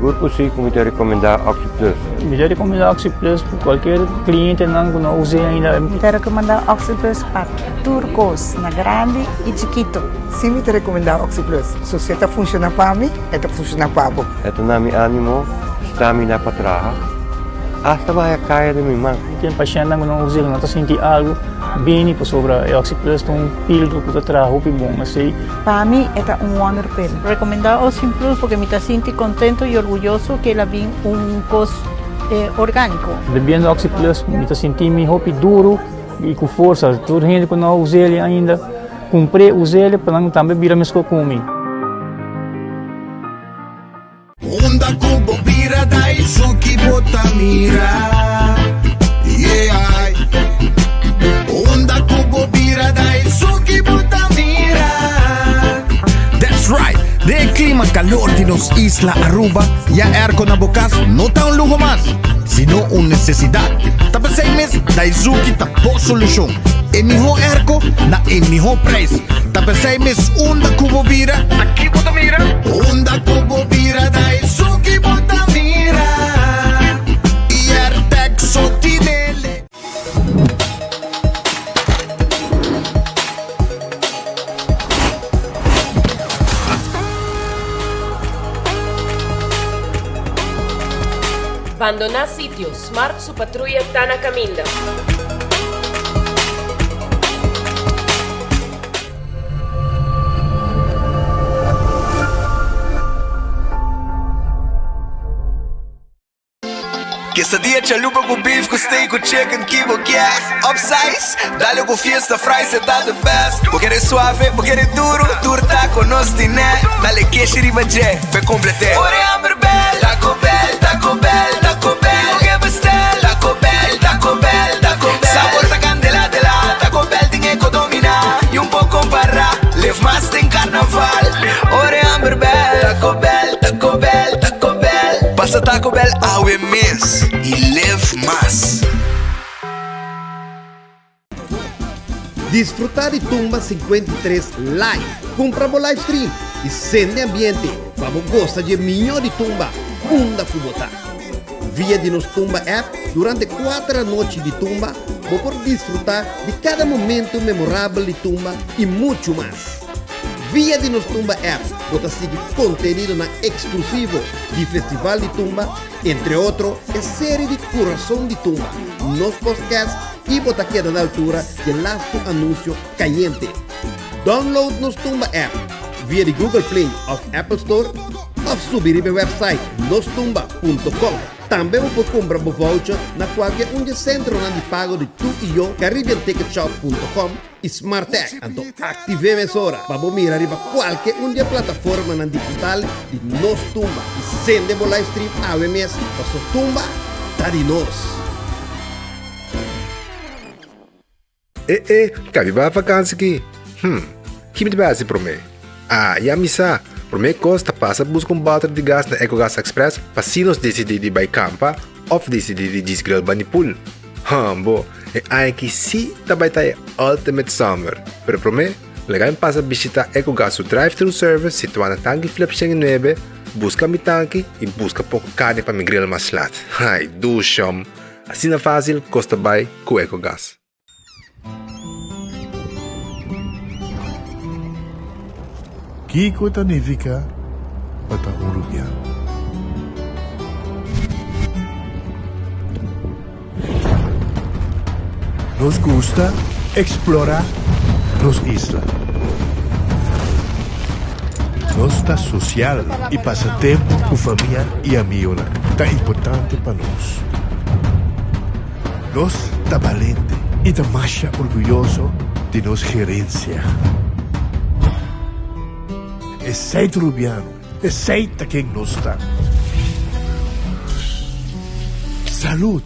Sigur ku si ku mi ta rekomendá Oxi Plus. Mi ta rekomendá Oxi Plus pa kualkier klientenan ku no a us'é ainda. Mi ta rekomendá Oxi Plus pa tur kos, na grandi i chikitu. Si mi ta rekomendá Oxi Plus. So si e ta funshoná pa mi, e ta funshoná pa bo. E ta na mi ánimo, stamina pa traha, asta baha kaya den mi man. Tin pashèntnan ku no us'é, ku no ta sinti algu, bini pasobra e Oxi Plus ta un pildo ku ta traha hopi bon. Esei. Pa mi e ta un wonder pill. Recomenda Oxi Plus porque mi ta sinti contento y orguyoso que el a bin un cos organico. Bebiendo Oxi Plus mi ta sinti mi hopi duro y cu forsa. Tur hende cu no a us'el ainda cumpr'e us'el pa nan tambe bira mesco cu mi. Unda ku bo bira da esun ki bo ta mira Yeah Unda ku bo bira da esun ki bo ta mira That's right! Den e clima calor di nos isla Aruba, ya airco na bo cas no ta un luho mas, sino un necesidad. Ta p'esey mes Daizuki ta bo solucion. E miho airco na e miho prijs. Ta p'esey mes unda cu bo bira, aki bo ta mira. Unda cu bo bira da esun ki bo ta mira Airtec so tinele. Bandoná sitio, Smart su patruya ta na kaminda. Quesadilla chalupa cu beef cu steak cu chicken ki bo kier Upsize, dale cu fiesta fries e ta the best Bo kere suave, bo kere duro, tur taco nos tine Dale keshi riba dje, p'e complete Ora e hamber bel, Taco Bell, Taco Bell, Taco Bell Bo ke bestel, Taco Bell, Taco Bell, Taco Bell Sabor ta candela de la, Taco Bell tin e co domina Y un por compara, live mas den carnaval Ora e hamber bel, Taco Bell, Taco Bell, Taco Bell Pasa Taco Bell awe mes y live mas. Disfruta di Tumba 53 live! Cumpra bo live stream y sende ambiente pa bo gosa dje miyo di Tumba unda cu bo ta. Via di nos Tumba app durante cuater anochi di Tumba bo por disfruta di cada momento memorabel di Tumba y mucho mas. Via di nos Tumba app bo ta sigui contenidonan exclusivo di Festival di Tumba, entre otro e serie di Curason di Tumba, nos podcast y bo ta keda na altura dje lastu anuncio cayente. Download nos Tumba app via di Google Play of Apple Store of subi riba e website nostumba.com. Tambe bo por cumpra bo voucher na cualkier un dje centronan di pago di Tu y Yo, CaribbeanTicketShop.com y Smartech. Anto active mesora pa bo mira riba cualkier un dje plataformanan digital di Nos Tumba y sende bo livestream awe mes paso Tumba ta di nos! E e, ka mi bai vakansi ki? Hm, ki mi ta bai hasi promé? Ah, ya mi sa! Promé kos ta pasa buska un bòter di gas na Ecogas Express pa si nos disidí di bai kampa òf disidí di djis grill bani pool. Hòmbo, e aña aki sí ta bai ta e ultimate summer! Pero promé, laga mi pasa bishitá Ecogas su drive-thru service situá na Tanki Flip 109, buska mi tanki i buska poko karni pa mi grill mas lat. Ai, dushòm! Asina fásil kos ta bai ku Ecogas. Kiko ta nifiká pa ta un rubiano? Nos gusta eksplorá nos isla. Nos ta sosial i pasa tempu ku famia i amionan ta importante pa nos. Nos ta balente i ta masha orguyoso di nos gerensia. Esei ta Rubiano, esei ta ken nos ta. Salud!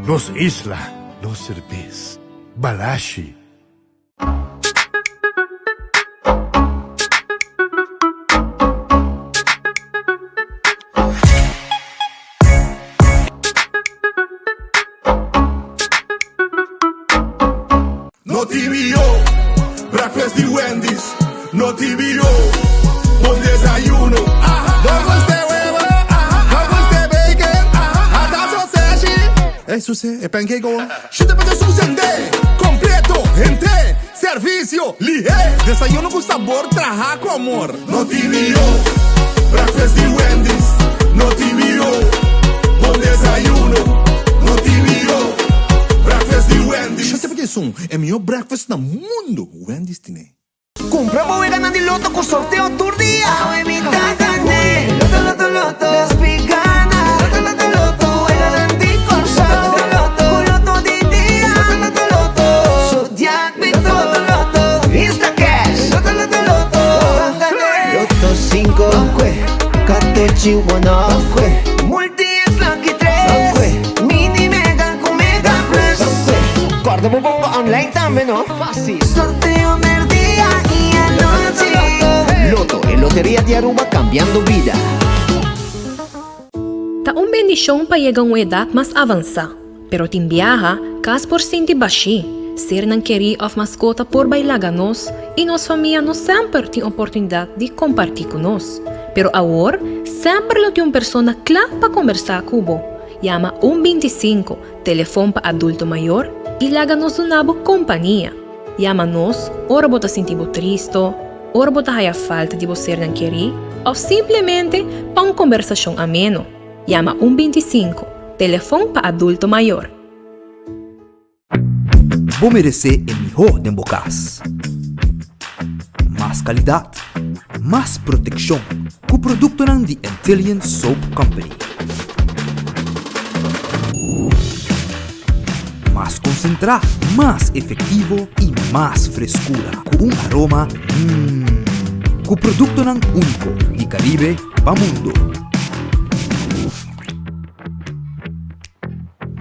Nos isla, nos serbes. Balashi. No TVO, breakfast di Wendy's. No TVO, bon desayuno. No gusta huevo. Ey Suse, e pancake awor. Shete pa Jesus hende! Completo, hende! Servicio, lihé! Desayuno cu sabor traha cu amor. No tin mihó, breakfast di Wendy's. No tin mihó, bon desayuno. No tin mihó, breakfast di Wendy's. Shete pa Jesus, e mihó breakfast na mundo, Wendy's tine. Kumpra bo weganan di loto ku sorteo tur dia. Awe mi ta gané. Loto, loto, loto. Nos pi gana. Loto, loto, loto. Weganan di Kòrsou. Loto, loto, ku loto di dia. Loto, loto, loto. Zodiac Bito. Loto, loto, Instacash. Loto, loto, loto. Ban gané. Loto sinku. Ban kue. Katochi wono. Ban kue. Multi X lucky tres. Ban kue. Mini mega ku mega plus. Ban kue. Kòrda bo bonga online tambe no. Fácil. Sorteo merdia y anochi. Lotto, e loteria di Aruba cambiando bida. Ta un bendishon pa yega un edat mas avansá, pero tin biaha kas por sinti bashí, sernan kerí òf maskota por bai laga nos i nos famia no semper tin oportunidat di kompartí ku nos. Pero awor semper lo tin un persona kla pa kombersá ku bo. Yama un 25 Telefon pa adulto mayor i laga nos duna bo kompania. Yama nos ora bo ta sinti bo tristo, ora bo ta haya falta di bo sernan kerí òf simplemente pa un kombersashon ameno. Yama un 25, Telefon pa adulto mayor. Bo meresé e mihó den bo kas. Mas kalidat, mas protekshon ku produktonan di Antillian Soap Company. Mas konsentrá, mas efektivo i mas freskura ku un aroma mmm. Ku produktonan úniko di Karibe pa mundo.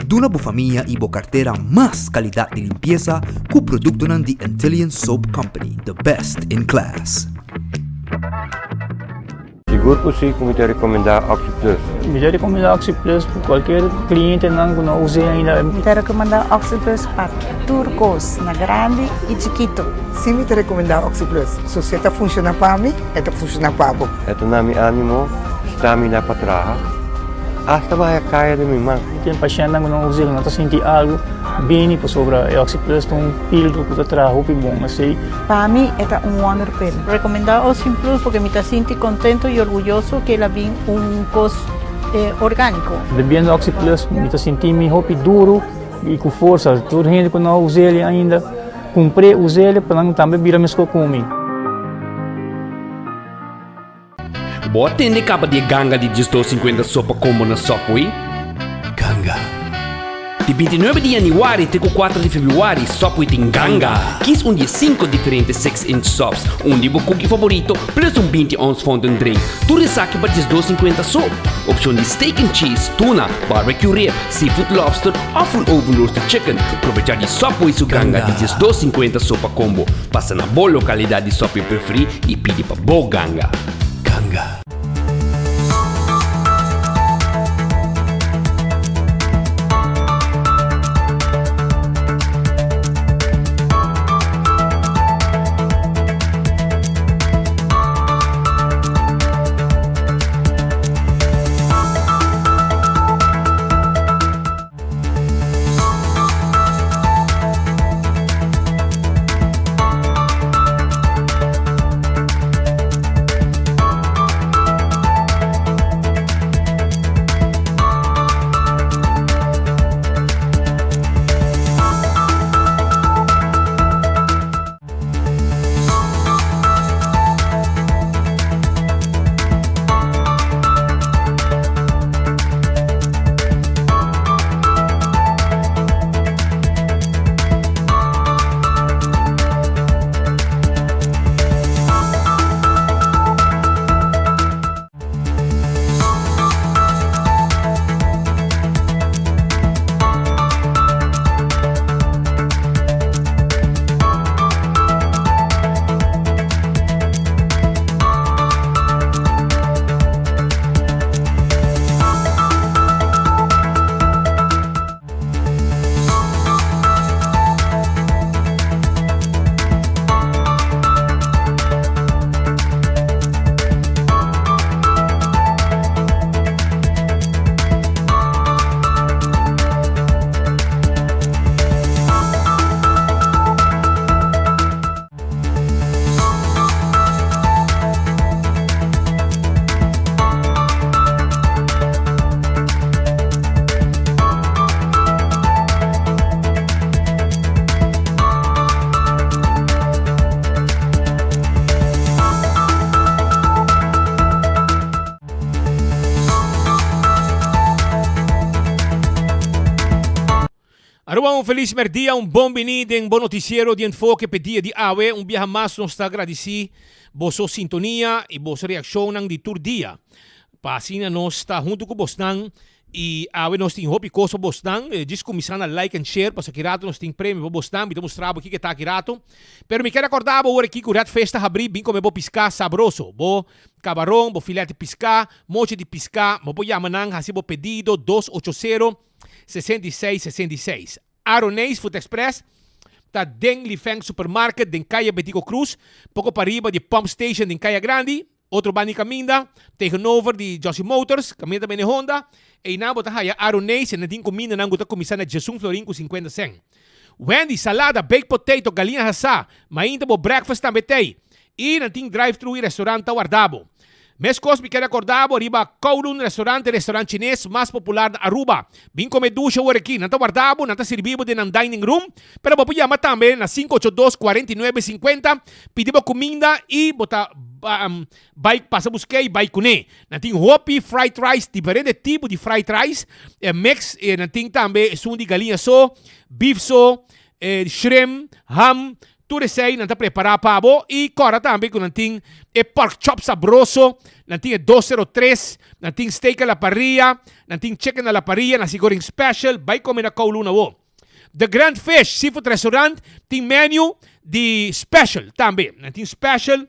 Duna bo famia i bo kartera mas kalidat di limpiesa ku produktonan di Antillian Soap Company, the best in class. Sigur ku si ku mi ta rekomendá OxyPlus. Mi ta rekomendá OxyPlus pa kualker klientenan ku no us'é ainda. Mi ta rekomendá OxyPlus pa tur kos, na grandi i chikitu. Si mi ta rekomendá OxyPlus. So si e ta funshoná pa mi, e ta funshoná pa bo. E ta na mi ánimo, stamina pa traha. Asta baha kaya den mi man. Mi tin pashèntnan ku no usa ku no ta sinti algu bini pasobra e Oxyplus ta un pildo ku ta traha hopi bon asei. Pa mi e ta un wonder pill. Recomenda Oxyplus porque mi ta sinti contento y orguyoso ke el a bin un cos organico. Bebiendo Oxyplus mi ta sinti mi hopi duro y ku forsa. Tur hende ku no us'el ainda kumpr'é us'el pa nan tambe bira meskos ku mi. Bo a tende kaba di e ganga di 12.50 sopa combo na Subway? Ganga. Di 29 di januari te ku 4 di februari Subway tin ganga. Kies un di e 5 diferente 6 inch subs, un di bo cookie favorito plus un 20 ounce fountain drink. Tur esaki pa 12.50 so. Opcion di steak and cheese, tuna, barbecue rib, seafood lobster of un oven roasted chicken. Probecha di Subway su ganga di 12.50 sopa combo. Pasa na bo localidad di Subway preferi i pidi pa bo ganga. Ganga. Bon, un felis merdia, un bon bini den bo noticiero di Enfoke p'e dia di awe. Un biaha mas nos ta gradici boso sintonia y boso reaccionnan di tur dia. Pa asina nos ta hunto cu bosnan y awe nos tin hopi cos pa bosnan. Djis cuminsa na like and share pasobra ki rato nos tin premio pa bosnan. Mi ta mustra bo kiko ta ki rato. Pero mi kier acorda bo ora aki cu Red Fish ta habri, bin come bo pisca sabroso. Bo cabaron, bo filet di pisca, mochi di pisca, bo por yama nan haci bo pedido 280. 66 66. Aroneis Food Express ta den Lifeng Supermarket den Kaya Betico Cruz, poko pariba di Pump Station den Kaya Grandi, otro banda di kaminda, tegenover di Jossy Motors, kaminda ta bende Honda. Einan bo ta haya Aroneis en nan tin kumindanan ku ta kuminsá na djesun florin ku sinkuenta sèn. Wendy, salada, baked potato, galiña hasá, mainta bo breakfast tambe t'ei. I nan tin drive-thru i restaurant ta warda bo. Meskos mi kere akorda bo riba Kowloon Restaurant, e restaurant chines mas popular na Aruba. Bin kome dushi awor aki. Nan ta warda bo, nan ta sirbi bo den nan dining room, pero bo por yama tambe na 582 49 50, pidi bo kuminda i bo ta bai pasa busk'é i bai kuné. Nan tin hopi fried rice, diferente tipo di fried rice, mix, nan tin tambe esun di galiña so, beef so, shrimp, ham, Tur esei nan ta prepará pa bo i kòrda tambe ku nan tin e pork chop sabroso, nan tin e 203, nan tin steak a la parrilla, nan tin chicken a la parrilla, nasi goreng special, bai kome na Kowloon awo. The Grand Fish Seafood Restaurant tin menu di special tambe, nan tin special.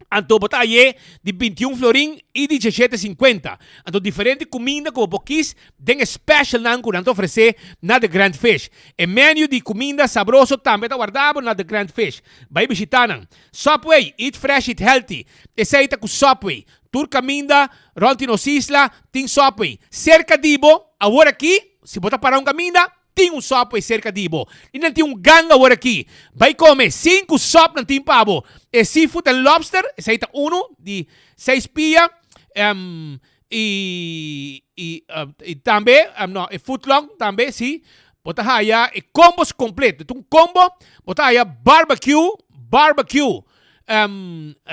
Anto bo ta haye di 21 florin i di 17,50. Anto diferente kuminda ku bo por kis den e specialnan ku nan ta ofresé na The Grand Fish. E menu di kuminda sabroso tambe ta warda bo na The Grand Fish. Bai bishitá nan. Subway, eat fresh, eat healthy. Esei ta ku Subway. Tur kaminda rònt di nos isla tin Subway. Serka di bo, awor aki, si bo ta para un kaminda, Tin un Subway serka di bo. I nan tin un ganga awor aki. Bai kome. Sinku sub nan tin pa bo. E seafood and lobster, esei ta unu di seis pia. I i i tambe, no, e footlong tambe, si. Bo ta haya e combos completo. Ta un combo, bo ta haya barbecue, barbecue,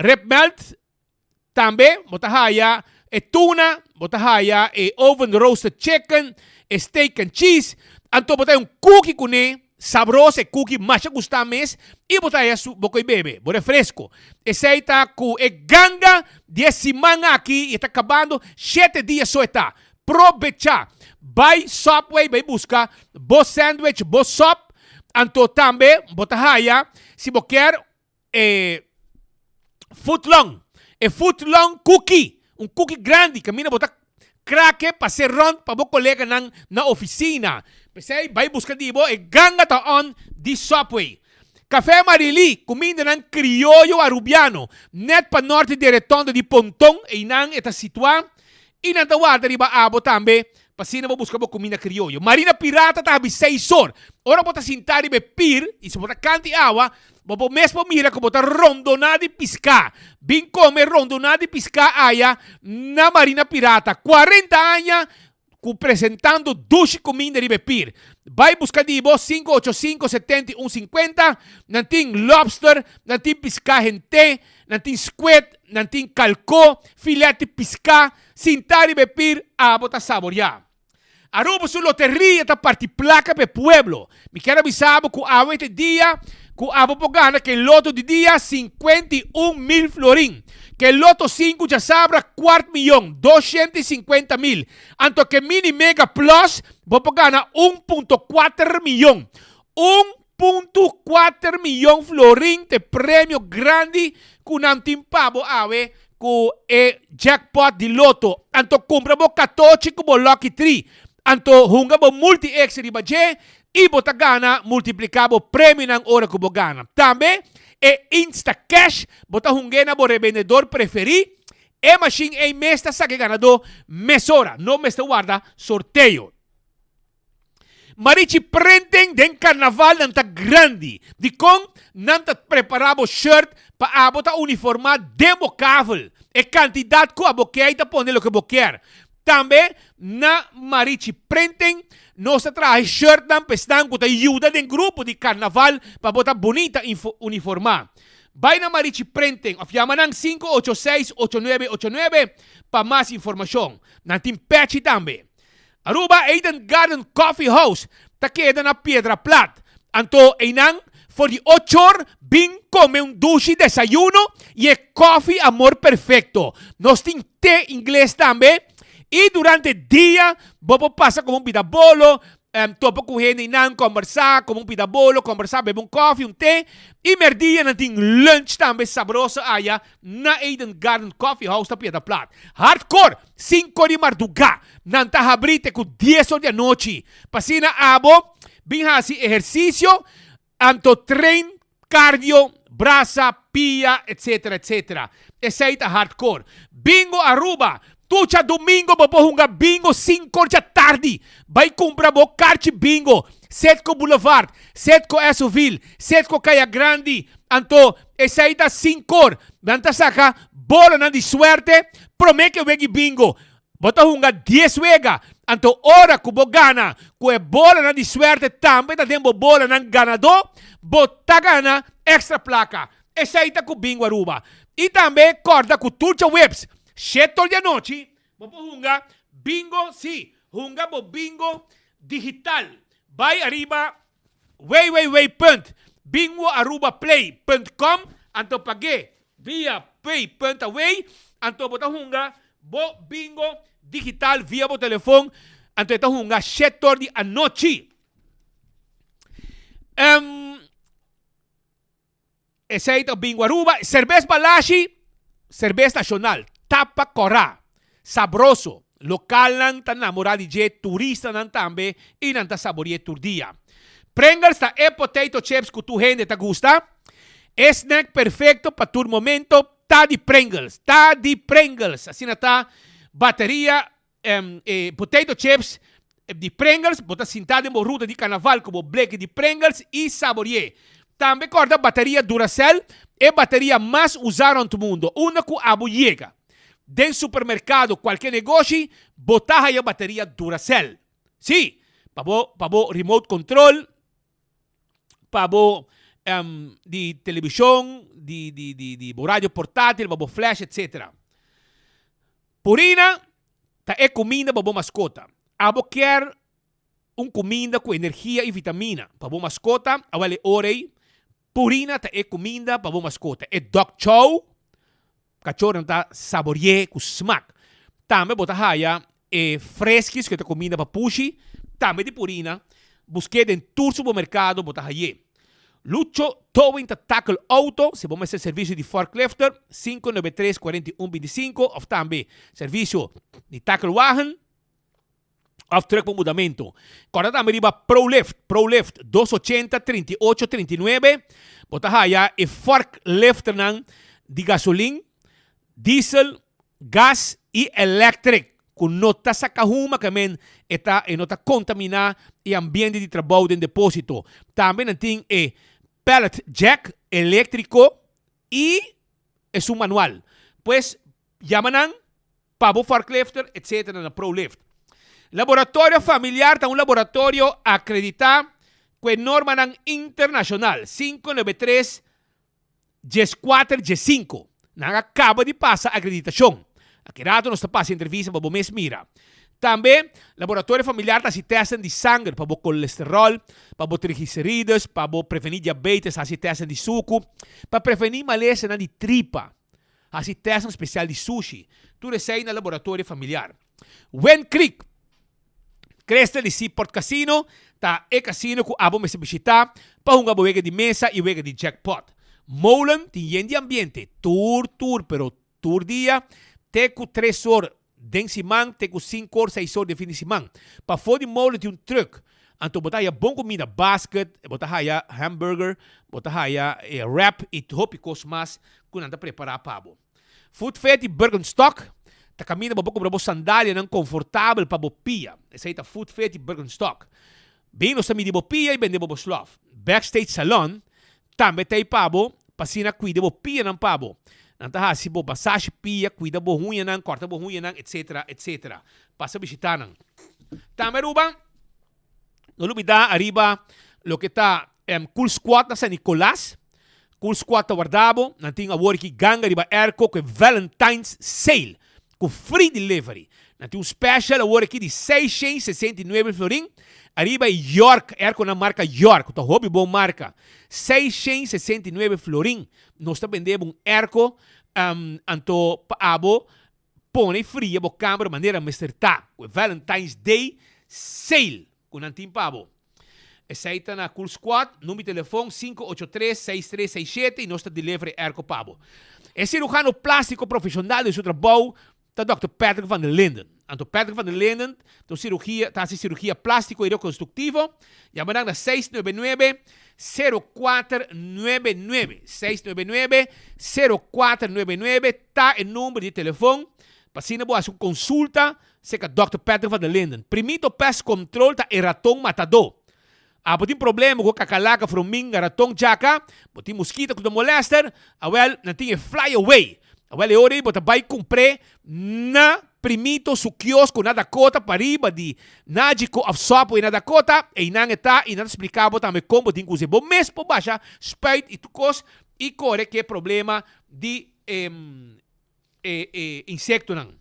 rib melt, Tambe bo ta haya e tuna, bo ta haya e oven roasted chicken, e steak and cheese. Anto bo ta haya un cookie kuné, sabroso, e cookie masha gusta mes, i bo ta haya su bo koe bebe, bo refresco. Esei ta ku e ganga di e siman aki i e ta kabando shete dia so e ta. Probecha! Bai Subway bai buska bo sandwich, bo sub, anto tambe bo ta haya si bo kier E footlong, e footlong cookie, un cookie grandi caminda bo ta krake pas'é rond pa bo coleganan na oficina. P'esei bai busca di bo e ganga ta on di Subway. Café Marily, cumindanan crioyo Arubiano, net pa norte di e retondo di Ponton, einan e ta situa y nan ta warda riba abo tambe pa asina bo busca bo cuminda crioyo. Marina Pirata ta habi seis or. Ora bo ta sinta riba e pir y si bo ta canta e awa, Bo por mes por mira ku bo ta rondoná di piská. Bin kome rondoná di piská aya na Marina Pirata. 40 aña ku presentando dushi kuminda riba e pir. Bai buska di bo 585 71 50. Nan tin lobster, nan tin piská hent'é, nan tin squid, nan tin kalkó, filet di piská. Sintá riba e pir, abo ta saboriá. Aruba su loteria ta parti placa pa e pueblo. Mi kier a bisa bo cu awe ta e dia cu abo por gana ke loto di dia 51 mil florin. Ke loto sinku djasabra cuart miyon, 250 mil. Anto ke mini mega plus bo por gana 1.4 miyon. 1.4 miyon florin ta e premio grandi cu nan tin pa bo awe ku e jackpot di loto. Anto kumpra bo katochi ku bo lucky tree. Anto hunga bo multi X riba dje i bo ta gana multipliká bo premionan ora ku bo gana. Tambe e Instacash bo ta hung'é na bo rebendedor preferí. E mashin ei mes ta saka e ganadó mesora, no mester warda sorteo. Marichi prenten den karnaval nan ta grandi. Dikon nan ta prepará bo shirt pa abo ta uniformá den bo kavel. E kantidat ku abo ke ta pone loke bo kier. Tambe na Marichi Printing nos ta traha e shirtnan pa esnan ku ta yuda den grupo di karnaval pa bo ta bunita uniformá. Bai na Marichi Printing òf yama nan 586 8989 pa mas informashon. Nan tin pèchi tambe. Aruba Eden Garden Coffee House ta keda na Piedra Plat. Anto einan for di ochor bin come un dushi desayuno y e koffie amor perfecto. Nos tin te ingles tambe y durante dia bo por pasa como un pida bolo, topa cu hende einan, combersa, come un pida bolo, combersa, bebe un koffie, un te y merdia nan tin lunch tambe sabroso aya na Eden Garden Coffee House ta Piedra Plat. Hardcore! Cinco di marduga nan ta habri te cu dies or di anochi. P'asina abo bin haci ehercicio, anto train cardio, brasa, pia, etc. Etc. Esey ta hardcore. Bingo Aruba! Tucha domingo bo por hunga bingo cinco or dja tardi. Bay cumpra bo carchi bingo. Setco Boulevard, Setco Essoville, Setco Caya Grandi. Anto esey ta cinco or. Nan ta saca bolonan di suerte prome ke wegi bingo. Bo ta hunga dies wega, anto ora ku bo gana ku e bolanan di suerte tambe ta den bo bolanan ganadó, bo ta gana extra plaka. Esei ta ku Bingo Aruba. I tambe kòrda ku tur djaweps, shete or di anochi, bo por hunga bingo, sí, hunga bo bingo digital. Bai ariba www.bingoarubaplay.com anto pag'é via pay punt away anto bo ta hunga bo bingo digital via bo telefon anto e ta hunga shetor di anochi. Um, Esei ta Bingo Aruba. Serbes Balashi, serbes nashonal, tapa kòrá, sabroso. Lokalnan ta namorá di dje, turistanan tambe i nan ta sabori'é tur dia. Pringles ta e potato chips ku tur hende ta gusta. E snack perfekto pa tur momento ta di Pringles, ta di Pringles! Asina ta bateria E potato chips di Pringles, bo ta sinta den bo ruta di carnaval cu bo bleki di Pringles y sabori'é. Tambe corda bateria Duracell, e bateria mas usa rond mundo. Unda cu abo yega, den supermercado, cualkier negoshi, bo ta haya bateria Duracell. Sí, pa bo, pa bo remote control, pa bo di television, di, di, di, di bo radio portatil, pa bo flash, etc. Purina ta e kuminda pa bo maskota. Abo kier un kuminda ku energia i vitamina pa bo maskota? Awel e ora ei, Purina ta e kuminda pa bo maskota. E dog chow, kachornan ta sabori'é ku smak. Tambe bo ta haya e freskis ku ta kuminda pa pushi, tambe di Purina. Busk'é den tur supermerkado bo ta hay'é. Lucho Towing ta tackle auto, si bo mester servicio di forklifter, 593 41 25, of tambe servicio di tacklewagen of truck pa mudamento. Corda tambe riba Prolift, Prolift, 280 38 39, bo ta haya e forklifternan di gasolin, diesel, gas y electric cu no ta saca huma ke men e ta e no ta contamina e ambiente di trabou den deposito. Tambe nan tin e pallet jack electrico y esun manual. Pues yama nan pa bo forklifter etc na Prolift. Laboratorio Familiar ta un laboratorio acredita cu e normanan internacional 593 14 15. Nan a kaba di pasa akreditashon. Aki rato nos ta pasa entrevista pa bo mes mira. Tambe, laboratorio familiar ta hasi tèstnan di sanger pa bo kolesteròl, pa bo trigliserides, pa bo prevení diabetes, hasi tèstnan di suku, pa prevení malesanan di tripa, hasi tèstnan spesial di sushi. Tur esei na laboratorio familiar. Wind Creek. Crystal di Seaport Casino ta e casino cu abo mester bishita pa hunga bo wega di mesa y wega di jackpot. Molen tin yen di ambiente tur tur pero tur dia te cu tres or den siman te cu cinco or seis or den fin di siman. Pafo di molen tin un truck anto bo ta haya bon cuminda basket, bo ta haya hamburger, bo ta haya wrap y hopi cos mas cu nan ta prepara pa bo. Foot Fit di Birkenstock ta kaminda bo por kumpra bo sandalianan konfortabel pa bo pia. Esei ta Foot Fit di Birkenstock. Bin nos ta midi bo pia i bende bo bo slof. Backstage Salon tambe ta ei pa bo pa asina kuida bo pianan pa bo. Nan ta hasi bo masashi pia, kuida bo huñanan, kòrta bo huñanan, etsetera, etsetera. Pasa bishitá nan. Tambe Aruba, no lubidá ariba loke ta Cool Squad na San Nicolas. Cool Squad ta warda bo. Nan tin awor aki ganga riba airco cu e Valentine's Sale. Ku free delivery. Nan tin un special awor aki di 669 florin ariba e York, airconan marka York, ku ta hopi bon marka. 669 florin nos ta bende bo un airco, anto pa abo pone fria bo kamber manera mester ta ku e Valentine's Day sale ku nan tin pa bo. Esei ta na Cool Squad, number di telefon 583 6367 y nos ta deliver e airco pa bo. E cirujano plastico profesional den su trabou ta Dòkter Patrick van der Linden. Anto Patrick van der Linden ta un cirugia ta haci cirugia plastico y reconstructivo. Yama nan na 699 0499. 699 0499 ta e number di telefon pa asina bo haci un consulta Serka Dòkter Patrick van der Linden, Primito Pest Control ta e raton matadó. Abo tin problema ku kakalaka, fruminga, raton, djaka, bo tin muskito ku ta molester, awèl nan tin e Fly Away. Awèl e ora ei bo ta bai kumpr'é na Primito su kiosko na Dakota pariba di Nagico òf Subway na Dakota, einan e ta i nan ta splika bo tambe kon bo tin ku us'é. Bo mes por basha spuit i tur kos i kore ku e problema di e e insectonan.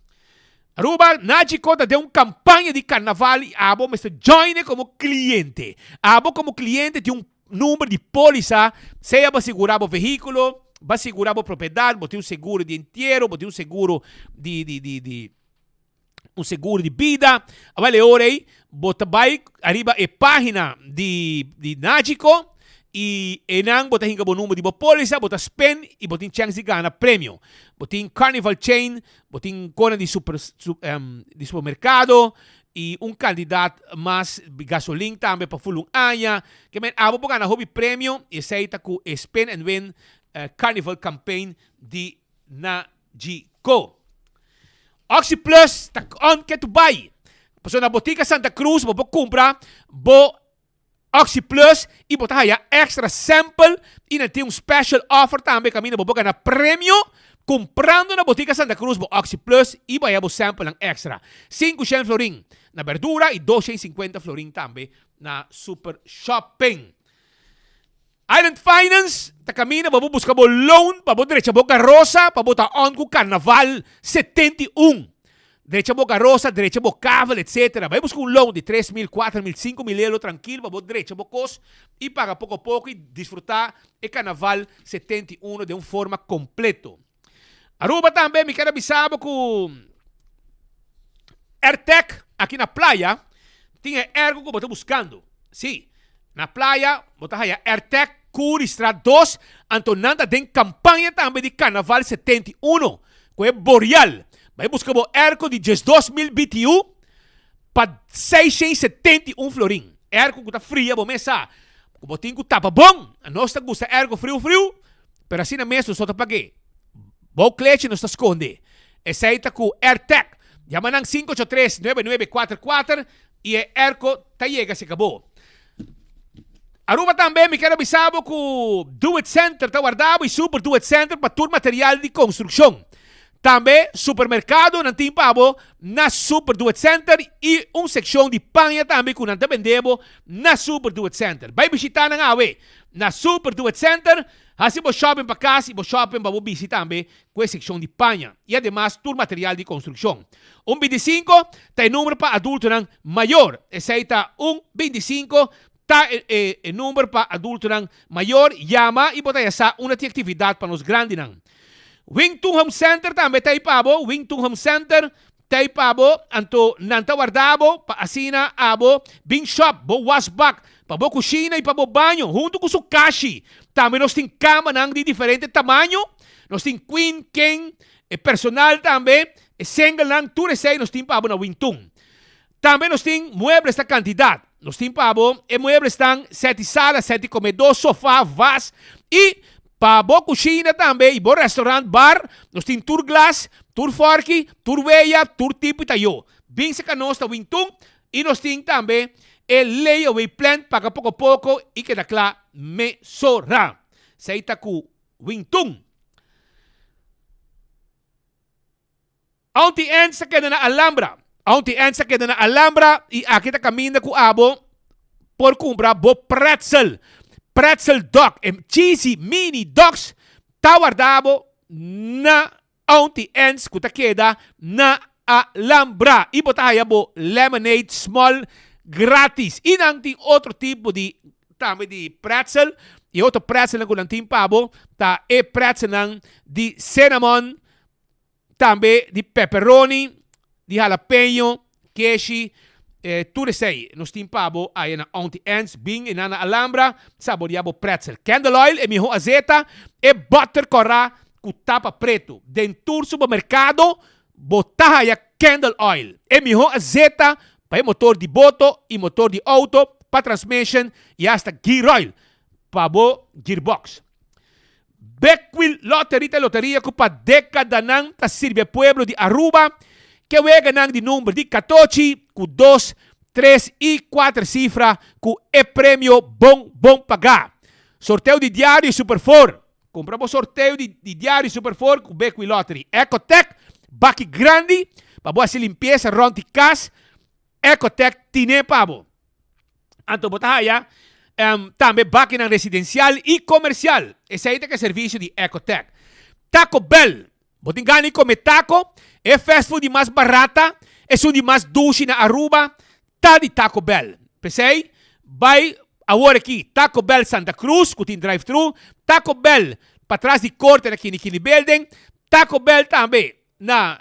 Aruba, Nagico ta den un campaña di carnaval y abo mester join e como cliente. Abo como cliente tin un number di polisa, sea bo a sigura bo vehiculo, bo a sigura bo propiedad, bo tin un seguro di entiero, bo tin un seguro di di di di un seguro di bida. Awel e ora ei bo ta bai ariba e pagina di di Nagico y einan bo ta hinca bo number di bo polisa, bo ta spend y bo tin chance di gana premio. Bo tin Carnival Chain, bo tin cona di super su di supermercado y un cantidad mas gasolin tambe pa full un aña. Ke men abo por gana hopi premio y esei ta cu e Spin and Win Carnival Campaign di Nagico. Oxi Plus ta on ke tu bai. Pasobra na Botica Santa Cruz bo por cumpra bo Oxi Plus y bo ta haya extra sample y nan tin un special offer tambe caminda bo por gana premio cumprando na Botica Santa Cruz bo Oxi Plus y bo haya bo samplenan extra. 500 florin na berdura y 250 florin tambe na Super Shopping. Island Finance ta caminda pa bo busca bo loan pa bo drecha bo garosa pa bo ta on cu Carnaval 71. Drecha bo garosa, drecha bo kavel etc. Bai busca un loan di 3000, 4000, 5000 euro trankil pa bo drecha bo cos y paga poco poco y disfruta e Carnaval 71 den un forma completo. Aruba tambe mi kier a bisa bo cu Airtec aki na playa tin e airco cu bo ta buscando. Si, na playa bo ta haya Airtec Curiestraat 2, anto nan ta den campaña tambe di Carnaval 71 cu e Boreal. Bai busca bo airco di 12000 BTU pa 671 florin. Airco cu ta fria bo mes sa cu bo tin cu tapa bon. Nos ta gusta airco friu friu. Pero asina mes nos no ta pag'é. Bou klechi nos ta skonde. Esei ta ku Airtec. Yama nan 583 9944 i e airco ta yega serka bo. Aruba tambe mi kier a bisa bo ku Do It Center ta warda bo i Super Do It Center pa tur material di konstrukshon. Tambe supermerkado nan tin pa bo na Super Do It Center i un sekshon di paña tambe ku nan ta bende bo na Super Do It Center. Bai bishita nan awe na Super Do It Center, hasi bo shopping pa kas i bo shopping pa bo bisti tambe ku e sekshon di paña i ademas tur material di konstrukshon. Un bintisinko ta e number pa adultonan mayor. Esei ta un bintisinko ta e e number pa adultonan mayor. Yama i bo ta yasa unda tin aktividat pa nos grandinan. Wing Tun Home Center tambe ta ei pa bo. Wing Tun Home Center ta ei pa bo, anto nan ta warda bo pa asina abo bin shop bo wasbak pa bo kushina i pa bo baño huntu ku su kashi. Tambe nos tin kamanan di diferente tamaño. Nos tin queen, king, e personal tambe, e singlenan, tur esei nos tin pa bo na Wing Tun. Tambe nos tin muebles ta kantidat. Nos tin pa bo e mueblesnan seti sala, seti komedó, sofá, vas i pa bo kushina tambe i bo restaurant, bar, nos tin tur glas, tur fòrki, tur weya, tur tipo i tayó. Bin serka nos ta Wintun i nos tin tambe e layaway plan paga poko poko i keda kla mesora. Esei ta ku Wintun. Aunty Anne's ta keda na Alhambra. Aunty Anne's ta keda na Alhambra i aki ta kaminda ku abo por kumpra bo pretzel. Pretzel dog, e cheesy mini dogs ta warda bo na Aunty. Auntie Anne's ku ta keda na Alhambra i bo ta haya bo lemonade small gratis. I nan tin otro tipo di tambe di pretzel i otro pretzelnan ku nan tin pa bo ta e pretzelnan di cinnamon, tambe di pepperoni, di halapeño, keshi, tur esei nos tin pa bo aya na Auntie Anne's. Bin einan na Alhambra saboria bo pretzel. Candle oil e miho azeta, e butter kòrá ku tapa pretu. Den tur supermerkado Bo ta haya candle oil, e mihó azeta pa e motor di boto i motor di auto, pa transmission i hasta gear oil pa bo gearbox. Bekwil Lottery ta e loteria ku pa dekadanan ta sirbi e pueblo di Aruba ke weganan di number di katochi ku dos, tres i kuater sifra ku e premio bon bon pagá. Sorteo di diario i Super Four. Kumpra bo sorteo di di Diario Super Four ku Bekwil Lottery. Ecotec, baki grandi pa bo hasi limpiesa rònt di kas, Ecotec tine pa bo. Anto bo ta haya tambe bakinan residensial i komersial. Esei ta ke servisio di Ecotec. Taco Bell, Bo tin gana di kome taco? E fast food di mas barata, esun di mas dushi na Aruba, ta di Taco Bell. P'esei, bai awor aki Taco Bell Santa Cruz, ku tin drive-thru, Taco Bell patras di korte na Kini Kini Building, Taco Bell tambe na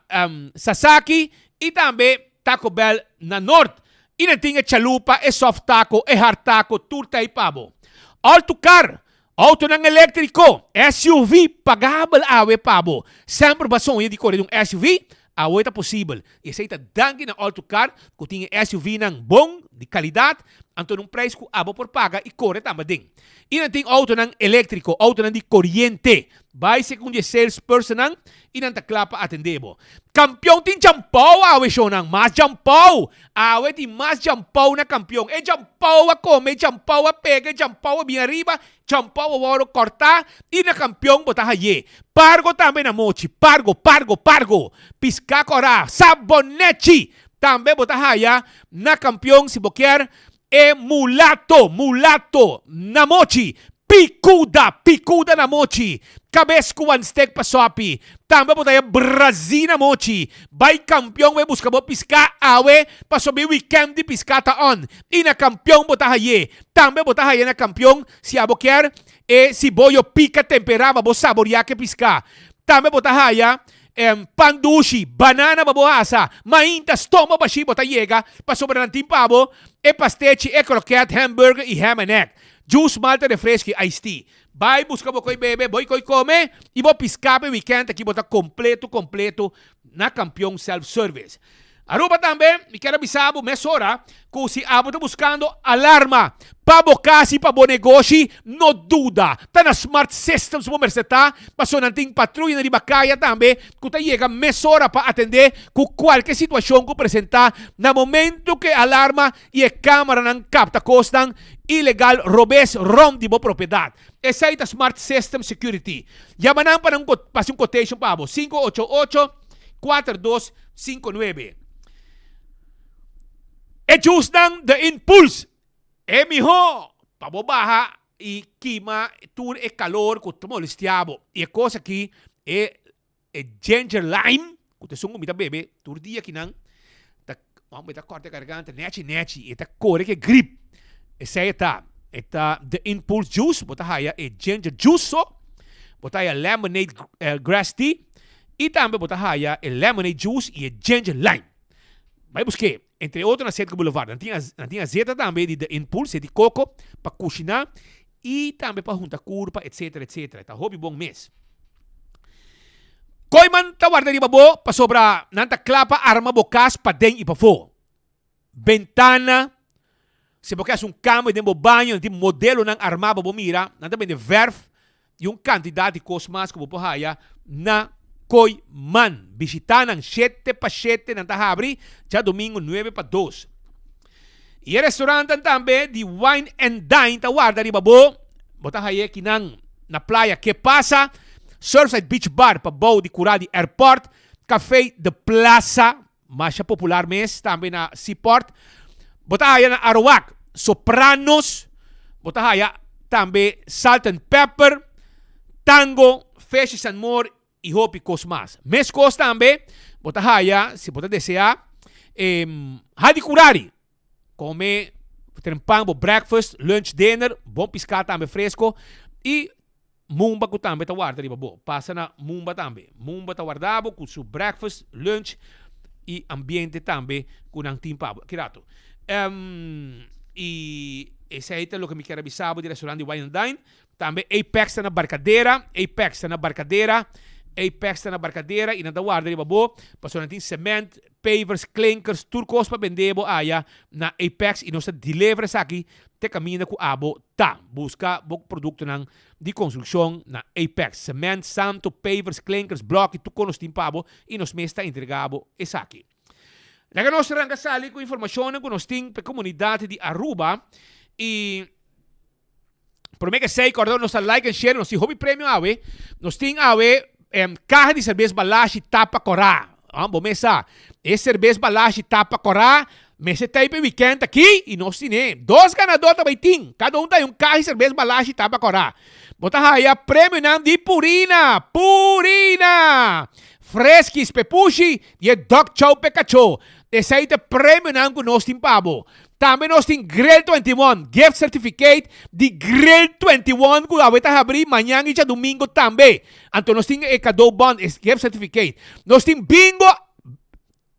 Sasaki i tambe Taco Bell na Noord. I nan tin e chalupa, e soft taco, e hard taco, tur ta ei pa bo. All to car, Autonan eléktriko, SUV, pagabel awe pa bo. Semper bo a soña di kore di un SUV? Awe ta posibel. I esei ta danki na Autocar ku tin e SUV-nan bon, di kalidat, anto na un preis ku abo por paga i kore tambe aden. I nan tin autonan eléktriko, autonan di koriente. Bai segun di e salespersonnan i nan ta kla pa atendé bo. Kampion tin djampou awe shownan, mas djampou! Awe tin mas djampou na kampion. E djampou a kome, e djampou a pega, e djampou a bin ariba, djampou a wòrdu kòrtá i na kampion bo ta hay'é. Pargo tambe na mochi, pargo, pargo, pargo! Piská kòrá, sabonechi! Tambe bo ta haya na kampion si bo kier E mulato, mulato, na mochi, Picuda, picuda na mochi, Cabes cu wan stek pa sopi, Tambe bo ta e brazi na mochi, Bay campeon bay busca bo pisca awe pasobra e weekend di pisca ta on y na campeon bo ta haye. Tambe bo ta haye na campeon si abo kier e siboyo pica tempera pa bo saboria ke pisca. Tambe bo ta haya Pan dushi, banana pa bo hasa, mainta stoma bashí bo ta yega pasobra nan tin pa bo e pastechi, e kroket, hamburger i ham and egg. Juice, malta, refresco i iced tea. Bai buska bo koi bebe, bo koi kome i bo piská pa e wikènt aki bo ta kompleto kompleto na Kampion Self Service. Aruba tambe, mi kier a bisa bo mesora ku si abo ta buskando alarma pa bo kas i pa bo negoshi, no duda, ta na Smart Systems bo mester ta, pasobra nan tin patruyanan riba kaya tambe ku ta yega mesora pa atendé ku kualke situashon ku presentá na momento ku e alarma i e kameranan kapta kosnan ilegal robes rònt di bo propiedat. Esei ta Smart Systems Security. Yama nan pa nan hasi un quotation pa bo, 588. 4259. E jusnan The Impulse e miho pa bo baha i kima tur e kalor ku ta molestia bo. I e kos aki e e ginger lime ku ta esun ku mi ta bebe tur dia kinan ta mi ta kòrta e garganta nechi nechi e ta kore ke grip. Esei e ta. E ta The Impulse Juice bo ta haya e ginger juice so bo ta haya lemonade grass tea. I tambe bo ta haya e lemonade juice i e ginger lime. Bai busk'é. Entre otro na Cedco Boulevard. Nan tin nan tin azeta tambe di The Impulse, di koko, pa kushiná i tambe pa hunta kurpa etcetera etcetera. E ta hopi bon mes. Kooiman ta warda riba bo pasobra nan ta kla pa arma bo kas paden i pafó. Bentana, Si bo ke hasi un kambio den bo baño, nan tin modelonan armá pa bo mira. Nan ta bende vèrf i un kantidat di kos mas ku bo por haya na Kooiman. Bishitá nan shete pa shete, nan ta habri djadumingu nuebe pa dos. I e restaurantnan tambe di Wine and Dine ta warda riba bo. Bo ta haya kinan na playa Ke Pasa, Surfside Beach Bar pa bou di kura di airport, Café The Plaza, Masha popular mes tambe na Seaport. Bo ta haya na Aruac Sopranos, bo ta haya tambe Salt and Pepper, Tango, Fishes and More. i hopi kos mas. Meskos tambe bo ta haya, si bo ta deseá, e Hadi Kurari. Kome trempan bo breakfast, lunch, dinner, bon piská tambe fresko i Mumba ku tambe ta warda riba bo. Pasa na Mumba tambe. Mumba ta warda bo ku su breakfast, lunch i ambiente tambe ku nan tin pa bo. Ki rato. I esei ta loke mi kier a bisa bo di restaurant di Wine and Dine. Tambe Apex ta na Barcadera, Apex ta na Barcadera, Apex ta na Barcadera i nan ta warda riba bo pasobra nan tin cement, pavers, klinkers, tur kos pa bende bo aya na Apex i nos ta deliver esaki te kaminda ku abo ta. Buska bo produktonan di konstrukshon na Apex. Cement, santo, pavers, klinkers, blòki, tur kos nos tin pa bo i nos mes ta entrega bo esaki. Laga nos ranka sali ku informashonnan ku nos tin pa e komunidat di Aruba i Prome ke esei kòrda nos ta like and share nos tin hopi premio awe. Nos tin awe kaha di serbes Balashi tapa kòrá. Bo mes sa e serbes Balashi tapa kòrá mester ta ei pa e weekend aki i nos tine dos ganador ta bai tin. Kada un ta haña un kaha di serbes Balashi tapa kòrá. Bo ta haya premionan di Purina, Purina! Freskis p'e pushi i e dog chow p'e kachó. Esei ta e premionan ku nos tin pa bo. Tambe nos tin Grill 21, gift certificate di Grill 21 ku awe ta habrí mañan i djadumingo tambe. Anto nos tin e cadeau bon, e gift certificate. Nos tin bingo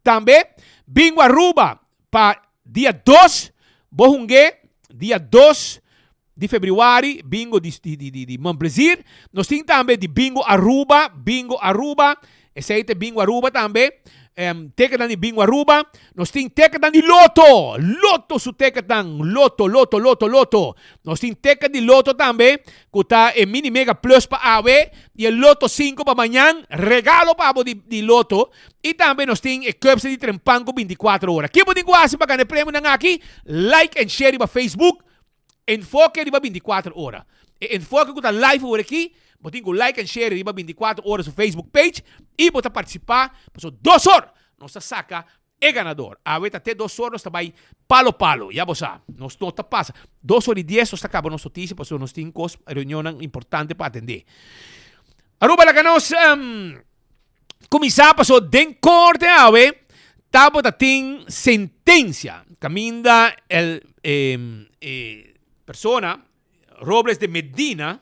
tambe, Bingo Aruba pa dia dos, bo hung'é dia dos di febrüari, bingo di di di di Mon Plaisir. Nos tin tambe di Bingo Aruba, Bingo Aruba, esei ta Bingo Aruba tambe, um, tekennan di Bingo Aruba. Nos tin tekennan di Lotto, Lotto su tekennan, Lotto, Lotto, Lotto, Lotto. Nos tin teken di Lotto tambe, ku ta e Mini Mega Plus pa awe i e Lotto 5 pa mañan, regalo pa abo di di Lotto. I tambe nos tin e Cups di Trempan ku 24 ora. Ke bo tin ku hasi pa gana e premionan aki? Like and share riba Facebook. Enfoke riba 24 ora. E enfoke ku ta live awor aki, bo tin ku like and share riba 24 ora su Facebook page i bo ta partisipá paso dos or nos ta saka e ganador. Awe ta te dos or nos ta bai palo palo, ya bo sa. Nos no ta pasa. Dos or i dies nos ta kaba nos notisia paso nos tin kos, reunionnan importante pa atendé. Aruba laga nos Kuminsá paso den korte awe tabata tin sentensia kaminda el e persona Robles de Medina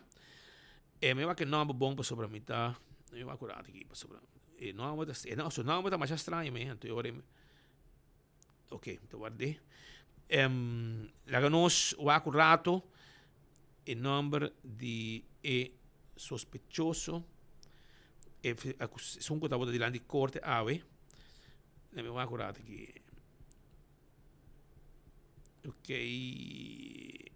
e mi wak e nomber bon pasobra mi ta mi wak un rato aki pasobra e nomber ta su nomber ta masha straño mi anto e ora Ok, mi ta ward'é. Laga nos wak un rato e nomber di e sospechoso, e esun ku tabata dilanti di korte awe. Lami wak un rato aki. Ok,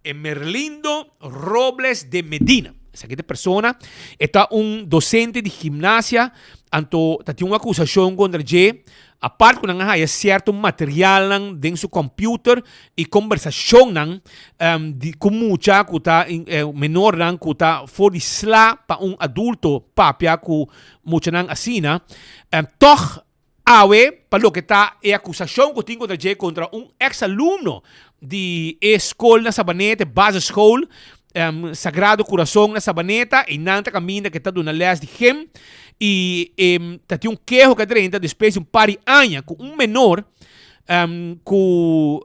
Emerlindo Robles de Medina. Esaki ta e persona. E ta un docente di gimnasia. Anto ta tin un acusacion contra dje. Apart cu nan a haya cierto materialnan den su computer y conversacionnan um, di, cu mucha cu ta eh, menornan cu ta for di sla pa un adulto papia cu muchanan asina. Um, toch Awe, pa loke ta e akusashon ku tin kontra dje kontra un eks alumno di e skol na Sabaneta, e basisschool Sagrado Kurason na Sabaneta, einan ta kaminda ku e ta duna lès di gym i e ta tin un keho ku a drenta despues di un par di aña ku un menor ku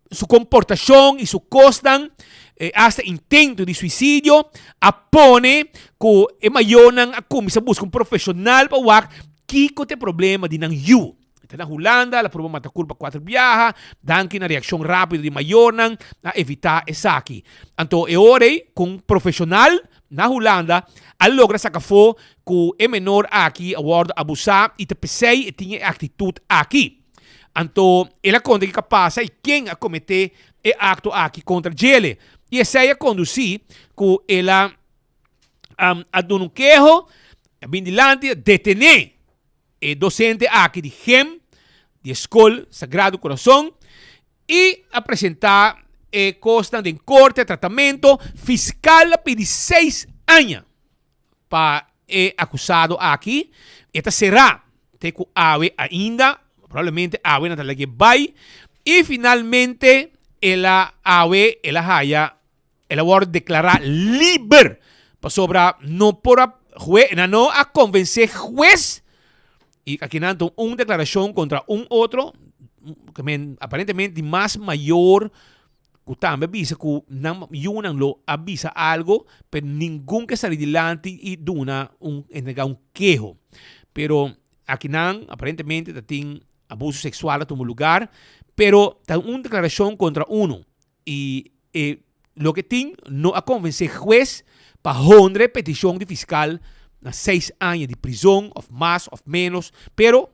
su komportashon i su kosnan, e hasta intento di suisidio, a pone ku e mayornan a kuminsá buska un profeshonal pa wak kiko ta e problema di nan yu. E ta na Hulanda, el a proba mata kurpa kuater biaha, danki na reakshon rápido di mayornan a evitá esaki. Anto e ora ei ku un profeshonal na Hulanda a logra saka afó ku e menor aki a wòrdu abusá i ta p'esei e tin e aktitut aki. Anto el a konta kiko a pasa i ken a kometé e akto aki kontra djele. I esei a kondusí ku el a a duna un keho, a bin dilanti, a detené e dosente aki di gym di e skol Sagrado Corazon i a presentá e kosnan den korte, tratamentu. Fiskal a pidi seis aña. Pa e akusado aki e ta será te ku awe ainda, probablemente awe nan ta lag'é bai i finalmente el a awe el a haya el a wòrdu deklará liber pasobra no por a. Hue, nan no a konvensé hues i aki nan ta un deklarashon kontra un otro, ke men aparentemente di mas mayor ku tambe a bisa ku nan yunan lo a bisa algo, pero ningun ke sali dilanti i duna un entregá un keho. Pero aki nan aparentemente ta tin abuso seksual a tuma lugar, pero ta un deklarashon kontra uno i e loke tin no a konvensé hues pa honra e petishon di fiskal na seis aña di prizon òf mas òf ménos, pero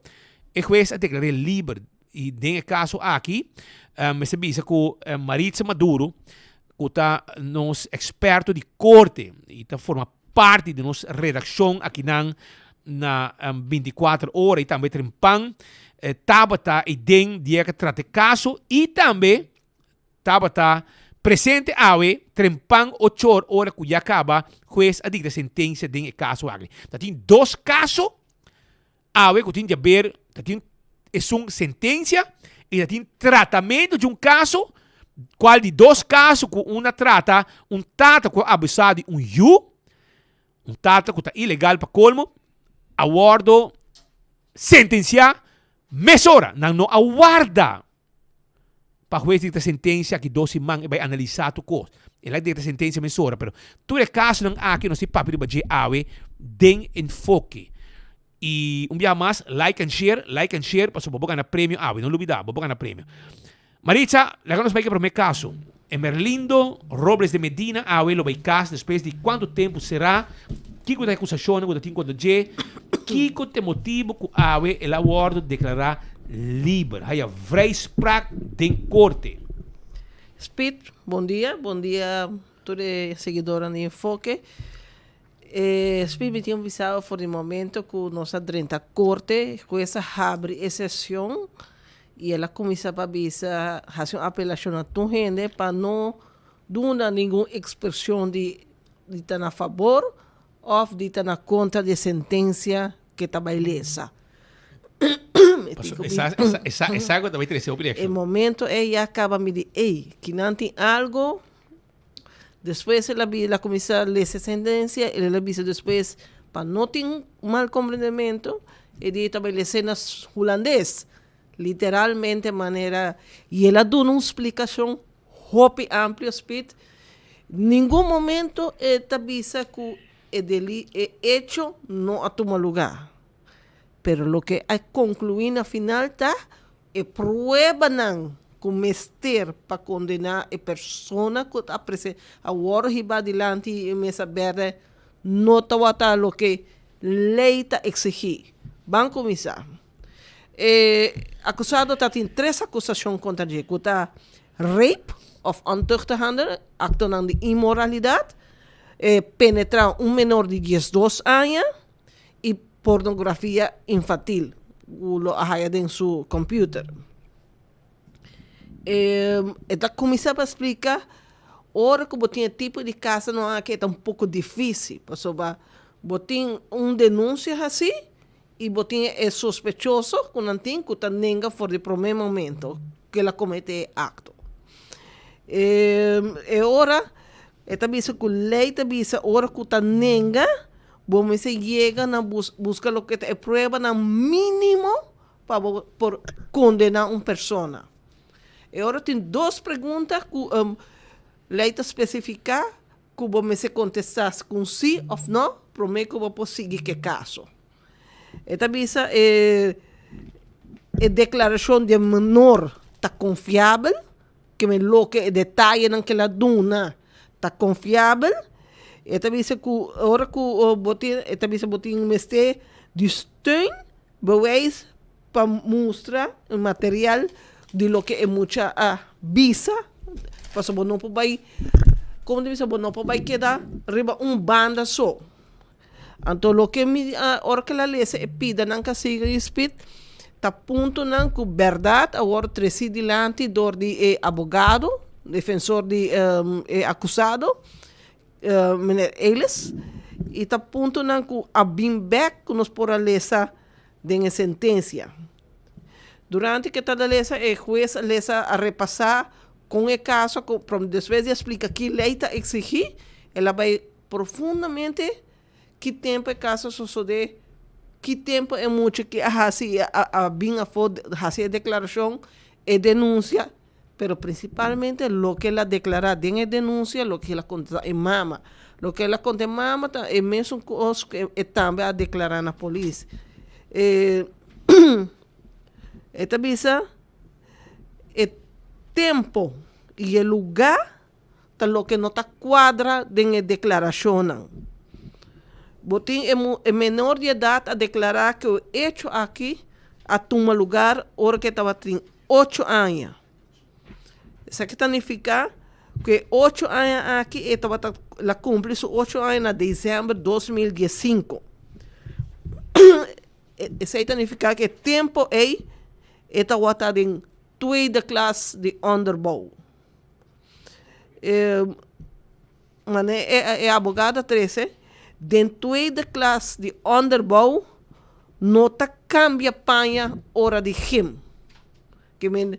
e hues a deklar'é liber i den e kaso aki mester bisa ku Maritza Maduro ku ta nos eksperto di korte i ta forma parti di nos redakshon akinan na 24 ora i tambe Trempan tabata ei den dia ku a trata e kaso i tambe Tabata presente awe trempan ochor ora ku ya kaba hues a dikta sentensia den e kaso aki. Ta tin dos kaso awe ku tin di haber, ta tin esun sentensia i ta tin tratamentu di un kaso, kual di dos kaso ku un a trata un tata ku a abusa di un yu, un tata ku ta ilegal pa kolmo, a wòrdu sentensiá mesora. Nan no a warda. Pa hues dikta sentensia aki dos siman e bai analisá tur kos. El a dikta sentensia mesora, pero tur e kasonan aki nos tin papia riba dje awe den Enfoke. I un biaha mas, like and share, like and share, pasobra bo gana premio awe. No lubidá, bo por gana premio. Maritza, laga nos bai ku e promé kaso. Emerlindo Robles de Medina awe lo bai kas despues di kuantu tempu será? Kiko ta e akusashonnan ku ta tin kontra dje? Kiko ta e motibu ku awe el a wòrdu deklará liber? Haya vrijspraak den korte. Speed, bon dia, bon dia tur e seguidornan di Enfoke. E Speed mi tin un bisao for di momento ku nos a drenta korte, hues a habri e sesion I el a kuminsá pa bisa, hasi un apelashon na tur hende pa no duna ningun ekspreshon di di ta na fabor òf di ta na kontra di e sentensia ke ta bai lesa. Esa ku ta bai trese hopi reakshon. E momento ei ya kaba mi di, ey, kinan tin algu. Despues el a el a kuminsá lesa e sentensia, el a bisa despues pa no tin mal komprendementu, e di e ta bai les'é na hulandes, literalmente manera, i el a duna un splikashon hopi amplio Speed, ningun momento e ta bisa ku e deli e echo no a tuma lugá, pero loke a konkluí na final ta E pruebanan ku mester pa kondená e persona ku ta prese a wòrdu hibá dilanti e mesa bèrdè no tabata loke lei ta eksigí. Ban kuminsá. E akusado ta tin tres akusashon kontra dje ku ta rape òf ontuchtige handel, aktonan di inmoralidat, penetrá un menor di diesdos aña i pornografia infantil ku lo a haya den su computer. E ta kuminsá pa splika ora ku bo tin e tipo di kasonan aki e ta un poko difísil pasobra bo tin un denunsia hasí i bo tin e sospechoso ku nan tin ku ta nenga for di promé momento ku el a kometé e akto. E ora e ta bisa ku lei ta bisa ora ku ta nenga Bo mester yega na buska loke ta e pruebanan mínimo pa bo por kondená un persona. E ora tin dos pregunta ku lei ta spesifiká ku bo mester kontestá ku un sí òf nò promé ku bo por sigui ku e kaso. E ta bisa e e deklarashon di e menor ta konfiabel, ke men loke e detayenan ke el a duna ta konfiabel. E ta bisa ku ora ku bo tin e ta bisa bo tin mester di steun bewijs pa mustra e material di loke e mucha a bisa pasobra bo no por bai komo ta bisa bo no por bai keda riba un banda so. Anto loke mi a ora ku el a lesa e pidanan ku a sigui rispit ta puntonan ku bèrdat a wòrdu tresí dilanti dor di e abogado, defensor di e akusado, meneer Elis, i ta puntonan ku a bin bèk ku nos por a lesa den e sentensia. Durante ku e ta lesa e hues a lesa a repasá kon e kaso ku despues di a splika ki lei ta eksigí el a bai Profundamente. Ki tempu e kaso a sosodé? Ki tempu e mucha ki a hasi a bin afó hasi e deklarashon, e denunsia? Pero prinsipalmente loke el a deklará den e denunsia, loke el a konta e mama. Loke el a konta e mama ta e mesun kos ku e tambe a deklará na polis. E ta bisa e tempu i e lugá ta loke no ta kuadra den e deklarashonnan. Bo tin e e menor di edat a deklará ku e echo aki a tuma lugar ora ku e tabatin ocho aña. Esaki ta nifiká ku e ocho aña aki e tabata el a kumpli su ocho aña na desèmber 2015. Esei ta nifiká ku e tempu ei e tabata den tweede klas di onderbouw. E mane e abogado a trese, den tweede klas di onderbouw no ta kambia paña ora di gym. Ke men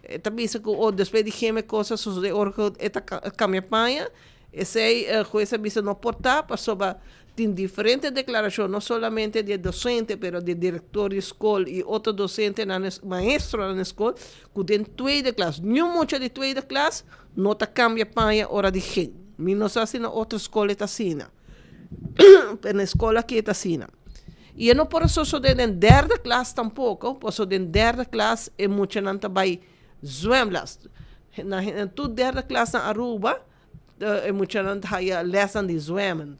e ta bisa ku oh despues di gym e kos a sosode ora ku e ta kambia paña, esei hues a bisa no por ta pasobra tin diferente deklarashon no solamente di e dosente pero di e direktor di skol i otro dosentenan maestronan na skol ku den tweede klas niun mucha di tweede klas no ta kambia paña ora di gym. Mi no sa si na otro skol e ta asina pero na e skol aki e ta asina. I e no por a sosodé den derde klas tampoko, pasobra den derde klas e muchanan ta bai zwemles. Na tur derde klas na Aruba e muchanan ta haya lesnan di zwemmen.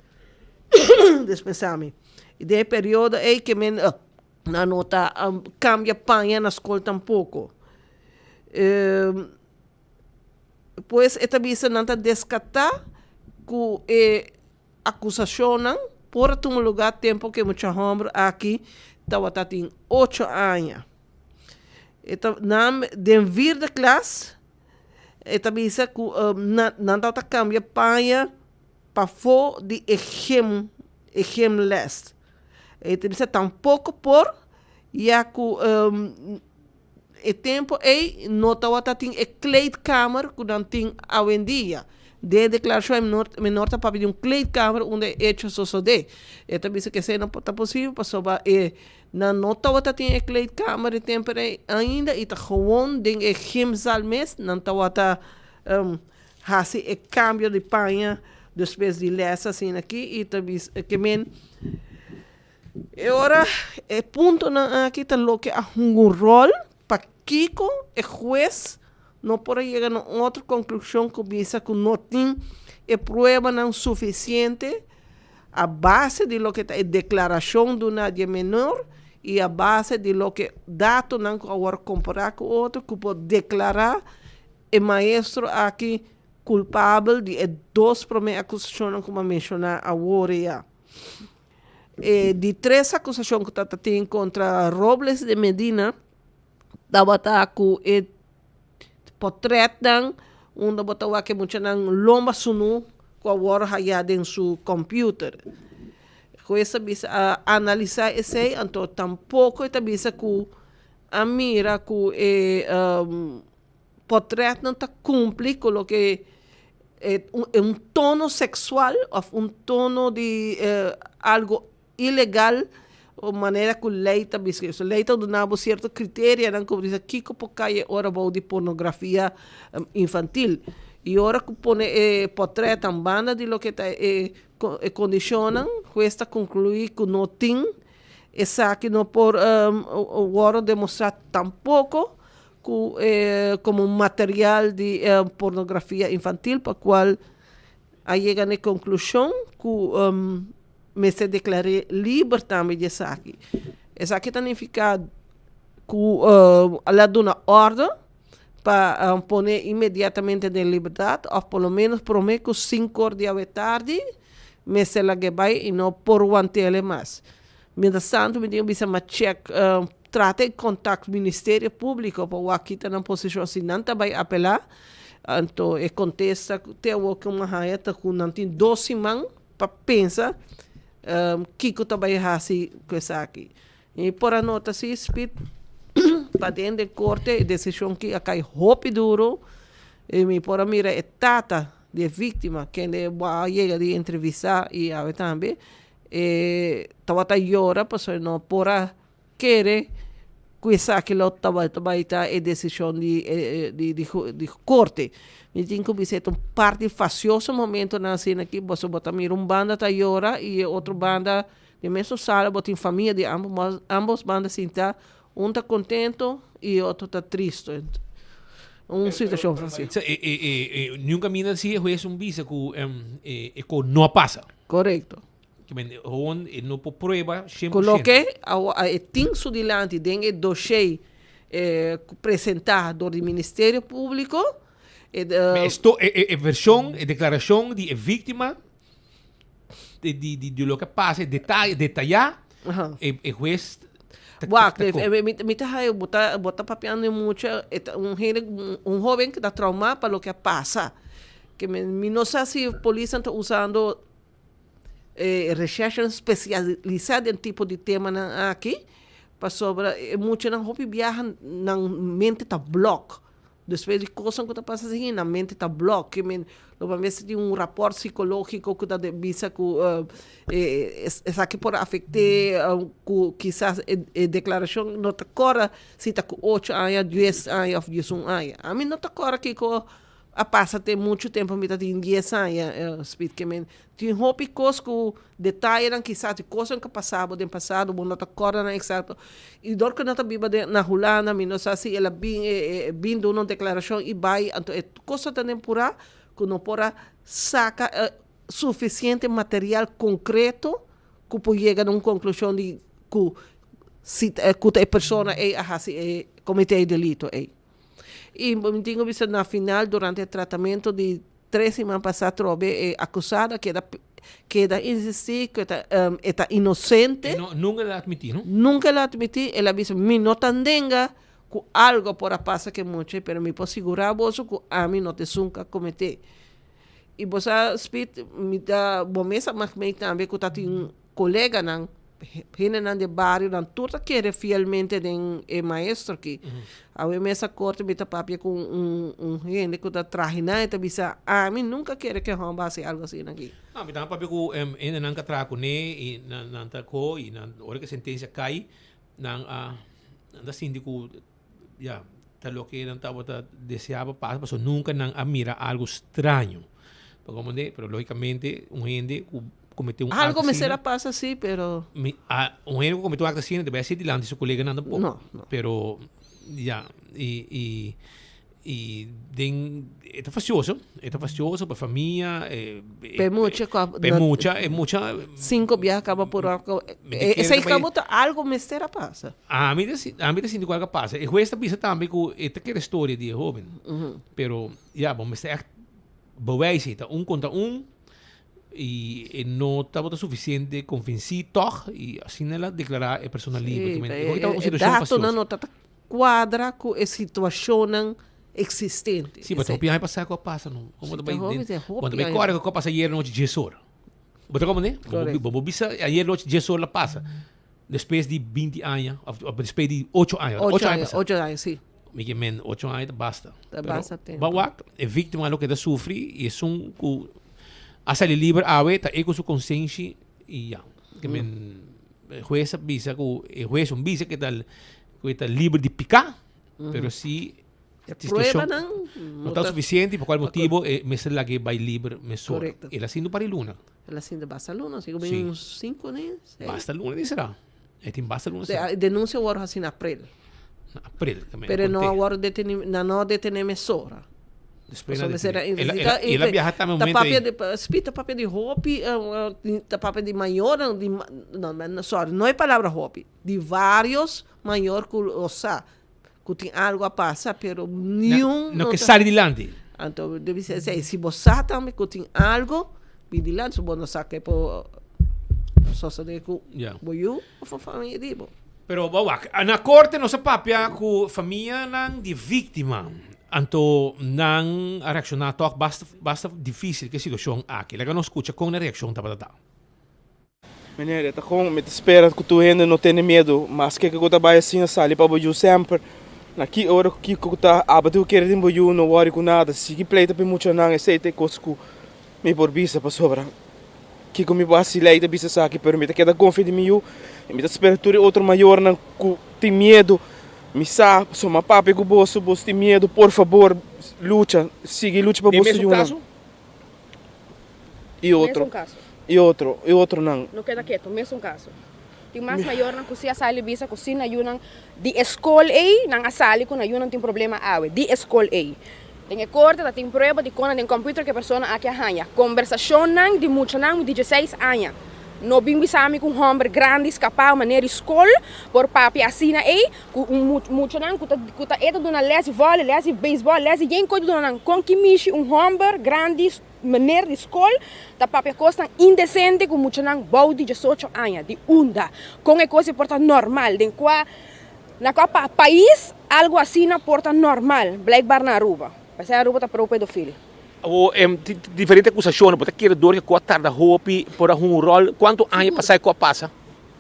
Dispensá mi. I den e periodo ei ke men nan no ta kambia paña na skol tampoko. Pues e ta bisa nan ta deskatá ku e Akusashonnan por a tuma lugá tempu ku e mucha hòmber aki tabata tin ocho aña. E ta nan den vierde klas e ta bisa ku nan tabata kambia paña pafó di e gym e gymles. E ta bisa tampoko por ya ku E tempo ei no tawata tin e kleedkamer ku nan tin awendia. Den e deklarashon e menor menor ta papia di un kleedkamer unda e echo a sosodé. E ta bisa ku esei no por ta posibel pasobra e nan no tawata tin e kleedkamer e tempo ei ainda i ta gewoon den e gymzaal mes nan tawata hasi e kambio di paña despues di lès asina aki i ta bisa ke men E ora e puntonan aki ta loke a hunga un rol pakiko e hues no por a yega na un otro konklushon ku bisa ku no tin e pruebanan sufisiente a base di loke ta e deklarashon duna di e menor i a base di loke datonan ku a wòrdu kompará ku otro ku por deklará e maestro aki kulpabel di e dos promé akusashonnan ku mi a menshoná awor ya. E di tres akusashon ku tabata tin kontra Robles de Medina tabata ku e potrètnan unda bo ta wak e muchanan lomba sunú ku a wòrdu hayá den su kòmpiuter. Hues a bisa a analisá esei anto tampoko e ta bisa ku a mira ku e potrètnan ta kumpli ku loke e un tono seksual òf un tono di algu ilegal o manera ku lei ta bisa. So lei ta duna bo sierto kriterianan ku bo bisa kiko por kai e ora bou di pornografia infantil. I ora ku pone e potrètnan banda di loke ta e kondishonnan, hues ta konkluí ku no tin esaki no por wòrdu demostrá tampoko ku e komo material di pornografia infantil pa kual a yega na e konklushon ku mester deklar'é liber tambe di esaki. Esaki ta nifiká ku a duna òrdu pa pone inmediatamente den libertat òf por lo ménos promé ku sinku or di awe tardi mester lag'é bai i no por want'é mas. Mientras tanto mi tin ku bisa ma chèk Trata e kontakt Ministerio Públiko pa wak kita nan posishon si nan ta bai apelá. Anto e kontesta te awor ku mi a haña ta ku nan tin dos siman pa pensa kiko ta bai hasi ku esaki. Mi por a nota si Speed paden den korte e desishon ki a kai hopi duru i mi por a mira e tata di e víktima kende bo a yega di entrevistá i awe tambe. E tabata yora pasobra e no por a kere ku esaki lo tabata bai ta e desishon di di di korte. Mi tin ku bisa e ta un parti fasioso momentonan asina aki pasobra bo ta mira un banda ta yora i e otro banda den mesun sala bo tin famia di ambos ambos banda sinta un ta kontento i e otro ta tristo. Un situashon asina. Niun kaminda si e hues un bisa ku e ko no a pasa. Korekto. Ke men gewoon e no por prueba shen Ku por shento. loke awo a e tin su dilanti den e doshé ku presentá dor di Ministerio Públiko, e Ma e sto e e e vershon, e deklarashon di e víktima di di di di loke a pasa, e detaye detayá, e e hues ta ta Wak, ta kon. mi mi ta haya bo ta bo ta papiando di mucha, e ta un hende un hóben ku ta traumá pa loke a pasa. Ke men mi no sa si polisnan ta usando E recherchenan spesialisá den tipo di temanan aki, pasobra e muchanan hopi biaha nan mente ta blòk. Despues di kosnan ku ta pasa asina, nan mente ta blòk. Ke men lo por mester tin un rapòrt sikológiko ku ta bisa ku esaki por afekt'é, ku kisas e deklarashon no ta kòrda si ta ku ocho aña, dies aña òf diesun aña. Ami no ta kòrda kiko A pasa te muchu tempu mi ta tin dies aña, Speed ke men tin hopi kos ku detayenan kisas di kosnan ku a pasa bo den pasado bo no ta kòrda nan eksakto i dor ku nan ta biba den na Hulanda mi no sa si el a bin e bin duna un deklarashon i bai anto e kosnan ta den purá ku no por a saka sufisiente material konkreto ku por yega na un konklushon di ku si ku ta e persona ei a hasi e kometé e delito ei. I mi tin ku bisa na final durante e tratamento di tres siman pasá atrobe e akusado a keda keda insistí ku e ta e ta inosente. E no nunka el a atmití no? Nunka el a atmití, el a bisa mi no ta nenga ku algo por a pasa ku e mucha pero mi por sigurá boso ku ami no ta esun ku a kometé. I bo sa Speed mi ta bo mes a mak mei tambe ku ta tin Koleganan, hendenan di e barionan tur ta kere fielmente den e maestro aki. Awe mes a korte mi ta papia ku un un hende ku ta traha nan e ta bisa ami nunka kere ku e hòmber hasi algu asina aki. No, mi ta papia ku hendenan ku a traha kuné i nan nan ta ko i nan ora ku e sentensia kai nan a nan ta sinti ku ya ta loke nan tabata deseá pa pasa pasobra nunka nan a mira algu straño. Bo komprendé? Pero lógikamente un hende ku kometé un akto Algo mester asina a pasa sí, pero. Mi a un hende ku kometé un akto asina debe a ser dilanti su koleganan tampoco. No, no. Pero ya i i i den e ta fastioso, e ta fastioso pa e famia e P'e mucha ku a p'e mucha e mucha Sinku biaha kaba por ora Mi ta kere Esei ta bai kaba ta algo mester a pasa. Ami ta si ami ta sinti ku algo a pasa. E hues ta bisa tambe ku e ta kere storia di e hoben. Pero ya bo mester ègt bewijs ei ta un kontra un i e no tabata sufisiente konvensí tòg i asina el a deklará e persona liber. Sí, E hopi tabata un e situashon datonan fastioso. no ta ta kuadra ku e situashonnan eksistente. Sí, pero hopi aña pasá ku a pasa no. Komo ta bai den Hopi bo ta bai aña. kòrda ku a pasa ayer nochi dies or. Bo ta komprendé? Korekto. Bo bo bisa ayer nochi dies or la pasa. Despues di binti aña òf despues di ocho aña. Ocho Ocho aña aña, pasá. ocho aña, sí. Mi ke men ocho aña ta basta. Ta Pero basta tempo. Ba wak, e víktima loke ta sufri i esun ku a sali liber awe ta e ku su konsenshi i ya. Ke men e hues a bisa ku e hues un bisa ke ta ku e ta liber di piká, pero si E situashon pruebanan no ta sufisiente pa kual motibo e mester lag'é bai liber mesora. Korekto. El a sinti un par di luna. El a sinti basta luna, si ku Sí. bin un sinku ni seis. Basta luna di será. E tin basta luna De, será. e denunsia wòrdu hasi na aprel. Na aprel tambe. Pero no a wòrdu deteni, nan no a detené mesora. Despues nan Pasobra mester a detené. El a, el investiga a, el a biaha tambe un ta momento papia ei. di, spi ta papia di hopi, ta papia di mayornan, di, no, no, sorry, no e palabra hopi, di varios mayor ku lo sa ku tin algu a pasa, pero niun No no ke ta. sali dilanti. Anto debe ser esei, si bo sa tambe ku tin algu, bin dilanti, so bo no sa ke por sosode ku Ya. bo yu of e famia di bo. Pero bo wak, na korte nos a papia ku famianan di víktima, anto nan a reakshoná tòg basta basta difísil ku e situashon aki. Laga nos skucha kon nan reakshon tabata ta. Meneer, e ta kon mi ta spera ku tur hende no tene miedu, maske ke ku ta bai asina sali pa bo yu semper. Na ki ora ku kiko ku ta aba tin ku kere den bo yu no wòri ku nada, sigui pleita pa e muchanan, esei ta e kos ku mi por bisa pasobra. kiko mi por hasi lei ta bisa esaki pero mi ta keda konfia di mi yu i mi ta spera tur e otro mayornan ku tin miedu mi sa pasobra mi a papia ku boso boso tin miedu por fabor lucha sigui lucha pa Den boso mesun yunan kaso? i otro Mesun kaso. i otro i otronan. No keda ketu, mesun kaso. Tin mas mayornan ku si a sali bisa ku si na yunan di e skol ei nan a sali ku na yunan tin problema awe, di e skol ei. Den e korte ta tin prueba di kon den computer ku e persona aki a haña. Kombersashonnan di muchanan di dieseis aña. No bin bisa mi ku un hòmber grandi skapá manera di skol por papia asina ei ku un muchanan ku ta ku ta e ta duna lès di vòlei, lès di beisbòl, lès di yen kos ta duna nan. Kon ki mishi un hòmber grandi Meneer di skol ta papia kosnan indesente ku muchanan bou di diesocho aña. Di unda? Kon e kos ei por ta normal? Den kua na kua pais algu asina por ta normal? Blijkbaar na Aruba. P'esei Aruba ta pro pedofilia. Awor tin diferente akusashonnan. Bo ta kere dor ku a tarda hopi por a hunga un ròl? Kuantu aña pasá ku a pasa?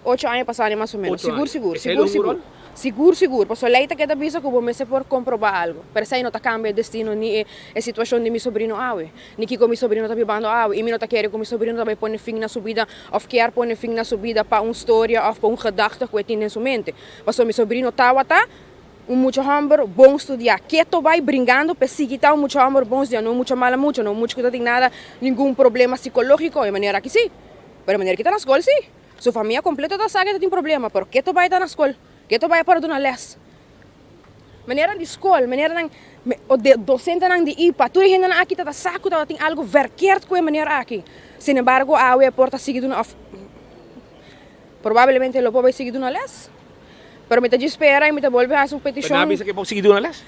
Ocho aña pasá ni mas o menos. Sigur, sigur. Sigur, sigur. Sigur, sigur. Pasobra lei ta keda bisa ku bo mester por komprobá algu. Pero esei no ta kambia e destino ni e e situashon di mi sobrino awe. Ni kiko mi sobrino ta bibando awe. I mi no ta kere ku mi sobrino ta bai pone fin na su bida òf kier pone fin na su bida pa un storia òf pa un gedachte ku e tin den su mente. Pasobra mi sobrino tawata un mucha hòmber bon studiá. Keto bai bringando p'e sigui ta un mucha hòmber bon studiá. No un mucha mala mucha, no un mucha ku ta tin nada, ningun problema sikológiko. E manera aki sí. Pero e manera ki ta na skol sí. Su famia completo ta sa ke ta tin problema, pero ke ta bai ta na skol? Ke ta bai para duna les? Meneernan di skol, meneernan, docentenan di ipa, tur e hendenan aki ta ta sa ku tabatin algo verkeerd ku e meneer aki. Sin embargo, awe e por ta sigui duna of probablemente lo por bai sigui duna les. Pero mi ta djis spera y mi ta bolbe haci un peticion. Pero nan a bisa ke por sigui duna les?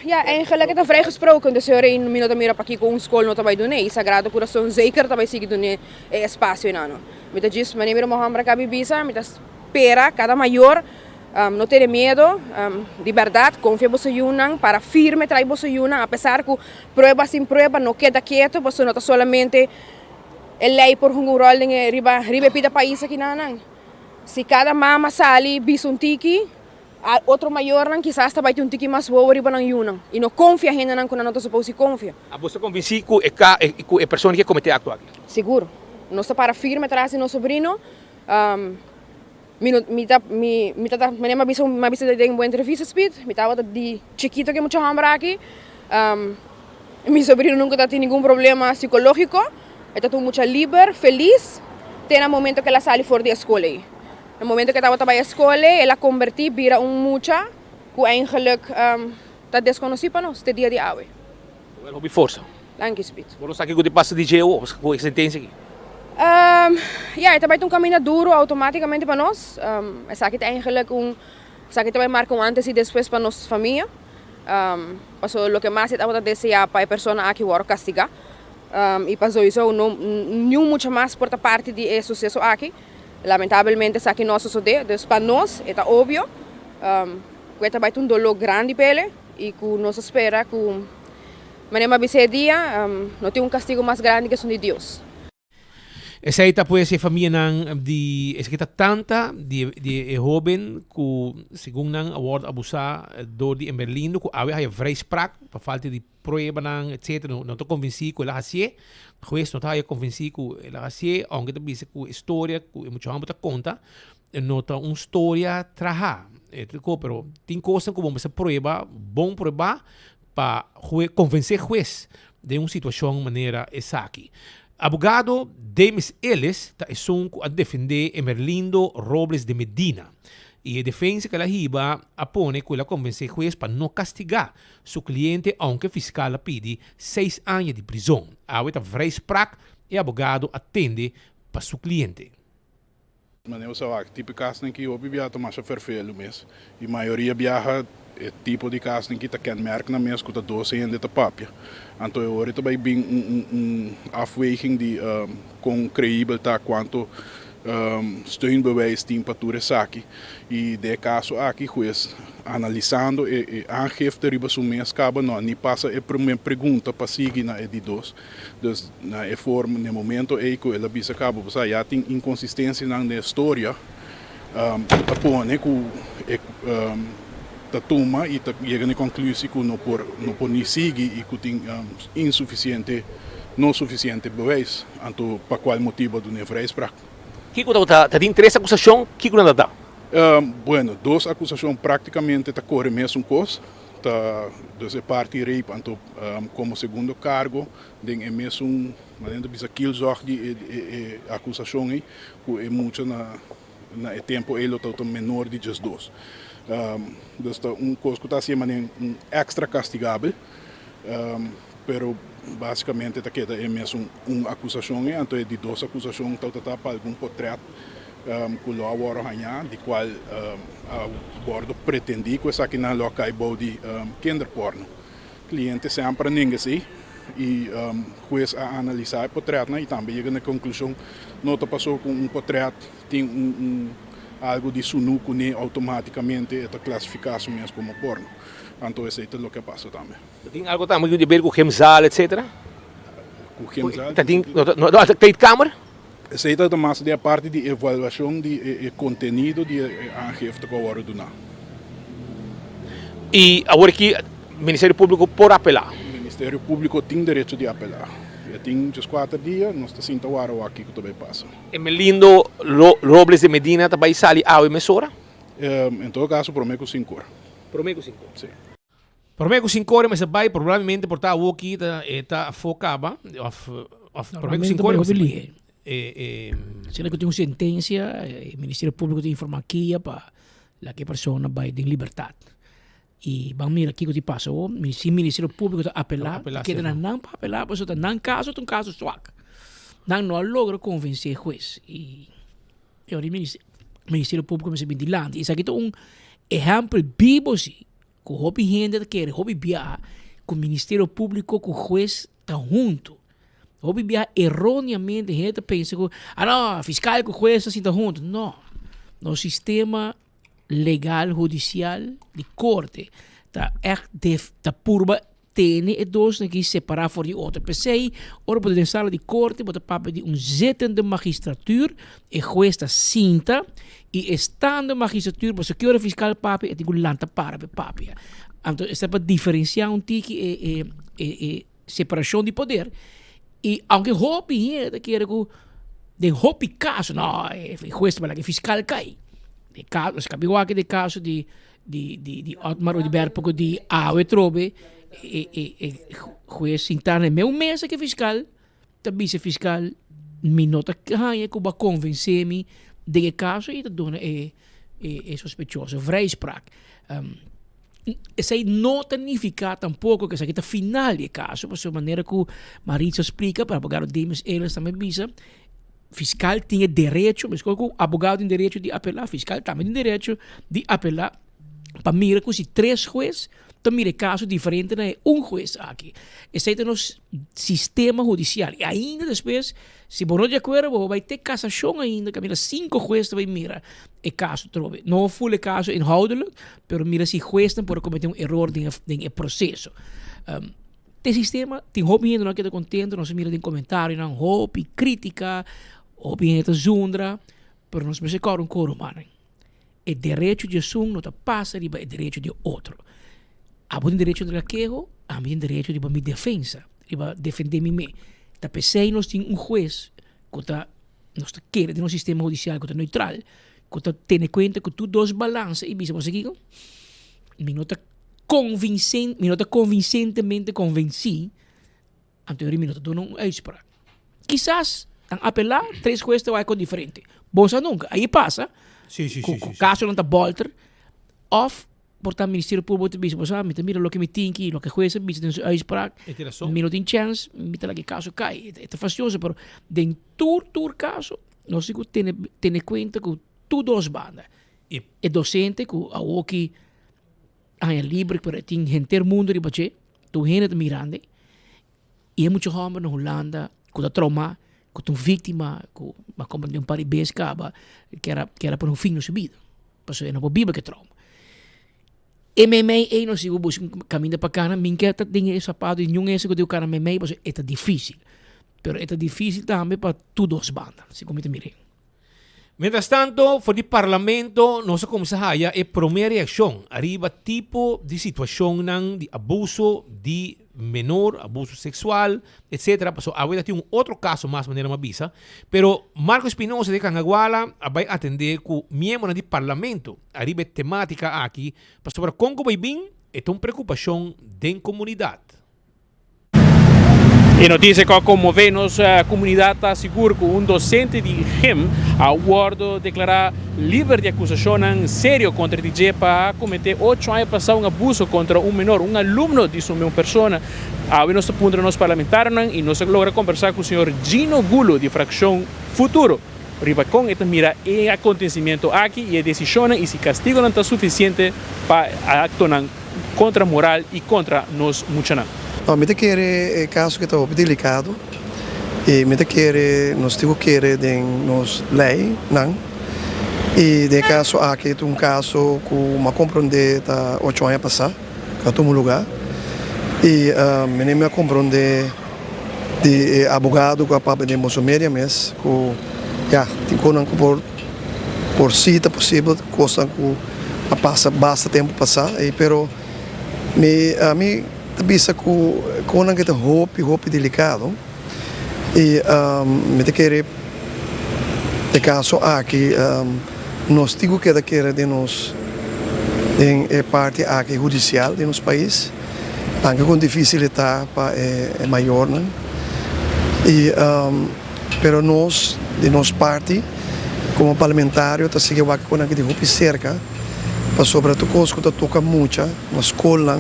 Ja, eigenlijk e ta vrijgesproken, dus heur mi no ta mira pakiko un skol no ta bai dun'é, y Sagrado Corazon zeker ta bai sigui dun'é e espacio einan. Mi ta djis, manera mi ruman hòmber a kabi bisa, mi ta spera kada mayor no tene miedo, di bèrdat konfia boso yunan, para firme trai boso yunan, apesar ku prueba sin prueba no keda ketu, pasobra no ta solamente e lei por hunga un ròl den e riba riba e pida pais akinanan. Si kada mama sali bisa un tiki, A otro mayornan kisas ta bai tin un tiki mas wowo riba nan yunan i no konfia hendenan ku nan no ta supos di konfia. A bo ta konvensí ku e ka ku e persona ke kometé akto aki? Sigur. Nos ta para firme tras di nos sobrino. Mi no mi ta mi mi ta ta manera mi a bisa mi a bisa den bo entrevista Speed, mi tabata di chikito ku e mucha hòmber aki. Mi sobrino nunka ta tin ningun problema sikológiko. E ta tin mucha liber, felis, te na momento ku el a sali for di e skol ei. Na momento ku e tabata bai e skol ei, el a kombertí bira un mucha ku eigenlijk ta deskonosí pa nos te dia di awe. Wel hopi forsa. Danki Speed. Bo no sa kiko di pasa di dje awor ku e sentensia aki? Ya, e ta bai ta un kaminda duru outomátikamente pa nos. Esaki ta eigenlijk un, esaki ta bai marka un antes i despues pa nos famia. Pasobra loke mas e tabata deseá pa e persona aki wòrdu kastigá. I pa souiso no niun mucha mas por ta parti di e suseso aki. Lamentabelmente esaki no a sosodé, dus pa nos e ta obvio ku e ta bai ta un doló grandi p'ele i ku nos a spera ku manera mi a bisa e dia no tin un kastigu mas grandi ku esun di Dios. Esei ta pues e famianan di esaki ta tanta di di e hoben ku segun nan a wòrdu abusá dor di Emerlindo ku awe a haya vrijspraak pa falta di pruebanan etcetera no no ta konvensí ku el a hasié hues no ta haya konvensí ku el a hasié ounke ta bisa ku e storia ku e mucha hòmber ta konta no ta un storia trahá e ta ko pero tin kosnan ku bo mester prueba bon pruebá pa hue konvensé hues den un situashon manera esaki abogado Demis Ellis ta esun ku a defendé Emerlindo Robles de Medina i e defensa ku el a hiba a pone ku el a konvensé hues pa no kastigá Su cliente aunke fiscal a pidi seis aña di prizon. Awe ta vrijspraak e abogado a tende pa su cliente. Manera bo sa wak, tipo kasnan ki hopi biaha ta masha ferfelu mes. I mayoria biaha e tipo di kasnan ki ta kenmerk nan mes ku ta dos hende ta papia. Anto e ora ta bai bin un un afweging di kon kreibel ta, kuantu steunbewijs tin pa tur esaki. I den e kaso aki hues analisando e aangifte riba su mes kaba no a ni pasa e prome pregunta pa sigui na e di dos. Dus na e forma na e momento ei ku el a bisa kaba bo sa ya tin inkonsistensianan den e storia ku ta pone ku e ta tuma i ta yega na e konklusi ku no por no por ni sigui i ku tin insufisiente. no sufisiente bewijs, anto pa kual motibu a duna e vrijspraak. Kiko tabata ta tin tres akusashon, kiko nan ta ta? Bueno, dos akusashon praktikamente ta kore mesun kos, ta dus e parti rape anto komo segundo kargo den e mesun manera ta bisa kielzog di e akusashon ei ku e mucha na na e tempu ei lo tabata menor di diesdos. Dus ta un kos ku ta hasi e manera un èkstra kastigabel, pero básikamente ta keda e mesun un akusashon ei. Anto e di dos akusashon tabata ta pa algun potrèt ku lo a wòrdu hañá, di kual a wòrdu pretendí ku esakinan lo a kai bou di kinderporno. Kliente semper a nenga esei i hues a analisá e potrètnan i tambe yega na e konklushon no ta pasó ku un potrèt tin un algu di sunú kuné outomátikamente e ta klasifiká su mes komo porno. Anto esei ta loke a pasa tambe. Ta tin algu tambe ku di ber ku gymzaal etcetera? Ku gymzaal? Ta tin no ta kleedkamer? Esei ta mas di e parti di evaluashon di e kontenido di e aangifte ku a wòrdu duná. I awor aki Ministerio Públiko por apelá? Ministerio Públiko tin derecho di apelá. E tin djeskuater dia, nos ta sinta wara wak kiko ta bai pasa. Emelindo Robles de Medina ta bai sali awe mesora? En todo kaso promé ku sinku or. Promé ku sinku or? Sí. Promé ku sinkore mester bai probablemente por ta awoki ta e ta afó kaba òf òf promé ku sinkore mester bai. E e. Asina ku tin un sentensia e Ministerio Públiko ta informá kia pa laga e persona bai den libertat. I ban mira kiko tin pasa awor. Si Ministerio Públiko ta apelá ta keda na nan pa apelá pasobra ta nan kaso ta un kaso swak. Nan no a logra konvensé hues i e ora e Ministerio Públiko mester bin dilanti. Esaki ta un ehèmpel bibo si. Ku hopi hende ta kere hopi biaha ku Ministerio Públiko ku hues ta huntu. Hopi biaha eróneamente hende ta pensa ku ah no, fiskal ku hues ta sinta huntu. No, nos sistema legal hudisial di korte ta ègt ta purba tene e dosnan aki separá for di otro. P'esei, ora bo ta den sala di korte, bo ta papia di un zittende magistratuur, e hues ta sinta, i e staande magistratuur, pasobra ki ora e fiskal papia, e tin ku lanta para pa e papia. Anto esei pa diferensiá un tiki e e e e separashon di poder. I aunke hopi hende ta kere ku den hopi kaso, no, e hues ta bai laga e fiskal kai. E kaso, nos kabi wak den kaso di di di di Otmar Oduber poko di awe trobe e e e hues sintá na e meu mesa ku e fiskal ta bisa e fiskal mi no ta haña ku bo a konvensé mi den e kaso i ta duna e e sospechoso vrijspraak. Esei no ta nifiká tampoko ku esaki ta final di e kaso pasobra manera ku Maritza a splika pero abogado Demis Ehlers tambe a bisa Fiscal tin e derecho, meskos ku abogado tin derecho di apelá, fiscal tambe tin derecho di apelá pa mira ku si tres hues ta mira e kaso diferente na e un hues aki. Esei ta nos sistema hudisial. I ainda despues, si bo no di akuerdo, bo por bai te kasashon ainda, kaminda sinku hues ta bai mira e kaso atrobe. No ful e kaso inhoudelijk, pero mira si huesnan por a kometé un eror den den e proseso. Te sistema tin hopi hende no a keda kontento, nos a mira den komentarionan hopi kritika, hopi hende ta zundra, pero nos mester kòrda un kos rumannan, e derecho di esun no ta pasa riba e derecho di e otro. Abo tin derecho di entrega keho, ami tin derecho riba mi defensa, riba defende mi mes. Ta p'esei nos tin un hues ku ta, nos ta kere den nos sistema hudisial ku ta neutral, ku ta tene kuenta ku tur dos balansa i bisa bo sa kiko, mi no ta. Convincen, mi no ta convincentemente convencí, anto yori mi no ta duna un uitspraak. Kisas nan apelá, tres hues ta wak con diferente. Bo sa nunca. Ahí pasa, Sí, sí, cu, sí, cu sí, sí. casonan ta bolter, of por ta Ministerio Público ta bisa, bo sa, mi ta mira loke mi tin ki, loke hues a bisa den su uitspraak, E tin razon. mi no tin chance, mi ta laga e caso cai. E ta fastioso, pero den tur, tur caso, nos tin cu tene, tene cuenta cu tur dos banda. E docente cu awoki Haña liber pero e tin henter mundo riba dje, tur hende ta mirando i e mucha hòmber na Hulanda ku ta traumá, ku ta un víktima, ku a komprendé un par di bes kaba kier a kier a pone un fin na su bida, pasobra e no por biba ku e trauma. E meimei ei nos sigu buska un kaminda pa kana, mi ke ta den e sapato di niun hende ku tin ku kana meimei pasobra e ta difísil, pero e ta difísil tambe pa tur dos banda, segun mi ta mir'é. Mientras tanto, for di Parlamento nos a cuminsa haya e prome reaccion ariba tipo di situacionnan di abuso di. menor, abuso sexual, etc. Paso awe ta tin un otro caso mas manera mi a bisa. Pero Marco Espinosa de Cangaguala a bai atende cu miembronan di parlamento ariba e tematica aki pasobra con cu bai bin e ta un preocupacion den comunidad. E noticia cu a conmove nos comunidad ta sigur cu un docente di gym a wordo declara liber di acusacionnan serio contra di dje pa a comete ocho aña pasa un abuso contra un menor, un alumno di su meun persona. Awe nos ta puntra nos parlamentarionan y nos a logra conversa cu señor Gino Gulo di fraccion Futuro riba con e ta mira e acontecimiento aki y e decisionnan y si castigonan ta suficiente pa actonan kontra moral i kontra nos muchanan. No, mi ta kere e kaso ke ta hopi delikado i mi ta kere nos tin ku kere den nos leinan i den e kaso aki ta un kaso ku mi a komprondé ta ocho aña pasá ku a tuma lugá i mi mi a komprondé di e abogado ku a papia den boso media mes ku ya tin konan ku por Por si ta posibel kosnan ku a pasa basta tempu pasá ei pero mi ami ta bisa ku konan ke ta hopi hopi delikado i mi ta kere e kaso aki nos tin ku keda kere den nos den e parti aki hudisial di nos pais anke kon difisil e ta pa e mayornan i. Pero nos, di nos parti, komo parlamentario ta sigui wak ku nan di hopi serka, pasobra tur kos ku ta toka mucha na skolnan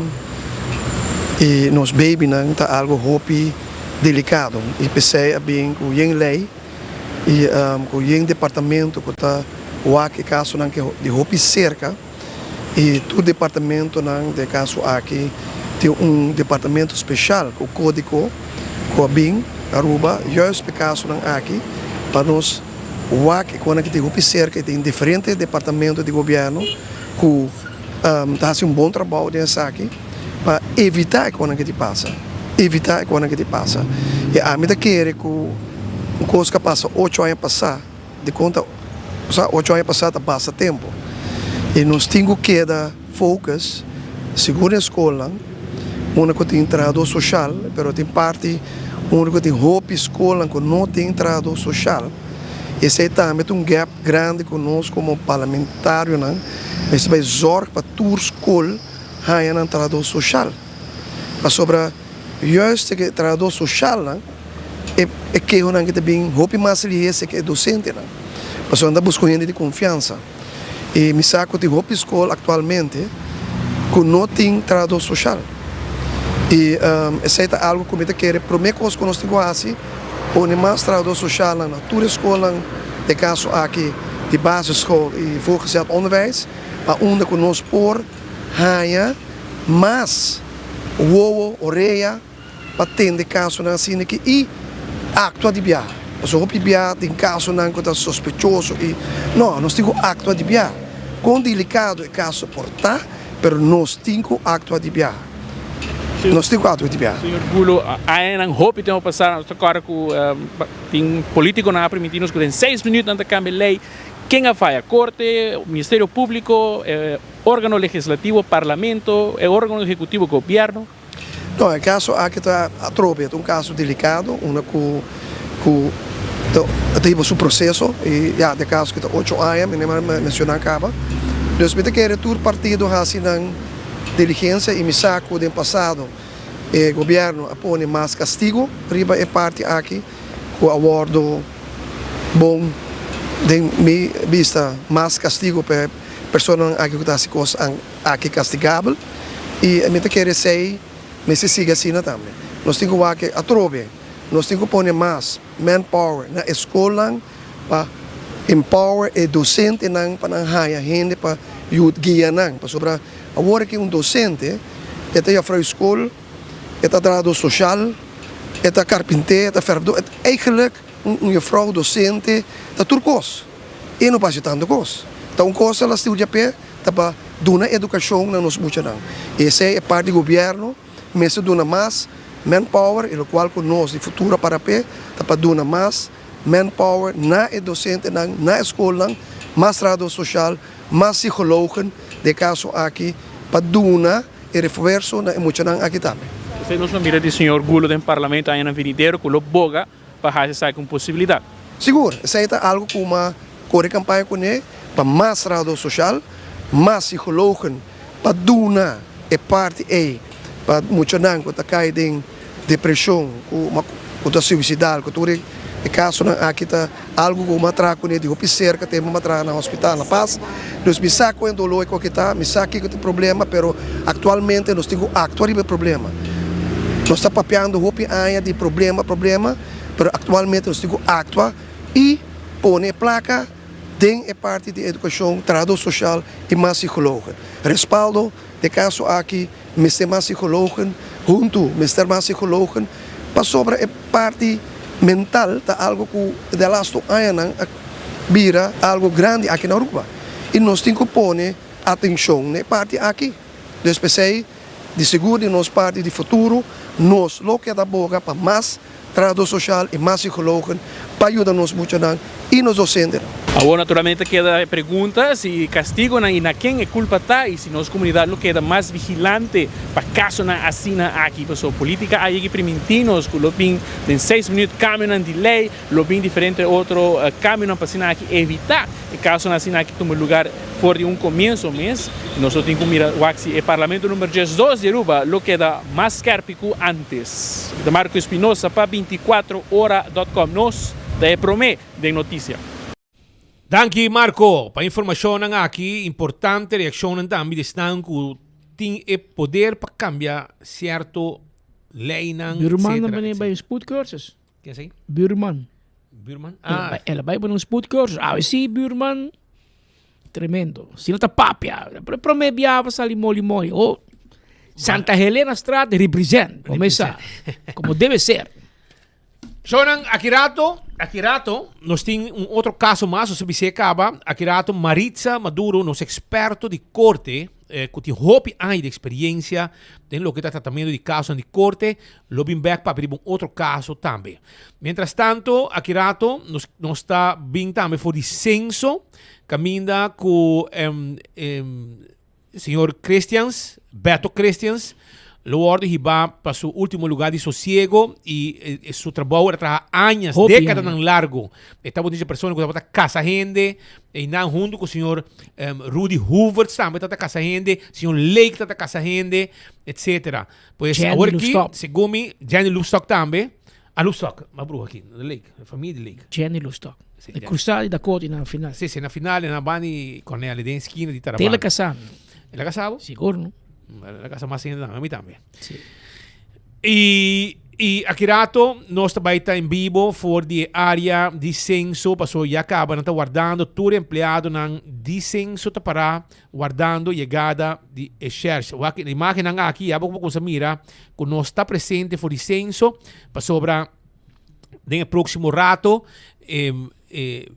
i nos babynan ta algu hopi delikado. I p'esei a bin ku yen lei i ku yen departamento ku ta wak e kasonan di hopi serka. I tur departamentonan den e kaso aki tin un departamento speshal ku kódigo ku a bin Aruba juist pa e kasonan aki pa nos wak e konan ki tin hopi serka i tin diferente departamento di gobièrnu ku ta hasi un bon trabou den esaki pa evitá e konan ki tin pasa, evitá e konan ki tin pasa. I ami ta kere ku un kos ku a pasa ocho aña pasá. Di konta sa ocho aña pasá ta basta tempu i nos tin ku keda focus sigur den skolnan unda ku tin trahadó soshal pero tin parti unda ku tin hopi skolnan ku no tin trahadó soshal esei tambe ta un gap grandi ku nos komo parlamentarionan mester bai zòrg pa tur skol haña nan trahadó soshal pasobra Juist e trahadó soshalnan e e kehonan ke ta bin hopi mas lihese ke e dosentenan. Pasobra nan ta buska un hende di konfiansa. I mi sa ku tin hopi skol aktualmente ku no tin trahadó soshal. I esei ta algu ku mi ta kere promé kos ku nos tin ku hasi, pone mas trahadó soshalnan na tur e skolnan, den kaso aki di basisschool i voortgezet onderwijs, pa unda ku nos por haña mas wowo, orea pa tende kasonan asina aki i aktua di biaha. Pasobra hopi biaha tin kasonan ku ta sospechoso i no, nos tin ku aktua di biaha. Kon delikado e kaso por ta, pero nos tin ku aktua di biaha. Nos tin ku aktua di biaha. Señor Gulo, añanan hopi tempu pasá nos ta kòrda ku tin polítikonan a primintí nos ku den seis minüt nan ta kambia lei. Ken a faya? Korte, Ministerio Públiko? Órgano legislativo, parlamento, e órgano ehekutivo, gobièrnu. No, e kaso aki ta atrobe, ta un kaso delikado, unda ku ku ta hiba su proseso i ya den kaso ki ta ocho aña, mi a menshoná kaba. Dus mi ta kere tur partido hasi nan diligensia i mi sa ku den pasado e gobièrnu a pone mas kastigo riba e parti aki ku a wòrdu bon den mi bista mas kastigo pa e Personanan aki ku ta hasi kos aki kastigabel i mi ta kere esei mester sigui asina tambe. Nos tin ku wak atrobe, nos tin ku pone mas manpower na e skolnan pa empower e dosentenan pa nan haña hende pa yud guia nan. Pasobra awor aki un dosente e ta yafrou skol, e ta trahadó soshal, e ta karpinté, e ta fèrfdó, eigenlijk un yefrou dosente ta tur kos. E no por haci tanto cos. Ta un cos a studia p'e ta pa duna educacion na nos muchanan. Esey e parti di gobierno mester duna mas manpower y locual cu nos di futuro a para p'e ta pa duna mas manpower na e docentenan, na e scolnan, mas trahador social, mas psicologen den e caso aki pa duna e refuerzo na e muchanan aki tambe. Esei nos lo mira di señor Gulo den Parlamento añanan venidero ku lo boga pa hasi esaki un posibilidat. Sigur, esei ta algu ku m'a kore kampaña kuné pa mas trahadó soshal, mas psikologen pa duna e parti ei pa muchanan ku ta kai den depreshon, ku ta suisidal, ku tur e kasonan aki ta algu ku m'a traha kuné di hopi serka tempu m'a traha na hospital La Paz. Dus mi sa ku e doló ku ta, mi sa kiko ta e problema, pero aktualmente nos tin ku aktua riba e problema. Nos ta papiando hopi aña di problema, problema, pero aktualmente nos tin ku aktua i pone e plaka den e parti di edukashon, trahadó soshal i mas sikologen. Respaldo den e kaso aki mester mas sikologen, huntu mester mas sikologen, pasobra e parti mental ta algu ku den lastu añanan a bira algu grandi aki na Aruba i nos tin ku pone atenshon na e parti aki. Dus p'esei di sigur di nos parti di futuro nos lo keda boga pa mas trahadó soshal i mas sikologen pa yuda nos muchanan i nos dosentenan. Awor naturalmente ta keda e pregunta si kastigonan i na ken e kulpa ta i si nos komunidat lo keda mas vigilante pa kasonan asina aki. Pasobra politika a yega i primintí nos ku lo bin den seis minüt kambionan di lei, lo bin diferente otro kambionan pa asina aki evitá e kasonan asina aki tuma lugar for di un komienso mes. Nos lo tin ku mira wak si e Parlamento number 12 di Aruba lo keda mas skèrpi ku antes. Mi ta Marco Espinosa pa 24 ora dot com. Nos ta e promé den notisia. Danki Marco pa informashonnan aki, importante reakshonnan tambe di esnan ku tin e poder pa kambia sierto leinan Buurman etcetera ta etcetera. bai spoedcursus. Ken esei? Buurman. Buurman? El Ah. bai, el a bai pa un spoedcursus. Awe si buurman tremendo. Si no ta papia. Pero prome biaha pa sali moli moli. Oh, Santa Helena Straat represent. Como esa. Como debe ser. Shonan, aki rato, aki rato, nos tin un otro caso mas, nos a bis'é caba. Aki rato Maritza Maduro, nos experto di corte, eh, cu tin hopi aña di experiencia den loke ta tratamento di casonan di corte, lo bin bek papia riba un otro caso tambe. Mientras tanto, aki rato, nos, nos ta bin tambe for di censo, caminda cu em, em, Señor Christians, Beto Christians, lo wordo hiba pa su ultimo lugar di sosiego y su trabou era traha añas, Hopi décadanan aña. largo. E tabata dice persona cu tabata casa hende, y nan hunto cu señor Rudy Hooverts tambe tabata casa hende, señor Lake tabata casa hende, etcétera. Pues Jenny awor aki, Loefstok. segun mi, Jenny Loefstok tambe, ah Loefstok, m'a bruha aki, no Lake, familia di Lake. Jenny Loefstok. Sí, De Jenny. cruzada di Dakota na final. Sí, sí, na final, na banda di Cornelio, den esquina di Tarabana. Tela casá. El a casá bo? Sigur, no? El a casa mas hende tambe, a mi tambe. Sí. Y, y aki rato nos ta bai ta en vivo for di e area di censo, paso ya caba nan ta wardando tur empleadonan di censo ta para wardando yegada di e sheriff. Wak e imagennan aki ya bo por cuminsa mira cu nos ta presente for di censo pasobra den e próximo rato eh, eh,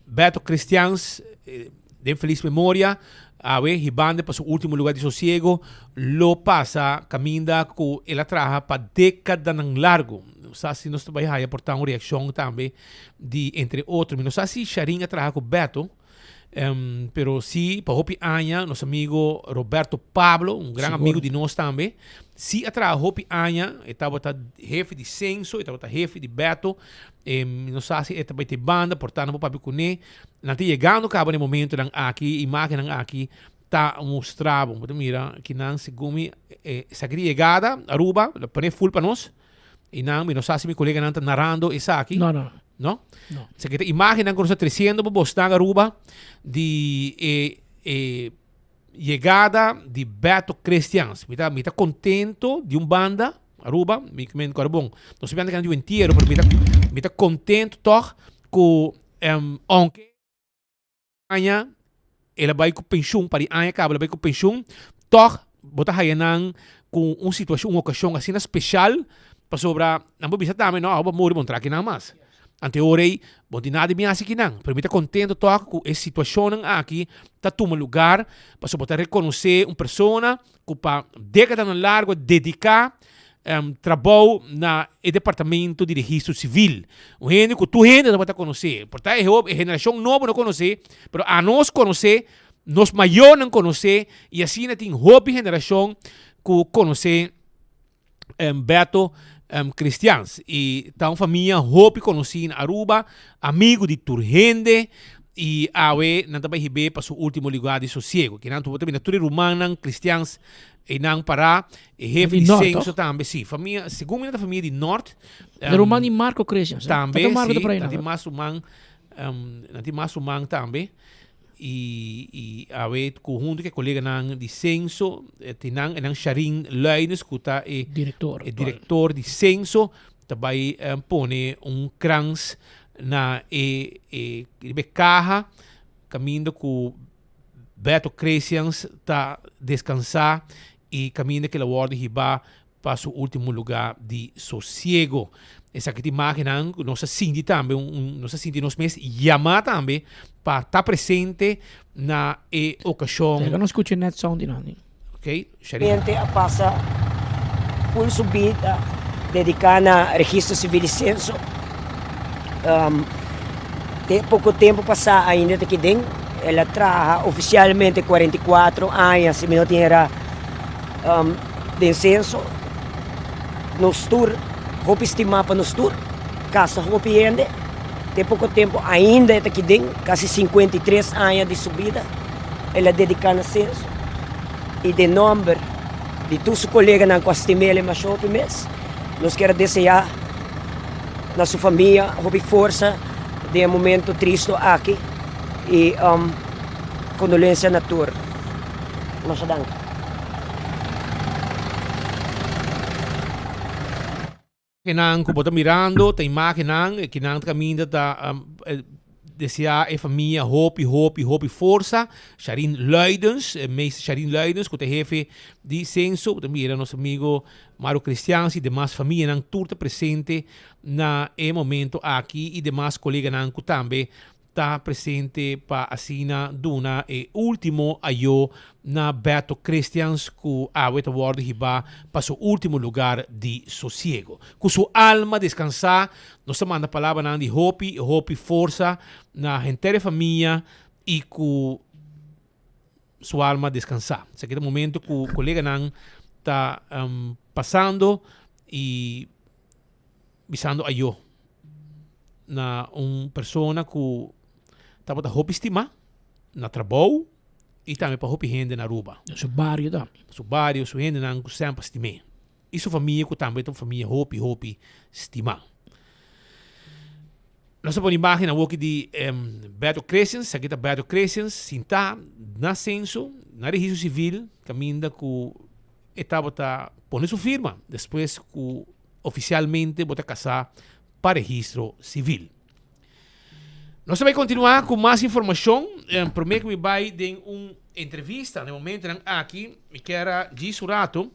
Beto Christians eh, den feliz memoria awe hibande pa su último lugar di sosiego lo pasa caminda cu el a traha pa décadanan largo. No sa si nos ta bai haya por ta un reaccion tambe di entre otro. Mi no sa si Sharin a traha cu Beto. Um, pero sí, pa hopi aña, nos amigo Roberto Pablo, un gran Sigur. amigo di nos tambe, sí a traha hopi aña, e tabata hefe di censo, e tabata hefe di Beto, eh, mi no sa si e ta bai te banda, por ta no por papia kuné. Nan ta yegando kaba na e momentonan aki, imagennan aki ta mustra bo. Bo ta mira kinan segun mi, eh, esaki di yegada, Aruba, lo pone full pa nos. Y nan, mi no sa si mi coleganan ta narrando esaki. No, no. No? No. Esaki ta imagennan ku nos ta treciendo pa bosnan Aruba di e, e yegada di Beto Christians. Mi ta, mi ta contento di un banda, Aruba, mi men kore bon. No sabia antes di un entiero, pero mi ta, mi ta contento toch ku, em, aunque aña el a bai ku penshun, pa di aña kaba el a bai ku penshun, tòg bo ta haya nan ku un situashon, un okashon asina speshal, pasobra nan por bisa tambe, no, awo bo a muri, bo no traha kinan mas. Ante ora ei, bo no tin nada di bin hasi kinan. Pero mi ta kontento tòg ku e situashonnan aki ta tuma lugar, pasobra bo ta rekonosé un persona ku pa dékadanan largu a dediká trabou na e departamento di registro sivil. Un hende ku tur hende tabata konosé. Por ta e hopi, e generashon nobo no konosé, pero anos konosé, nos mayornan konosé i asina tin hopi generashon ku konosé. Beto Christians y ta un famia hopi conoci na Aruba, amigo di tur hende y awe nan ta bay hibe pa su ultimo lugar di sosiego. Kinan tur bo ta bira tur e rumannan Christians eynan para, e hefe Di di Noord, censo toch? tambe, si, famia, segun mi nan ta famia di Noord. De ruman di Marco Christians, hè? Tambe, Ta Marco si, ta por ahí nan nan, tin toch? mas ruman, nan tin mas ruman tambe. Y y awe cu hunto cu e coleganan di censo tin nan e nan Sharin Luines cu ta e Director e actual. director di censo ta bay pone un krans na e e riba e caha caminda cu Beto Cresians ta descansa y caminda cu el a wordo hiba pa su ultimo lugar di sosiego. Esaki ta imagennan ku nos a sinti tambe, un, un, nos a sinti nos mes yamá tambe pa ta presente na e okashon. Laga nos skucha net sound di nan. Ok, Sharina. Gente a pasa full su bida dedica na Registro Civil y Censo. Um, te poco tempo pasa ainda ta kiden. El a traha oficialmente 44 aña, si mi no tin era. Um, Den senso, nos tur hopi stimá pa nos tur, kasa hopi hende. Den poko tempu ainda e ta aki den, kasi 53 aña di su bida el a dediká na senso. I den nòmber di tur su koleganan ku a stim'el e masha hopi mes, nos kier a deseá na su famia hopi forsa den e momento tristu aki i kondolensia na tur. Masha danki. Imagennan ku bo ta mirando ta imagennan e kinan ta kaminda ta desea e famia hopi hopi hopi forsa. Sharin Luidens, meester Sharin Luidens ku ta hefe di senso, bo ta mira nos amigo Mario Christians i demas famianan tur ta presente na e momento aki i demas koleganan ku tambe ta presente pa asina duna e ultimo ayo na Beto Christians cu awe ta wordo hiba pa su ultimo lugar di sosiego. Cu su alma descansa, nos ta manda palabranan di hopi hopi forsa na henter e famia y cu su alma descansa. Esaki ta momento cu coleganan ta pasando y bisando ayo na un persona ku tabata hopi stimá na trabou i tambe pa hopi hende na Aruba. Na su bario tambe. Su bario, su hendenan ku semper stim'é. I su famia ku tambe ta un famia hopi hopi stimá. Nos a pone imagen awoki di Beto Crescens, esaki ta Beto Crescens sintá na senso, na registro sivil, kaminda ku e tabata pone su firma despues ku Oficialmente bo ta casá pa registro civil. Nos ta bai continuá cu mas informacion. Prome cu mi bai den un entrevista na e momentonan aki, mi kier a djis un rato.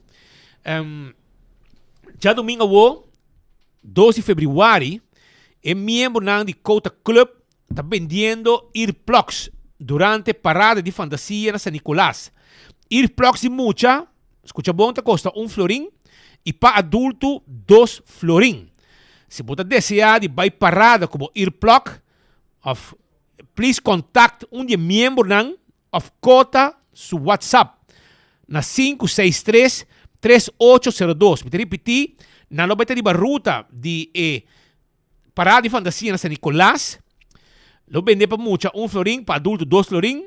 Djadomingo awo, dos di februari, e miembronan di Cota Club ta bendiendo earplugs durante parada di fantasia na San Nicolas. Earplugs di mucha, scucha bon, ta costa un florin y pa adulto dos florin. Si bo ta desea di bay parada cu bo earplug of please contact un di e miembronan of Cota su WhatsApp na 563 3802. Mi ta ripiti, nan lo bay ta riba ruta di e Parada di fantasia na San Nicolas lo bende pa mucha un florin, pa adulto dos florin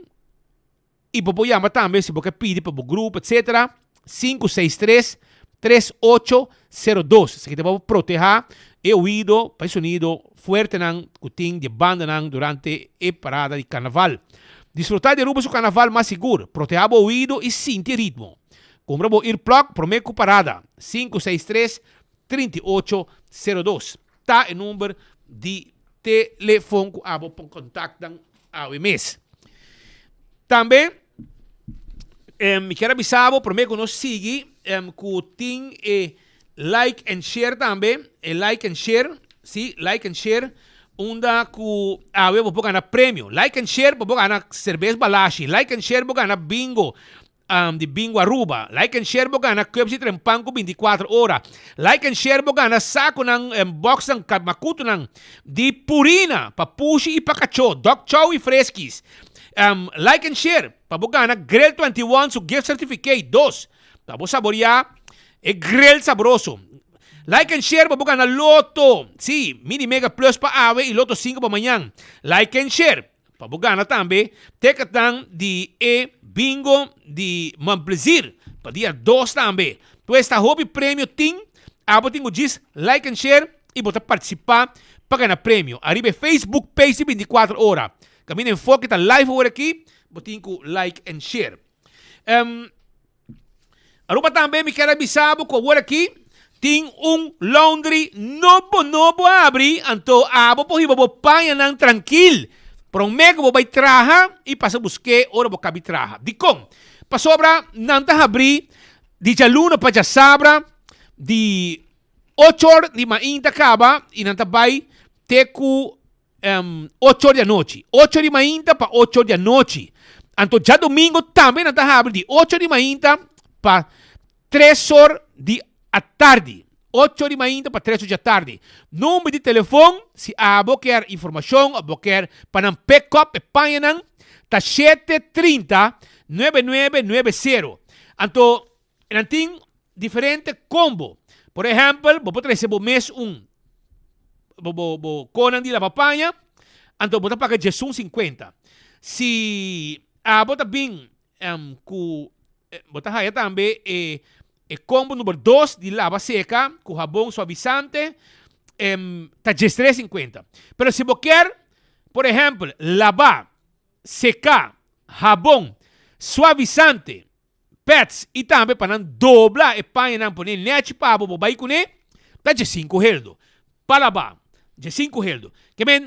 y bo por yama tambe si bo ke pidi pa bo grupo etcetera 563 3802. Esaki ta pa proteha e oido pa e sonido fuertenan cu tin di e bandanan durante e parada di carnaval. Disfruta di Aruba su carnaval mas sigur, proteha bo oido y sinti e ritmo. Cumpra bo earplug prome cu parada 563 3802 ta e number di telefon ku abo por kontaktan awe mes. Tambe mi kier a bisa bo prome ku nos sigui ku tin e like and share tambe, e like and share, si, like and share unda ku awe bo por gana premio. Like and share bo por gana serbes Balashi, like and share bo gana bingo. Di Bingo Aruba. Like and share bo gana cups di trempan cu 24 ora. Like and share bo gana saconan, boxnan, macutonan di Purina pa pushi y pa cacho, dog chow y friskies. Like and share pa bo gana Grill 21 su gift certificate dos pa bo saboria. E grill sabroso. Like and share pa bo gana Lotto. Sí, Mini Mega Plus pa awe y Lotto 5 pa mañan. Like and share pa bo gana tambe ticketnan di e bingo di Man Plezier pa dia 2 tambe. Pues ta hopi premio tin, abo tin cu djis like and share y bo ta participa pa gana premio. Ariba e Facebook page di 24 ora. Caminda Enfoke ta live awor aki, bo tin cu like and share. Um, Aruba tambe mi kier a bisa bo ku awor aki tin un laundry nobo nobo a abri, anto abo por hiba bo pañanan trankil promé ku bo bai traha i pasa busk'é ora bo kabi traha. Dikon? Pasobra nan ta habri di djaluna pa djasabra di ocho or di mainta kaba i nan ta bai te ku Ocho or di anochi. Ocho di mainta pa ocho or di anochi. Anto djadomingo tambe nan ta habri di ocho di mainta pa tres or di atardi. Ocho di mainta pa tres or di atardi. Number di telefon si abo kier informacion of bo kier pa nan pick up e pañanan ta shete 30 nuebe nuebe nuebe sero. Anto nan tin diferente combo. Por ehempel, bo por trece bo mes un bo bo bo konan di laba paña, anto bo ta paga djesun sinkuenta. Si abo ta bin um, ku bo ta haya tambe e e combo number dos di laba seka ku habon suavisante um, ta djestres sinkuenta. Pero si bo kier, por ehempel, laba, seka, habon, suavisante, Pets i tambe pa nan dobla e pañanan pone nechi pa bo bo bai kuné ta djesinku heldo. Pa laba, djesinku heldo. Ke men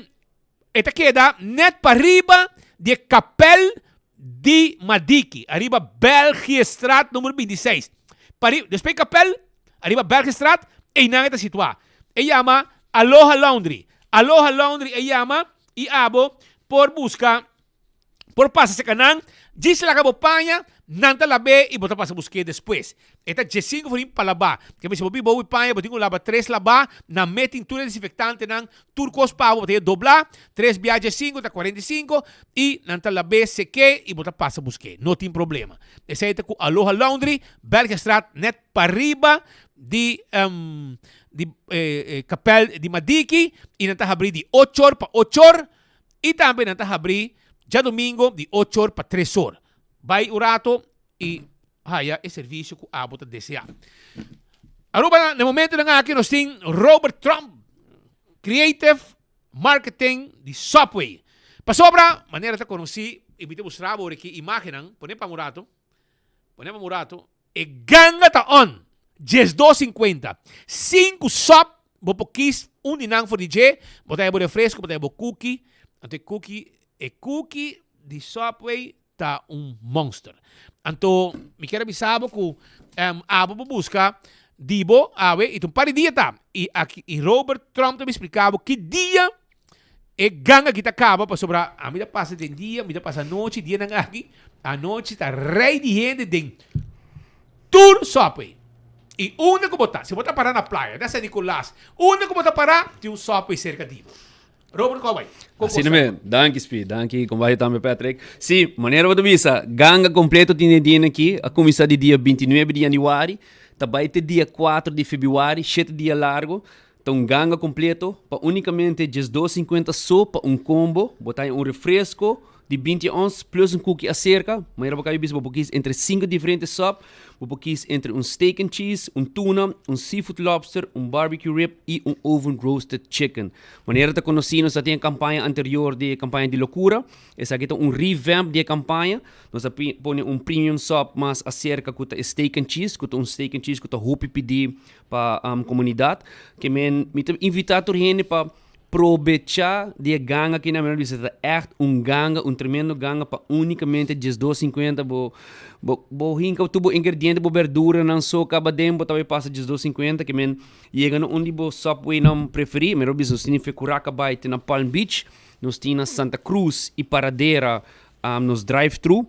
e ta keda net pariba di e kapèl di Madiki, ariba Belgiestraat numero 26. Pari, despues e kapèl, ariba Belgiestraat, einan e ta situá. E yama Aloha Laundry. Aloha Laundry e yama i abo por buska. Por pasa serka nan, djis laga bo paña, nan ta lab'é i bo ta pasa busk'é despues. E ta djesinku forin pa labá. Ke si bo bin bo paña, bo tin ku laba tres labá, nan mes tin tur e desinfektantenan, tur kos pa bo, bo ta hei doblá, tres bia djesinku ta 45, i nan ta lab'é, sek'é i bo ta pasa busk'é. No tin problema. Esei ta ku Aloha Laundry, Belgiastraat, nèt pariba di di kapèl di Madiki, i nan ta habrí di ochor pa ochor. I tambe nan ta habrí djadumingo di ocho or pa tres or. Bai un rato i haya e servisio ku abo ta deseá. Aruba na e momentonan aki nos tin Robert Tromp, Creative Marketing di Subway. Pasobra, manera ta konosí, i mi ta mustra bo aki imágennan, pone pa un rato, pone pa un rato, E ganga ta on! 12 sinkuenta. Sinku sòp bo por kis un di nan for di dje, bo ta haya bo refresco, bo ta haya bo cookie. Anto e cookie, e cookie di Subway ta un monster. Anto mi kier a bisa bo ku abo por buska di bo awe i ta un par di dia ta. I aki i Robert Tromp ta bin splika bo ki dia E gang aki ta kaba pasobra ami ta pasa den dia, mi ta pasa anochi, dianan aki, anochi ta rei di hende den tur Subway. I unda ku bo ta, si bo ta para na playa, na San Nicolas, unda ku bo ta para, tin un Subway serka di bo. Robert kua bai? Kon Asina me, danki Spi, danki kon bai tambe Patrick. Si, manera bo ta bisa, ganga kompleto tin e dianan aki, a kuminsá di dia 29 di yanüari, ta bai te dia 4 di febrüari, shete dia largo. Ta un ganga completo pa unicamente 12.50 so pa un combo. Bo ta haña un refresco di 20 ons plus un cookie acerca. Manera bo cabi bisa bo por kies entre cinco diferente sop. Bo por kies entre un steak and cheese, un tuna, un seafood lobster, un barbecue rib y un oven roasted chicken. Manera ta conoci nos a tin e campaña anterior di e campaña di locura. Esaki ta un revamp di e campaña. Nos a pone un premium sop mas acerca cu ta e steak and cheese, cu ta un steak and cheese cu ta hopi pidi pa comunidad. Ke men mi ta invita tur hende pa probecha di e ganga aki na mi bisa ta echt un ganga, un tremendo ganga pa unicamente 12.50 bo bo bo hinka tur bo ingrediente, bo berduranan so kaba den bo ta bay pasa 12.50 ke men yega na un di bo Subway nan preferi. Mi lo bisa nos tin Fecuraca bay te na Palm Beach, nos tin na Santa Cruz y Paradera nos drive thru.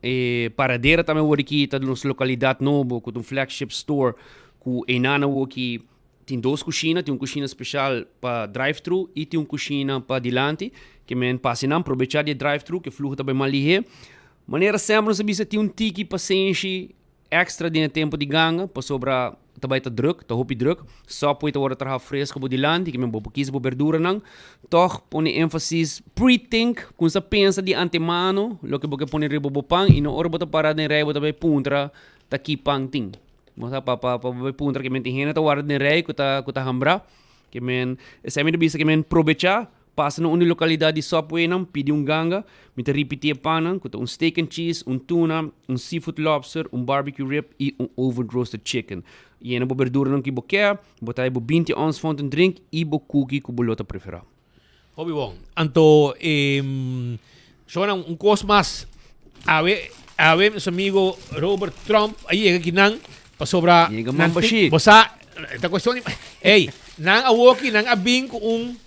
E Paradera tambe awor aki ta nos localidad nobo cu ta un flagship store cu einan awor aki tin dos cushina, tin un cushina special pa drive thru y tin un cushina pa dilanti ke men pasa einan probecha di e drive thru ke fluho ta bay mas lihe. Manera semper nos a bisa tin un tiki pasenshi. Extra den e tempo di ganga, pasobra ta bai ta druk, ta hopi druk. Subway ta worde traha fresco bo dilanti, kimen bo por kisa bo berduranan. Tog pone enfasis, pre-think, kumsa pensa di antemano loke bo ke pone riba bo pan y no ora bo ta para den rij bo ta bai puntra ta ki pan tin. Bo sa pa pa pa bo bai puntra kimen tin hende ta warda den rij ku ta ku ta hambra. Kimen esei mi ta bisa kimen probecha. Pasa na un di lokalidat di Subwaynan, pidi un ganga. Mi ta ripití e pannan, ku ta un steak and cheese, un tuna, un seafood lobster, un barbecue rib i un oven roasted chicken. Yena bo berduranan ku bo ke, bo ta haña bo 20 ons fountain drink i bo cookie ku bo lo ta preferá. Hopi bon. Anto e shownan un kos mas. Awe awe nos amigo Robert Trump a yega kinan pasobra Yega nan man tin bashí. bo sa ta cuestion di ey nan awoki nan a bin ku un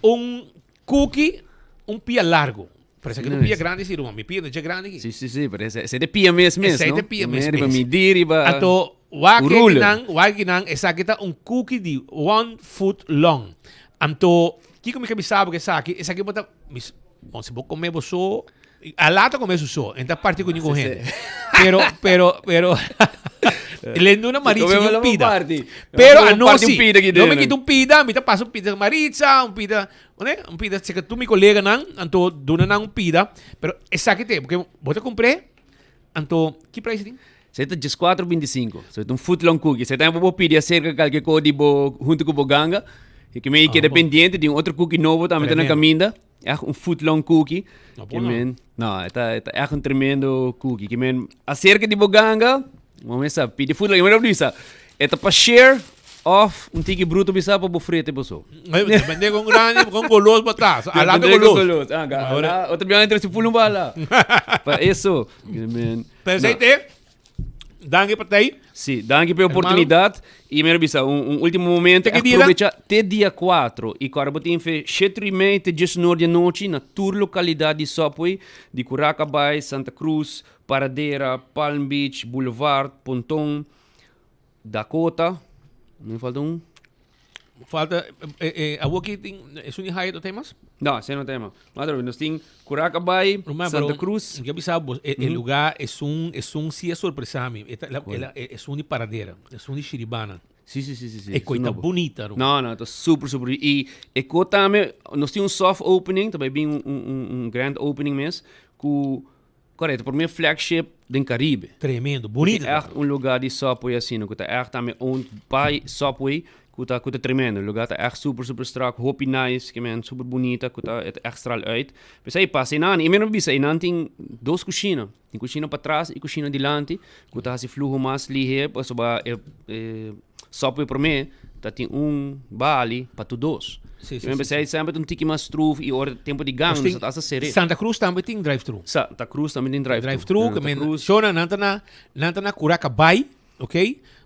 Un cookie, un pia largo. Pero esaki un pia grandi si, ruman. Mi pia no dje grandi aki. Si, si, si. Pero esei ta pia mes mes, no? Esei ta pia mes mes. Riba midi, riba Anto, wak un ruler. kinan, wak kinan, esaki ta un cookie di one foot long. Anto, kiko mi ke bisa bo ku esaki? Esaki bo ta, mis, bon, si bo come bo so, A lata come su so, en ta parti cu ningun hende. Pero, pero, pero, le duna Maritza ni un pida. Pero a no si, no me quita un pida, mi ta pasa un pida Maritza, un pida, un pida, seka tu mi colega nan, anto duna nan un pida, pero esaki te, porque bo ta compré, anto, ki prijs tin? Se ta 14.25, se ta un foot long cookie, se ta bo pidi acerca kalke ko di bo hunto ku bo ganga, y que me queda pendiente di un otro cookie nobo tambe ta na caminda. Echt un footlong cookie. No, Que men, no, eta, eta echt un tremendo cookie. Que men, acerca di boganga, vamos a pidi footlong. Ik bisa, eta pa share of un tiki bruto bisa pa bo frete boso. Depende con grande, con golos bota. Ala Depende golos. con golos. Ah, ga, ala, otro bian entre si fulun bala. Pa eso. Que men, Pero no. sei te, Danki pa tei. Sí, danki pa e oportunidad. Y mi bisa, un, un último momento. Te ki dia da? Aprovecha te dia 4. Y kora bo tin fe 7 y media te 19 di anochi na tur localidad di Subway, di Curaca Bay, Santa Cruz, Paradera, Palm Beach, Boulevard, Ponton, Dakota. Mi falta un. Falta, eh, eh, awo ki tin, esun di Hyatt no tin mas? No, ese no tin mas. Madre, nos tin Curaca Bay, Ruman, Santa pero Cruz. Mi ke bisa bo, e, e lugar esun, esun si a sorpresa mi. E ta, la, Cuál? e la, e, esun di Paradera, esun di Shiribana. Sí, sí, sí, sí, sí. E koi Esun ta nobo. bunita, ruman. No, no, ta super, super. Y e ko tambe, nos tin un soft opening, ta bai bin un, un, un, un grand opening mes, ku Correcto, prome flagship den Caribe. Tremendo, bonito. Echt un lugar di Subway asina, cu ta echt tambe owned by Subway, cu ta, cu ta tremendo. Lugar ta echt super, super strak, hopi nice, ke men super bunita, cu ta, e ta echt straal uit. P'esei pasa einan, y mi no bisa, einan tin dos cushina. Tin cushina patras y cushina dilanti, cu ta haci fluho mas lihe, pasobra e, e Subway prome ta tin un bali pa tur dos. Sí, sí, Mi sí, pensé semper un tiki mas stroef y ora tempo di gang, Nos nos tin ta hasta seré. Santa Cruz tambe tin drive-thru. Santa Cruz tambe tin drive-thru. Drive-thru, Santa que men, Cruz. shona, nan ta na, nan ta na Curaca Bay, ok?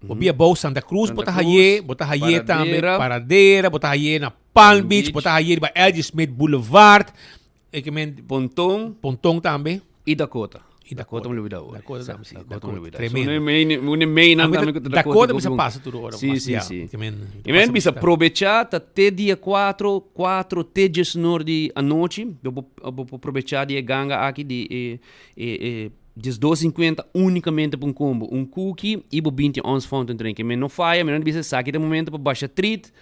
Bo bia bou Santa Cruz, Santa bo ta Cruz, haye, bo ta haye tambe Paradera. Paradera, bo ta haye na Palm Beach, Beach. bo ta haye riba LG Smith Boulevard. E que men, Ponton. Ponton tambe. Y Dakota. Y Dakota me olvidaba. Dakota tambe, sí. Dakota me olvidaba. Tremendo. So, un un main A mi tambe ta- cu ta Dakota mi sa bon. pasa tur ora, Sí, mas sí, ya, sí. que men, Y men pasa bisa visita. aprovecha ta te dia 4, 4 te 19 di anochi. Bo bo bo por aprovecha di e ganga aki di e e e 12.50 unicamente pa un combo. Un cookie y bo 20 ons fountain drink. Men no faya, men no bisa esaki ta e momento pa basha treat.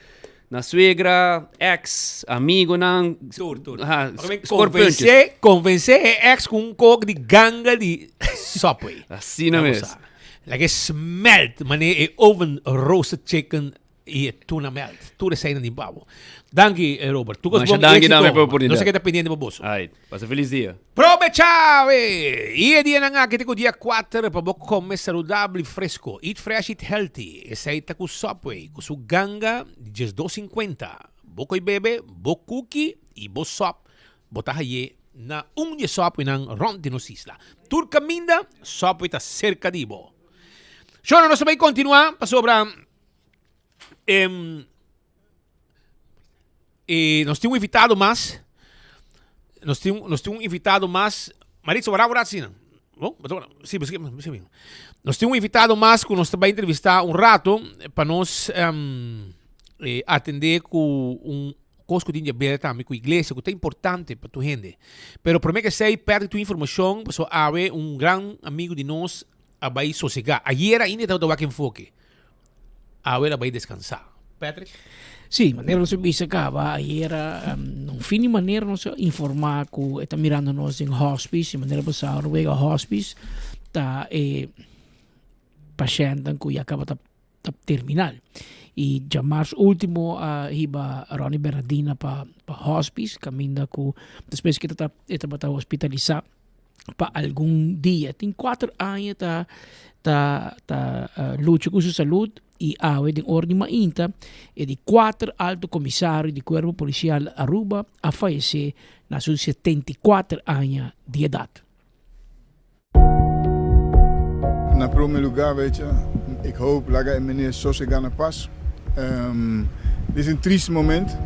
Na suegra, ex, amigonan. Tur, tur. Aha, Porque men score punches. convence, convence e ex cu un kok di ganga di Subway. Asina Ya bo mes. sa. Like e smelt, mane e oven roasted chicken y e tuna melt. Tur eseinan di babo. Danki, eh, Robert. Tu Masha bon danki éxito. tambe pa e oportunidad. Nos a keda pendiente pa boso. Ay, pasa feliz dia. Probecha we! I e dianan aki te ku dia kuater pa bo kome saludabel i fresko. Eat fresh, eat healthy. Esei ta ku Subway, ku su ganga di diesdos sinkuenta. Bo koi bebe, bo kuki i bo sòp bo ta haye na un di e Subwaynan rònt di nos isla. Tur kaminda Subway ta serka di bo. Shona, nos ta bai kontinuá pasobra E nos tin un invitado mas. Nos tin, nos tin un invitado mas. Maritza, wara wara asina. Oh, sí, sí, sí. Nos tin un invitado mas ku nos ta bai entrevistá un rato pa nos um, eh, atendé ku un kos ku tin di haber tambe ku iglesia, ku ta importante pa tur hende. Pero promé ke esei, pèrdè tur informashon, pasobra awe un gran amigo di nos. a bai sosegá. Ayera ainda e tabata wak enfoke. Awe el a bai deskansá. Patrick? Sí, manera nos a bisa caba ayera, um, un fin di manera nos a informa cu e ta mirando nos den hospice, y manera pasado no wega hospice, ta e patiënten cu ya caba ta, ta terminal. Y djamars ultimo a hiba Ronnie Bernardina pa, pa hospice, caminda cu despues cu e ta, e tabata hospitalisa pa algun dia. Tin cuater aña ta ta ta lucha cu su salud y awe den ora di mainta e di cuater alto comisario di Cuerpo Policial Aruba a fayece na su 74 aña di edad. Na prome lugar, weet je, ik hoop laga e meneer sosega na pas. Um, dit is een triest moment.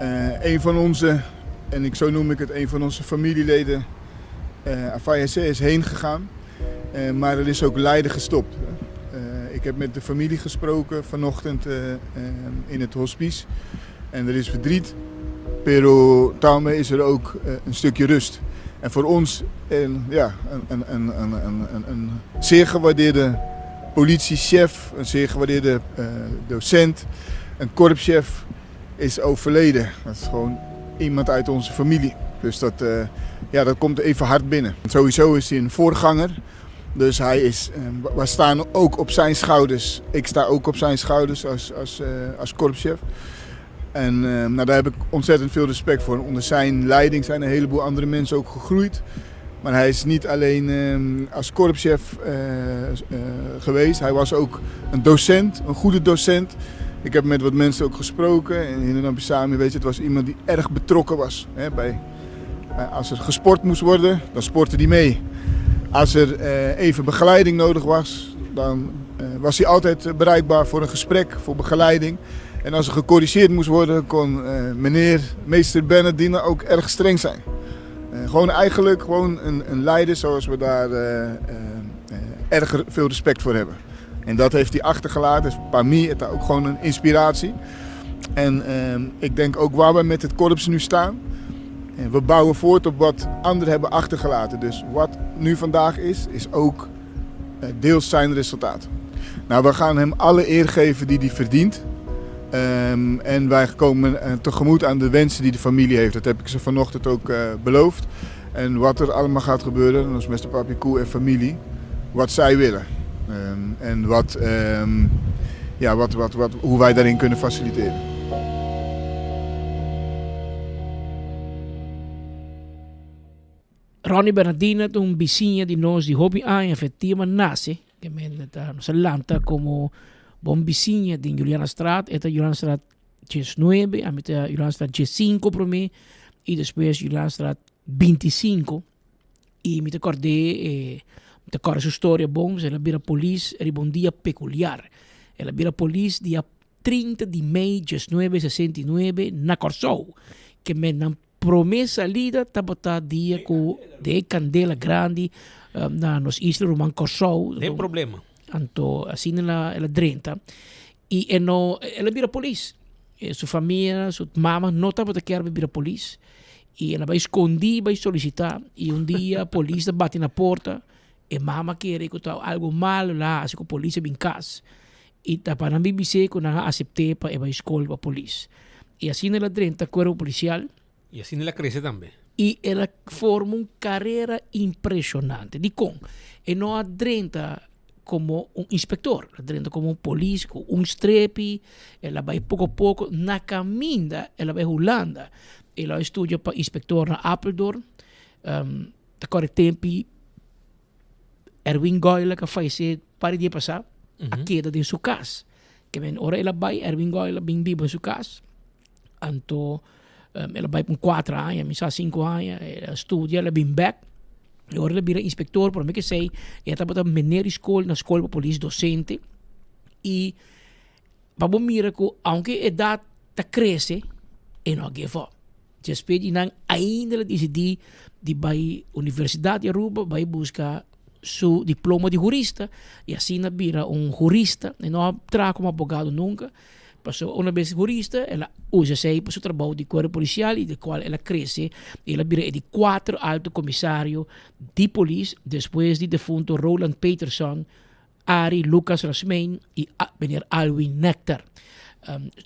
Uh, een van onze en ik, zo noem ik het, een van onze familieleden, uh, eh, is heen gegaan. Uh, maar er is ook lijden gestopt. Uh, ik heb met de familie gesproken vanochtend in het hospice. En er is verdriet, pero daarmee is er ook een stukje rust. En voor ons een, ja, een, een, een, een, een, zeer gewaardeerde politiechef, een zeer gewaardeerde docent, een korpschef is overleden. Dat is gewoon iemand uit onze familie. Dus dat, uh, ja, dat komt even hard binnen. Sowieso is hij een voorganger. Dus hij is, uh, we staan ook op zijn schouders. Ik sta ook op zijn schouders als, als, uh, als korpschef. En nou, daar heb ik ontzettend veel respect voor. Onder zijn leiding zijn een heleboel andere mensen ook gegroeid. Maar hij is niet alleen als korpschef geweest. Hij was ook een docent, een goede docent. Ik heb met wat mensen ook gesproken. En in Ambisami, weet je, het was iemand die erg betrokken was. Hè, bij, als er gesport moest worden, dan sportte hij mee. Als er eh, even begeleiding nodig was, dan eh, was hij altijd bereikbaar voor een gesprek, voor begeleiding. En als er gecorrigeerd moest worden, kon eh, meneer meester Bernardine ook erg streng zijn. gewoon eigenlijk gewoon een, een leider zoals we daar erg veel respect voor hebben. En dat heeft hij achtergelaten. Dus Pami is daar ook gewoon een inspiratie. En ehm, ik denk ook waar we met het korps nu staan. En we bouwen voort op wat anderen hebben achtergelaten. Dus wat nu vandaag is, is ook eh, deels zijn resultaat. Nou, we gaan hem alle eer geven die hij verdient. Um, en wij komen eh, tegemoet aan de wensen die de familie heeft. Dat heb ik ze vanochtend ook uh, beloofd. En wat er allemaal gaat gebeuren, dat is met Papi Koe en familie, wat zij willen. Um, en wat, um, ja, wat, wat, wat, hoe wij daarin kunnen faciliteren. Ronnie Bernardina ta un bisiña di nos di hopi aña efectiva nace, ke men ta nos a lanta como bon bisiña den Julianastraat, e ta Julianastraat 19, ami ta Julianastraat 15 prome y despues Julianastraat 25 y mi ta kord'é e mi ta kòrda su storia bon, el a bira polis riba un dia peculiar, el a bira polis dia 30 di mei diesnuebe sesenta i nuebe na Kòrsou, ke men nan prome salida tabata dia ku den e kandela grandi na nos isla ruman Kòrsou. Den problema. Anto asina el a el a drenta i e no el a bira polis. Su famia, su mama no tabata kier pa bira polis i el a bai skondi bai solisitá i un dia polis ta bati na porta e mama kere ku ta algu malo el a hasi ku polis a bin kas. I ta pa nan bis'é ku nan a asept'é pa e bai skol pa polis. I asina el a drenta kuerpo polisial. I asina el a krese tambe. I el a forma un karera impreshonante. Dikon? E no a drenta komo un inspektor, el a drenta komo un polis ku un strepi, el a bai poko poko, na kaminda el a bai Hulanda, el a studia pa inspektor na Apeldoorn, ta kòrda e tempi Erwin Goyla ku a fayesé par di dia pasá a keda den su kas. Ke men ora el a bai Erwin Goyla bin biba den su kas. Anto el a bai pa un kuater aña, mi sa sinku aña, el a studia, el a bin bèk. I ora el a bira inspektor, promé ke esei e tabata meneer di skol na skol pa polis dosente. I pa bo mira ku aunke edat ta krese, e no a give up. Despues di nan ainda el a disidí di bai Universidat di Aruba bai buska su diploma di hurista i asina bira un hurista. E no a traha komo abogado nunka, Paso una bes hurista el a usa esei pa su trabou di kuerpo polisial i di kual el a krese i el a bira e di kuater alto komisario di polis despues di defunto Roland Peterson, Arie Lucas Rasmijn i meneer Alwin Nectar.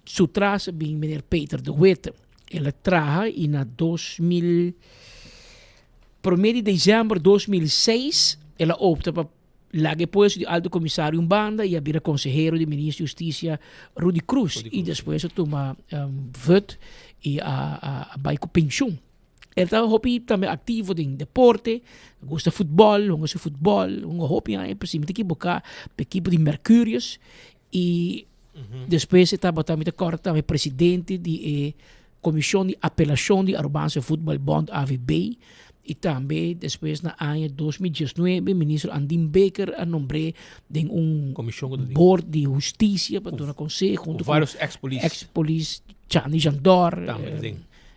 Su tras a bin meneer Peter de Witte. El a traha i na 2000 prome di december 2006 el a opta pa Laga e puesto di Alto Comisario un banda y a bira consehero di Ministro di Husticia Rudy Croes y despues a tuma vut y a bay cu pensioen. El ta hopi tambe activo den deporte, gusta futbol, hunga su futbol, hunga hopi aña, pero si mi ta ekiboca pa ekipo di Mercurius y despues e tabata mi ta corda tambe presidente di e Comision di Apelacion di Arubaanse Voetbal Bond, AVB, y tambe despues na aña 2019 Ministro Andin Bikker a nombr'é den un board di husticia pa duna conseho hunto cu varios ex-polis. Ex-polis Chandi Jandor,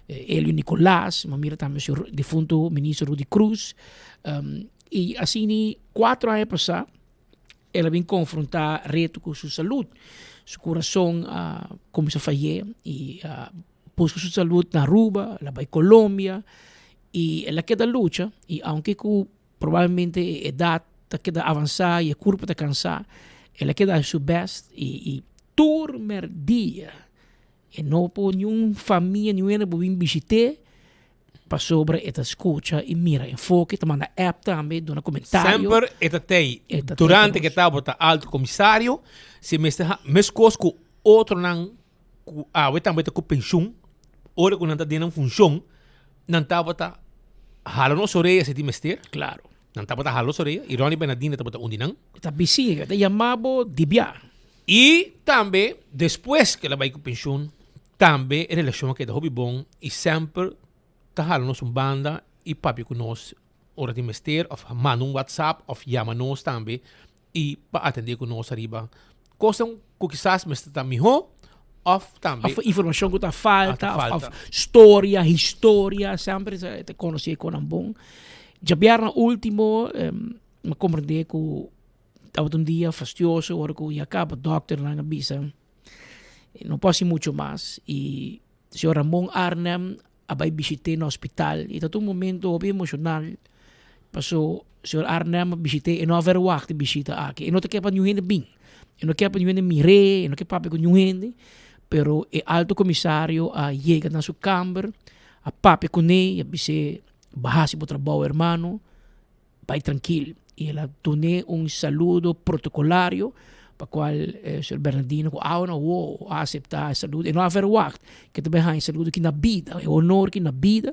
Elio Nicolaas, mi a mira tambe su difunto Ministro Rudy Croes. Y asina cuatro aña pasa El a bin konfrontá reto ku su salud. Su kurason a kuminsá fayé i a buska su salud na Aruba, el a bai Colombia i el a keda lucha i aunke ku probablemente e edat ta keda avansá i e kurpo ta kansá, el a keda hasi su bèst i tur mèrdia e no por niun famia, niun hende por bin bishit'é Pasobra e ta scucha y mira enfoke, ta manda app tambe, duna comentario. Semper e ta tei durante ke tabata alto comisario, si mester ha mescos cu otronan cu awe tambe ta cu pensioen, ora cu nan ta den nan funcion, nan tabata hala nos orea si tin mester. Claro. Nan tabata hala nos orea y Ronnie Bernardino tabata un di nan. E ta bisi, e ta yama bo di bia. Y tambe despues cu el a bay cu pensioen, Tambe e relashon a keda hopi bon i semper ta hala nos un banda i papia ku nos ora tin mester òf manda un whatsapp òf yama nos tambe i pa atendé ku nos ariba kosnan ku kisas mester ta mihó òf tambe Òf informashon ku ta falta òf storia, historia, semper ta konosé konan bon. Djabièrnè último mi a komprendé ku tabata un dia fastioso ora ku ya kaba dòkternan a bisa. No por hasi mucho mas y señor Ramon Arnhem a bay bishit'é na hospital y ta un momento hopi emocional paso señor Arnhem a bishit'é e no a verwacht e bishita aki e no ta ke pa niun hende bin e no ke pa niun hende mir'é e no ke papia ku niun hende pero e alto comisario a yega na su kamber a papia kuné y a bis'é bo a hasi bo trabou hermano. Bai trankil. I el a dun'é un saludo protokolario, pa kual señor Bernardino ku awe no wou a aseptá e saludo. E no a verwagt ke ta bai haña e saludo aki na bida, e honor aki na bida,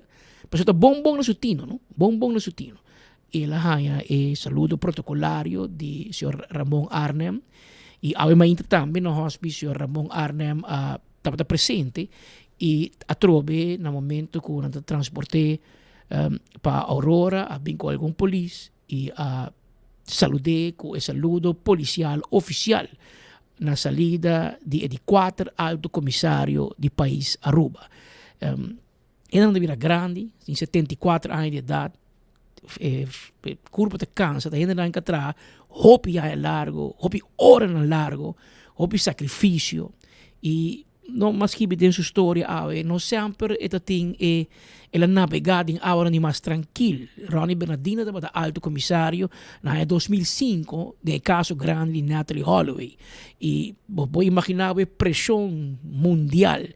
pasobra ta bon bon na su tino, no? Bon bon na su tino. I el a haña e saludo protokolario di señor Ramon Arnhem. I awe mainta tambe na hospice señor Ramon Arnhem a tabata presente i atrobe na momento ku nan ta transport'é Pa Aurora a bin ku algun polis i a salud'é ku e saludo polisial ofisial na salida di e di kuater alto komisario di pais Aruba. E nan ta bira grandi, tin 74 aña di edat, e kurpo ta kansa, ta hendenan ka traha hopi aña largo, hopi oranan largo, hopi sakrifisio i No mas skibi den su storia awe, no semper e ta tin e el a nabegá den awanan di mas trankil. Ronnie Bernardino tabata alto komisario na aña 2005 den e kaso grandi di Natalee Holloway. I bo por imaginá bo e preshon mundial,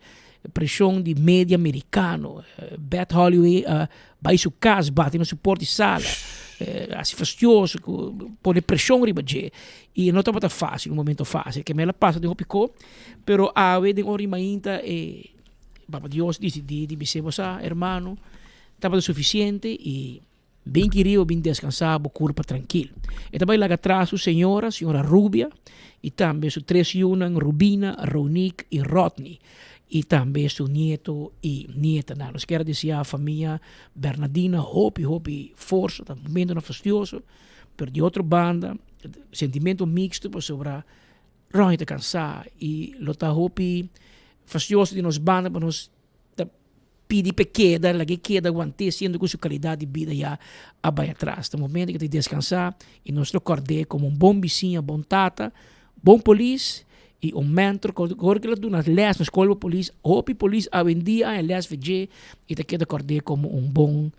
preshon di media merikano. Beth Holloway a bai su kas bati na su porta di sala, hasi fastioso ku pone preshon riba dje. I no tabata fásil, un momento fásil. Kemey el a pasa den hopi ko. Pero awe den ora di mainta e Papa Dios disidí di bis'é, Bo sa, hermano, tabata sufisiente i bin ki riba bin deskansá bo kurpa trankil. E ta bai laga tras su señora, señora Rubia, i tambe su tres yunan, Rubina, Ronique i Rodney, i tambe su nieto i nietanan. Nos kier a deseá famia Bernadina hopi, hopi forsa, ta momentonan fastioso, pero di otro banda, sentimento mixto pasobra Roy ta cansá y lo ta hopi fastioso di nos banda pa nos ta pidi p'e keda, lag'e keda want'é siendo cu su calidad di bida ya a bay atras. Ta momento cu ta descansá y nos lo cord'é como un bon bisiña, bon tata, bon polis. I un mentor ku ora ku el a duna les na skol pa polis, hopi polis awendia a haña les for dje i ta keda kòrd'é komo un bon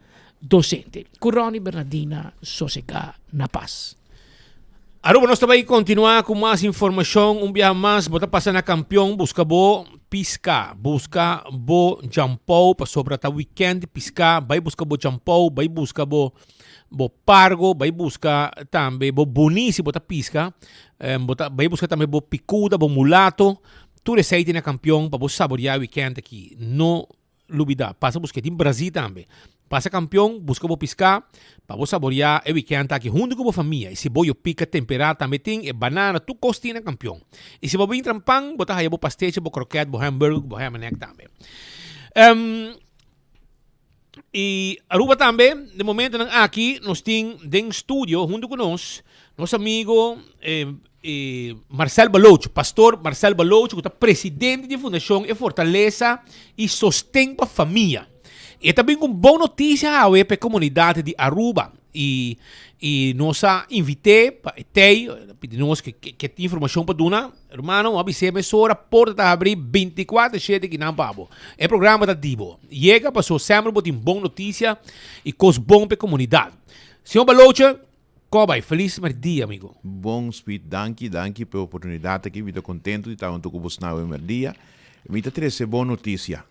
dosente. Ku Ronnie Bernardina sosegá na pas. Aruba nos ta bai kontinuá ku mas informashon un biaha mas bo ta pasa na Kampion buska bo piska buska bo djampou pasobra ta wikènt di piska bai buska bo djampou bai buska bo bo pargo bai buska tambe bo buni si bo ta piska bo ta bai buska tambe bo pikuda bo mulato tur esei tin na Kampion pa bo saboreá wikènt aki no Lubida, pasa buska tin Brazil tambe. Pasa kampion, buska bo piská pa bo saboreá e wikènt aki huntu ku bo famia. I si bo yo pika temperá tambe tin, e banana, tur kos tin na kampion. I si bo bin trampan, bo ta haya bo pastechi, bo krokèt, bo hamburger ku bo ham-en-egg tambe. I Aruba tambe, den momentonan aki nos tin den studio huntu ku nos, nos amigo Marcel Baloch, Pastor Marcel Baloch ku ta presidente di Fundashon E Fortalesa i Sosten pa Famia. E ta bin ku un bon notisia awe pa e komunidat di Aruba i i nos a invit'é pa e tei, pidi nos ke ke tin informashon pa duna. Hermano, a bis'é mesora porta ta habrí bintikuater shete kinan pa bo. E programa ta di bo. Yega paso semper bo tin bon notisia i kos bon pa e komunidat. Señor Baloch, Kobay, felis merdia amigo. Bon Speed, danki, danki pa e oportunidat aki. Mi ta kontentu di ta huntu ku bos awe merdia. Mi ta trese bon notisia.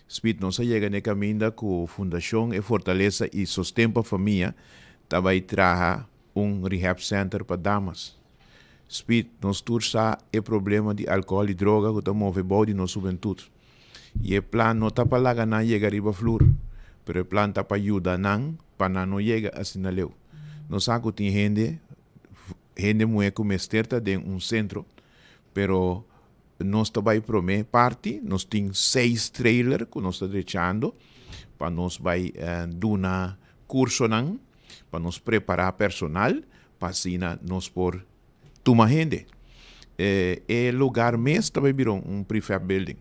Speed, nos a yega na e kaminda ku Fundashon E Fortalesa i Sosten pa Famia ta bai traha un rehab center pa damas. Speed, nos tur sa e problema di alkohòl i droga ku ta move bou di nos hubentut. I e plan no ta pa laga nan yega riba flur, pero e plan ta pa yuda nan pa nan no yega asina leu. Nos sa ku tin hende, hende muhé ku mester ta den un sentro, pero nos ta bai promé parti, nos tin seis trailer ku nos ta drechando pa nos bai duna kursonan, pa nos prepará personal pa asina nos por tuma hende. E lugar mes ta bai bira un prefab building.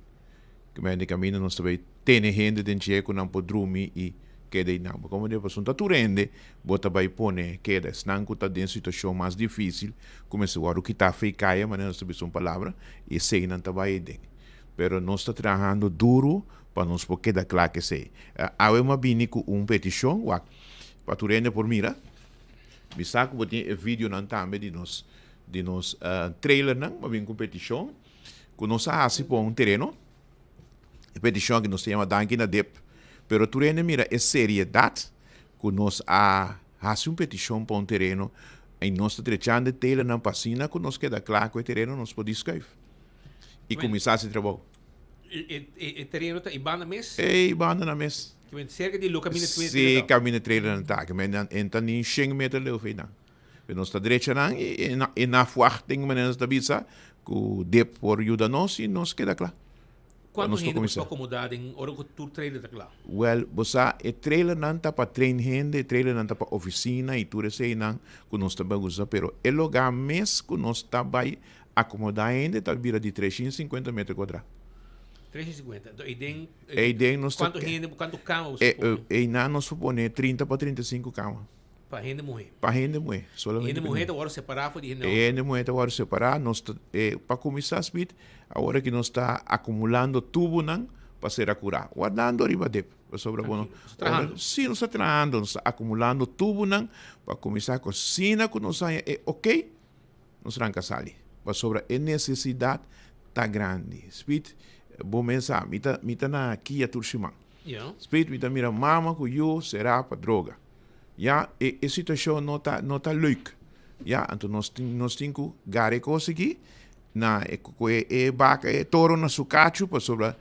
Ku mende kaminda nos ta bai tene hende den dje ku nan por drumi i keda einan. Bo komprende? Pasobra ta tur hende bo ta bai pone keda. Esnan ku ta den situashon mas difisil ku mester wòrdu kitá for e kaya, manera nos ta bisa un palabra, eseinan ta bai aden. Pero nos ta trahando duru pa nos por keda kla ku esei. Awe mi a bini ku un petishon, wak, pa tur hende por mira. Mi sa ku bo tin e videonan tambe di nos di nos trailernan, bo a bin ku un petishon ku nos a hasi pa un tereno. E petishon aki nos ta yama Danki na Dip. Pero tur hende mira e seriedat ku nos a hasi un petishon pa un tereno i nos ta drechando e trailernan pa asina ku nos keda kla ku e tereno nos por diskuif i kuminsá hasi trabou. E tereno ta e banda mes? E banda na mes. Cerca di lo camina trailer Sí, camina trailer nan ta. Men en ta ni 100 meter leu fe nan. Pero nos ta drecha nan y en afwachting manera nos ta bisa cu dip por yuda nos y nos keda cla. Cuanto hende bo acomoda den ora cu tur trailer ta cla? Wel, bo sa e trailer nan ta pa train hende, e trailer nan ta pa oficina y tur esey nan cu nos ta bay usa, pero e loga mes cu nos ta bay Acomodá hende ta bira di 350 meter cuadrá. 350. Enton, ei den, Ei den nos ta cuanto hende, cuanto cama bo supone? Einan nos supone 30 pa 35 cama. Pa hende muhé? Pa hende muhé, solamente Hende pa muhé hende ta wòrdu separá for di hende E hòmber? hende muhé ta wòrdu separá. Nos ta, e, pa kuminsá Smith, awor ki nos ta akumulando tubunan pa sera kurá, wardando riba dip. Pasobra bo no, Tranquilo. Nos ta trahando. Sí, nos ta trahando, nos ta akumulando tubunan pa kuminsá kosina ku nos haña e okey. Nos ranka sali. Pasobra e nesesidat ta grandi. Speed, bo mes sa, mi ta, mi ta na Kia tur siman. Ja. Speed, mi ta mira mama ku yu será pa droga. Ya, e, e situashon no ta, no ta leuk. Ya, anto nos tin, nos tin ku gara e kos aki na e, ku e, e baka, e toro na su kachu pasobra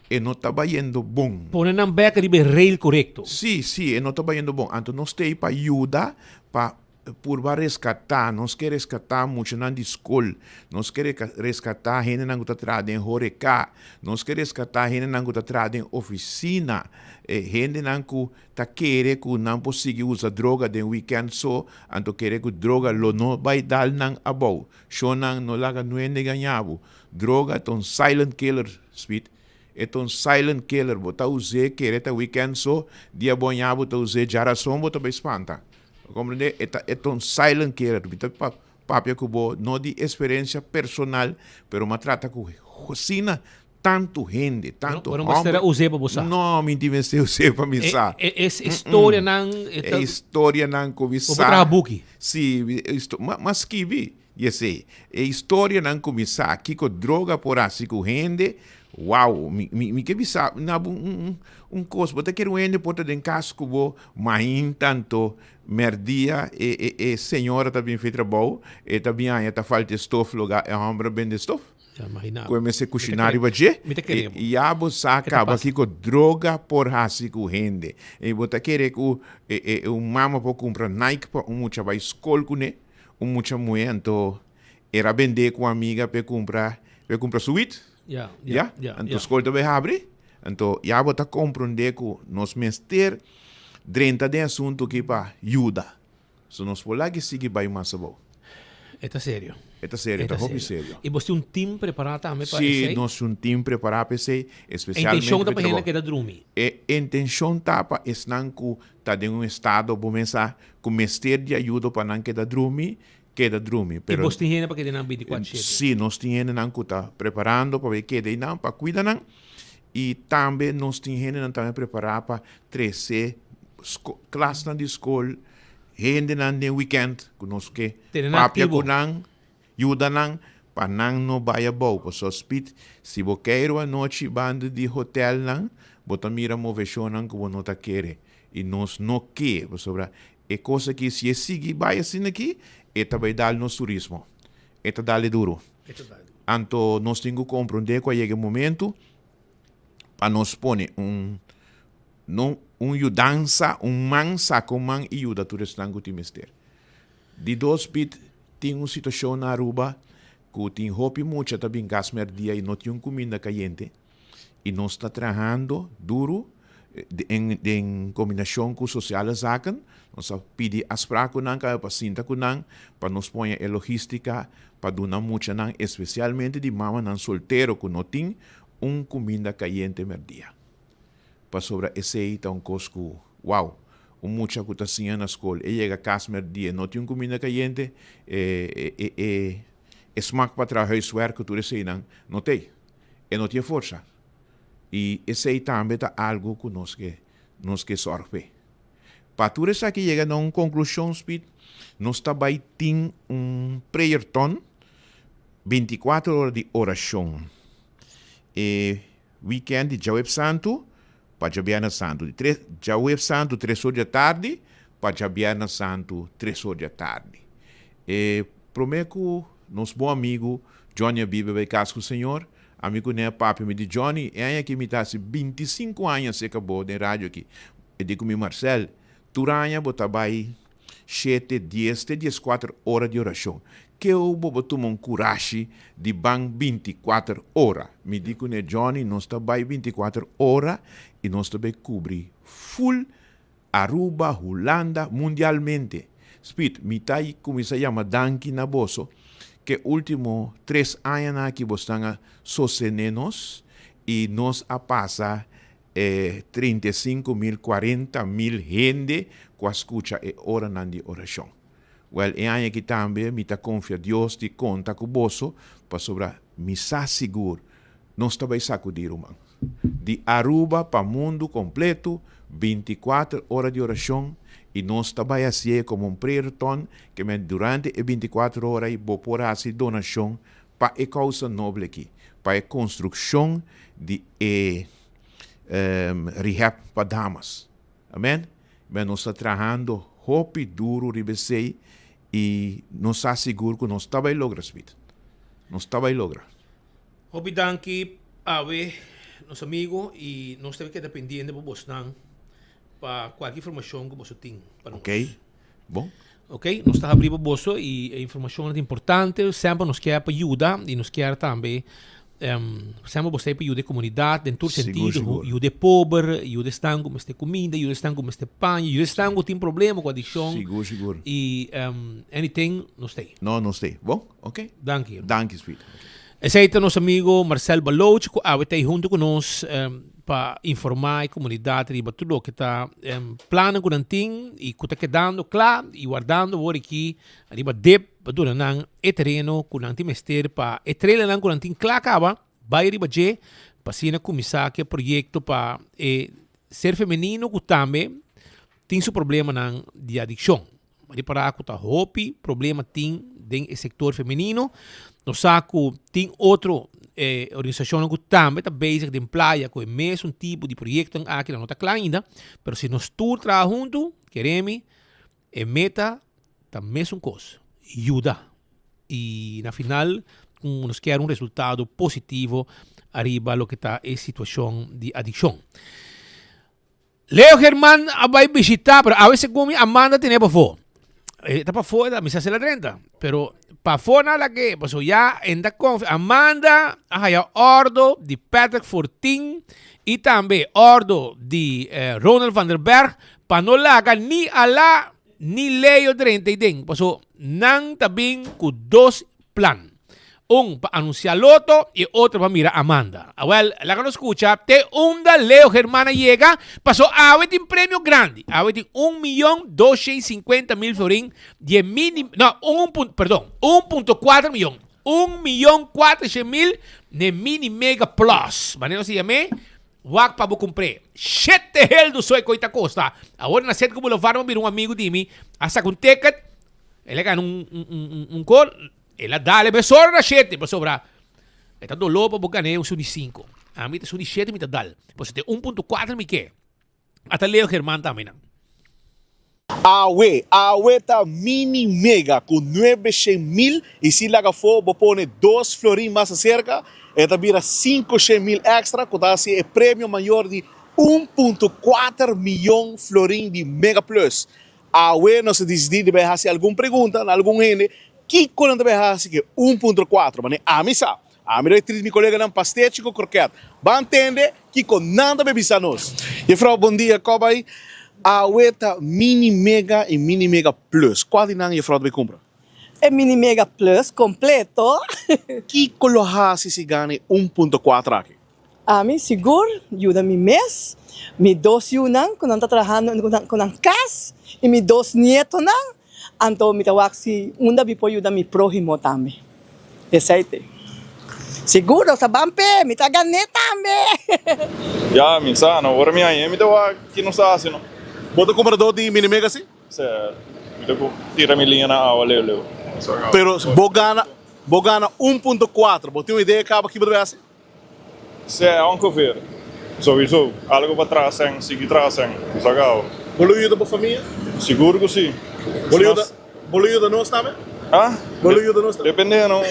e no ta bayendo bon. Pone nan bek riba e rail korekto. Sí, sí, e no ta bayendo bon. Anto nos ta ei pa yuda, pa Purba reskatá, nos ke reskatá muchanan di skol, nos ke reskatá hendenan ku ta traha den horeká, nos ke reskatá hendenan ku ta traha den ofisina, hendenan ku ta kere ku nan por sigui usa droga den wikènt so, anto kere ku droga lo no bai dal nan abou. Shonnan no laga nuende gaña bo. Droga ta un silent killer, Speed. E ta un silent killer, bo ta us'é kere ta wikènt so, dia bo haña bo ta us'é djarason bo ta bai spanta. Bo comprende? E ta e ta un silent killer. Mi ta pa papia ku bo no di eksperensia personal, pero mi a trata ku asina tantu hende, tantu Bo no mester a us'é pa bo sa. No, mi tin mester us'é pa mi sa. E historianan. E historianan ku mi sa. Bo por traha buki. Si, m'a skibi di esei. E historianan ku mi sa kiko droga por hasi ku hende, wow, mi ke bisa na bo un kos, bo ta kere un hende por ta den kas ku bo mainta anto mèrdia e e señora ta bin fi trabou, e ta bin haña ta falta e stof loga e hòmber a bende stof. Ku e mester kushiná riba dje, i ya bo sa kaba kiko droga por hasi ku hende. I bo ta kere ku un mama por kumpra Nike pa un mucha bai skol kuné, un mucha muhé, anto e ra bendé ku un amiga pa e kumpra, pa e kumpra su wit. Ya, anto skol ta bai habri. Anto ya bo ta komprondé ku nos mester drenta den asuntu aki pa yuda. So nos por laga e sigui bai mas abou. E ta serio. E ta serio, e ta hopi serio. I bos tin un team prepará tambe pa esei? Sí, nos tin un team prepará pa esei, espesialmente E intenshon ta pa hende keda drumi? E intenshon ta pa esnan ku ta den un estado bo mesa ku mester di ayudo pa nan keda drumi, keda drumi. I bos tin hende pa keda einan bintikuater shete? Sí, nos tin hendenan ku ta preparando pa bai keda einan pa kuida nan. I tambe nos tin hendenan tambe prepará pa trese klasnan di skol, hendenan den wikènt ku nos ke papia ku nan, yuda nan pa nan no bai abou. Pasobra spit, si bo keiru anochi banda di hotèlnan, bo ta mira moveshonnan ku bo no ta kere. I nos no ke, pasobra e kos aki si e sigui bai asina aki, e ta bai dal nos turismo. E ta dal e duru. Anto nos tin ku komprondé ku a yega e momentu pa nos pone un no un yudansa, un man saka un man i yuda tur esnan ku tin mester. Di dos bit tin un situashon na Aruba ku tin hopi mucha ta bin kas mèrdia i no tin un kuminda kayente i nos ta trahando duru den den kombinashon ku Sociale Zaken, nos a pidi afsprak ku nan kabe pa sinta ku nan pa nos poña e logistica pa duna muchanan especialmente di mamanan soltero ku no tin un kuminda kayente mèrdia. Pasobra esei ta un kos ku wow, un mucha ku ta siña na skol e yega kas mèrdia e no tin un kuminda kayente e e e e smak pa traha huiswerk ku tur eseinan no t'ei, e no tin e forsa. I esei tambe ta algu ku nos ke nos ke sòrg p'e. Pa tur esaki yega na un konklushon Speed, nos ta bai tin un prayerton bintikuater ora di orashon e wikènt di djaweps santu pa djabièrnè santu, di tres djaweps santu tres or di atardi pa djabièrnè santu tres or di atardi. E promé ku nos bon amigu Johnny a biba bai kas ku Señor, Ami ku Nea papia mi di, Johnny, e aña aki mi ta hasi bintisinku aña serka bo den radio aki. E di ku mi, Marcel, tur aña bo ta bai shete, dies te dieskuater ora di orashon. Keu bo bo tuma un kurashi di ban bintikuater ora? Mi di ku ne, Johnny, nos ta bai bintikuater ora i nos ta bai kubri ful Aruba, Hulanda, mundialmente. Speed, mi ta cuminsa yama danki na boso ke ultimo tres añanan aki bosnan a sostene nos y nos a pasa e 35 mil, 40 mil hende cu a scucha e oranan di oracion. Wel, e aña aki tambe mi ta confia Dios di conta cu boso pasobra mi sa sigur nos ta bay sacudi ruman. Di Aruba pa mundu kompletu, bintikuater ora di orashon i nos ta bai hasié komo un prayerton ke men durante e bintikuater ora ei bo por hasi donashon pa e kousa noble aki, pa e konstrukshon di e rehab pa damas. Amen. Men nos ta trahando hopi duru riba esei i nos sa sigur ku nos ta bai logra Smith. Nos ta bai logra. Hopi danki awe nos amigo y nos ta keda pendiente pa bosnan pa cualke informacion cu boso tin pa nos. Ok, bon. Ok, nos ta habri pa boso y e informacionnan ta importante, semper nos kier pa yuda y nos kier tambe semper boso ta pa yuda e comunidad den tur sentido, yuda e pober, yuda esnan cu mester cuminda, yuda esnan cu mester paña, yuda esnan cu tin problema cu adiccion. Sigur, sigur. Y anything nos ta ey. No, nos ta ey. Bon, ok. Danki. Danki, Speed. Esei ta nos amigo Marcel Baloch cu awe ta ei hunto cu nos. pa informá e komunidat riba tur loke ta plannan ku nan tin i ku ta kedando kla i wardando awor aki riba dip pa duna nan e tereno ku nan tin mester pa e trailernan ku nan tin kla kaba bai riba dje pa asina kuminsá ku e proyekto pa e ser femenino ku tambe tin su problemanan di adikshon. Ripará ku ta hopi problema tin den e sektor femenino. Nos sa ku tin otro organisashonnan ku tambe ta bezig den playa ku e mesun tipo di proyektonan aki, nan no ta kla ainda, pero si nos tur traha huntu, kere mi, e meta ta mesun kos, yuda. I na final ku nos kier un resultado positivo ariba loke ta e situashon di adikshon. Leo German a bai bishita, pero awe segun mi Amanda tene pafó. E ta pafó, e ta misa sela drenta. Pero pafó na la ke, paso ya en ta konfi. Amanda a haya ordo di Patrick Fortin i tambe ordo di eh, Ronald van der Berg pa no laga ni Ala ni Leo drenta den. Paso nan ta bin ku dos plan. Un pa anuncia Lotto y otro pa mira Amanda. Awel, laga nos scucha te unda Leo Germán a yega, paso awe tin premio grandi. Awe tin un miyon 250 mil florin di e mini, no, un punto, perdon, 1.4 miyon. 1 400 000 ne mini mega plus. Manera nos yam'é, wak pa bo kumpr'é. Shete heldu so e koi ta kosta. Awor na Cedco Boulevard mi a bira un amigu di mi a saka un ticket, el a gana un, un, un, un kol. El a dale mesora na shete, pasobra e ta doló pa bo gané un su di sinku. Ami ta su di shete mi ta dal. Pasobra te 1.4 mi ke. Ata Leo Germán tambe nan. Awe, awe ta mini mega ku 900 mil i si laga afó bo pone dos florin mas aserka e ta bira 500 mil extra ku ta hasi e premio mayor di 1.4 miyon florin di Mega Plus. Awe nos a disidí di bai hasi algun pregunta na algun hende kiko nan ta bai hasi ku e 1.4. Mane ami sa, ami ta tris mi koleganan pastechi ku kroket. Ban tende kiko nan ta bai bisa nos. Jefrou, bon dia, kò bai? Awe ta mini mega i mini mega plus. Kua di nan jefrou ta bai kumpra? E mini mega plus kompleto. Kiko lo hasi si gana e 1.4 aki? Ami sigur yuda mi mes, mi dos yunan ku nan ta trahando ku nan kas i mi dos nietonan, anto mi ta wak si unda mi por yuda mi próhimo tambe. Esei te. Sigur nos ta ban p'e, mi ta gan'é tambe. Ya, mi sa no. Ora mi hañ'é mi ta wak ki nos ta hasi no. Bo ta kumpradó di mini mega si? Si, mi ta tira mi liña na awa leu leu. Pero bo gana, bo gana 1.4, bo tin un idea kaba ki bo ta bai hasi? Si, ongeveer. Sowieso. Algo pa traha sen, sigui traha sen. Sa gao. Bo lo yuda bo famia? Sigur ku si. Bo lo yuda, bo lo yuda nos tambe? Ah? Bo lo yuda nos tambe? Depende no.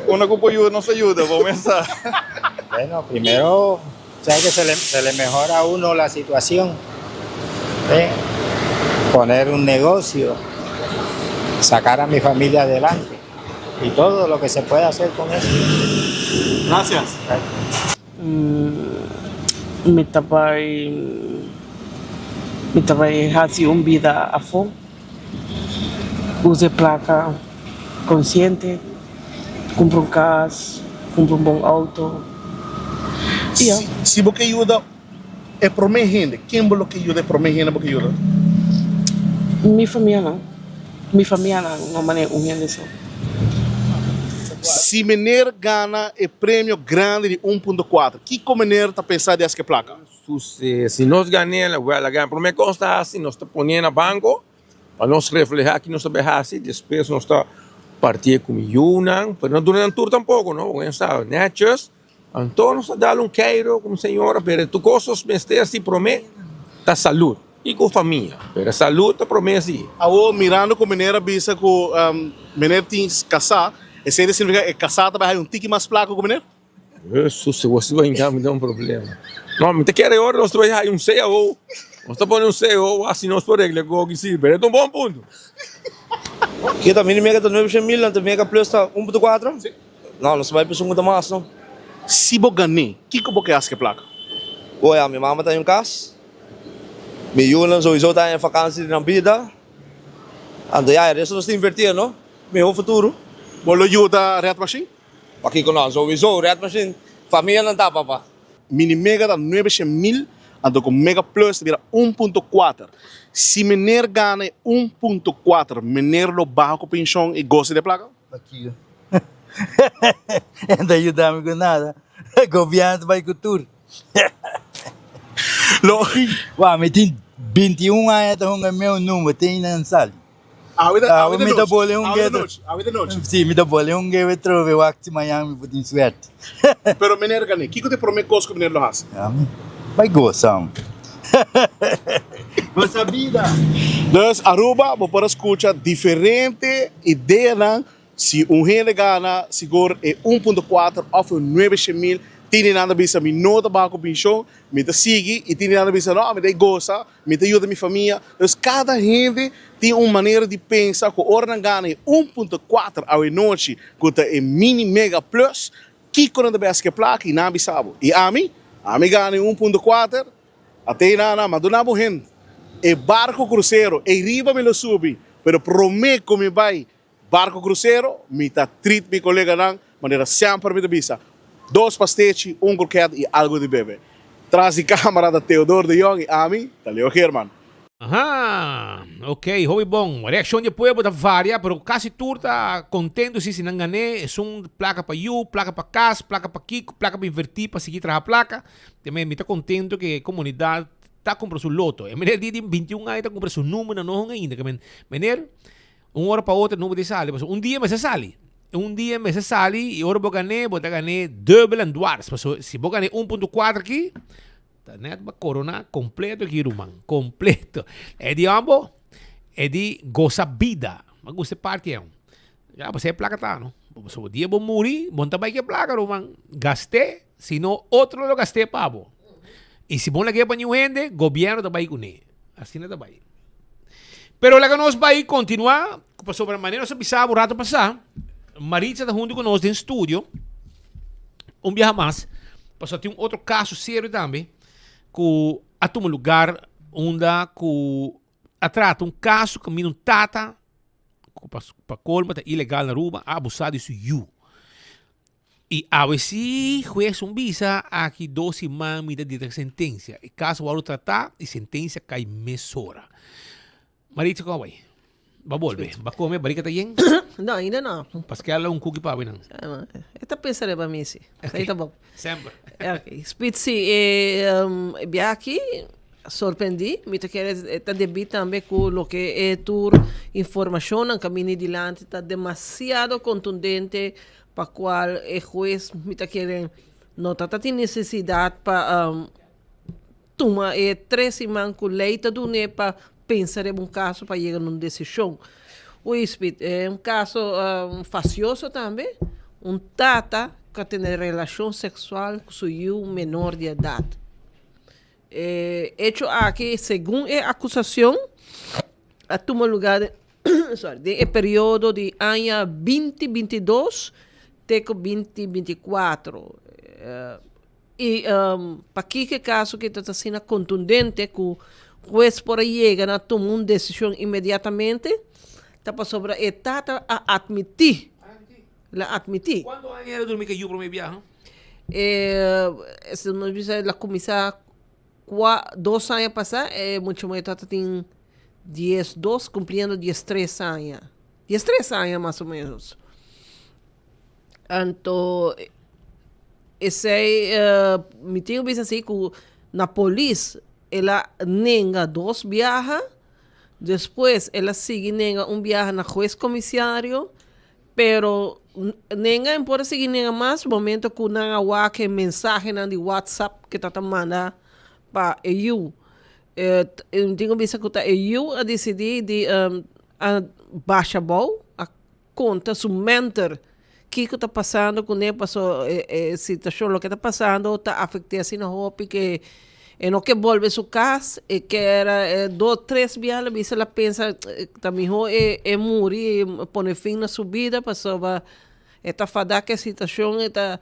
Unda ku por yuda nos ta yuda, bo mes sa. Bueno, primero, sabe que se le, se le mejora a uno la situación. ¿eh? Poner un negocio, sacar a mi familia adelante y todo lo que se puede hacer con eso. Gracias. Mi ta bai mi ta bai hasi un bida afó, usa e plaka konsiente, kumpra un kas, kumpra un bon outo i ya. Si bo ke yuda e promé hende, ken bo lo ke yuda e promé hende bo ke yuda? Mi famianan, mi famianan no manera un hende so. Si meneer gana e premio grandi di 1.4, kiko meneer ta pensa di haci e placa? Si nos gan'el, wel a gana. Prome cos ta haci, nos ta pone na banco pa nos refleha ki nos ta bay haci. Despues nos ta parti'e cu mi yunan, pero no duna nan tur tampoco, no, porque nan sa netjes. Anto nos ta dal un keiro cu mi señora, pero tur cos nos mester haci prome ta salud y cu famia, pero salud ta prome si. Awor mirando cu meneer a bisa cu meneer tin casa, esey ta significa e casa ta bay haya un tiki mas placa cu meneer? Hesus, si bo siba hinca mi den un problema. No, mi ta kere ora nos ta bay haya un cao, nos ta pone un cao asi nos por regla e goki si, pero e ta un bon punto. Kita mini mega ta 900 mil, anto mega plus ta 1.4? No, nos ta bai pa esun ku ta mas no. Si bo gané, kiko bo ke hasi ku e plaka? Bo ya, mi mama ta den un kas, mi yunan souiso ta den vakansi di nan bida, anto ya, e resto nos ta invertí no, mihó futuro. Bo lo yuda Red Machine? Pakiko no, souiso Red Machine, famianan ta papa. Mini Mega ta 900 mil, anto ku Mega Plus ta bira 1.4. Si meneer gana e 1.4, meneer lo baha ku penshon i gosa di e plaka? Pakiko? E no ta yuda mi ku nada. Gobièrnu ta bai ku tur. Lo. Wak, mi tin 21 aña ta hunga meu number, te ainda no sali. Awe ta Awe awe mi ta nochi, bole awe hunga ta nochi, awe ta nochi. Si, mi ta bole hunga e trobe wak si mañan mi por tin suerte. Pero meneer gané, kiko ta e promé kos ku meneer lo hasi? Ami bai gosa hombre. Gosa bida. Dus Aruba bo por a skucha diferente ideanan si un hende gana sigur e 1.4 òf e 900 mil tin nan ta bisa mi no ta baha ku penshon mi ta sigui i tin nan ta bisa no mi ta gosa Mi ta yuda mi famia. Dus kada hende tin un manera di pensa ku ora nan gana e 1.4 awenochi ku ta e mini mega plus, kiko nan ta bes ku e plaka i nan a bisa bo. I ami? Ami gana e 1.4, atei nan nan, m'a duna bo hende e barko krusero, ei riba mi lo subi, pero promé ku mi bai Barco crucero, mi ta treat mi coleganan manera semper mi ta bisa, dos pastechi, un kroket y algo di bebe. Tras di camara ta Theodor de Jong y ami ta Leo Geerman. Aha, ok, hopi bon. Reaccion di e pueblo ta varia, pero casi tur ta contento si si nan gané. Esun placa pa yu, placa pa cas, placa pa kico, placa pa inverti pa sigui traha placa. Te mi ta contento cu e comunidad ta cumpra su loto. E meneer di di 21 aña ta cumpra su numero no hun ainda. Meneer, Un ora pa otro no bo ta sali pasobra un dia mester sali. Un dia mester sali y ora bo gané bo ta gané dubbel en dwars pasobra si bo gané 1.4 aki ta net bo corona completo aki ruman completo. E di hombo e di goza bida. Mi gusta e parti ei. Ya pasobra e placa ta no. Pasobra dia bo muri bo no ta bai ku e placa ruman. Gast'é si no otro lo gast'é pa bo. Y si bo no lag'é pa niun hende gobierno ta bai kuné. Asina ta bai. Pero laga nos bai continua, pasobra manera nos a bisa un rato pasá, Maritza ta hunto cu nos den studio, un biaha mas, pasobra tin un otro caso serio tambe, cu a tuma lugar unda cu a trata un caso caminda un tata, cu pa colmo ta ilegal na Aruba, a abusa di su yu. I awe si hues un bisa aki dos siman mi ta dita sentencia. E caso wòrdu tratá i sentencia kai mesora. Maritza kon a bai? Ba bolbe? Ba come? Barika ta yen? No, ainda no. Paske a la un cookie pa awe nan. E ta pensa riba mi si. Esei ta bon. Semper. Ok. Spit si e bia aki sorprendí. Mi ta kere e ta debí tambe ku loke e tur informashonnan ka bini dilanti ta demasiado kontundente pa cual e hues mi ta kere no ta ta tin necesidad pa tuma e tres siman cu ley ta dun'e pa pensa riba un caso pa yega na un decision. Huispid, e un caso facioso tambe, un tata cu a tene relacion sexual cu su yiu menor di edad. E hecho aki segun e acusacion a tuma lugar den sorry den e periodo di aña 2022 te ku 2024 i pakiko e kaso ki ta asina kontundente ku hues por a yega na tuma un desishon inmediatamente ta pasobra e tata a atmití el a atmití. Kuantu aña el a durmi ku e yu promé biaha? E si nos bisa el a kuminsá Kua dos aña pasá e mucha muhé tabata tin 12, kumpliendo 13 aña. 13 aña mas o ménos. Anto esei mi tin ku bisa si ku na polis el a nenga dos biaha, despues el a sigui nenga un biaha na hues komisario. Pero nenga en por a sigui nenga mas momento ku nan a wak e mensahenan di WhatsApp ke ta ta manda pa e yu. E tin ku bisa ku ta e yu a disidí di a basha abou, a konta su mentor kiko ta pasando kuné paso e situashon loke ta pasando ta afekt'é asina hopi ke E no ke bolbe su kas, e kier a dos tres bia el a bisa el a pensa ta mihó e e muri e pone fin na su bida pasobra e ta fada ku e situashon e ta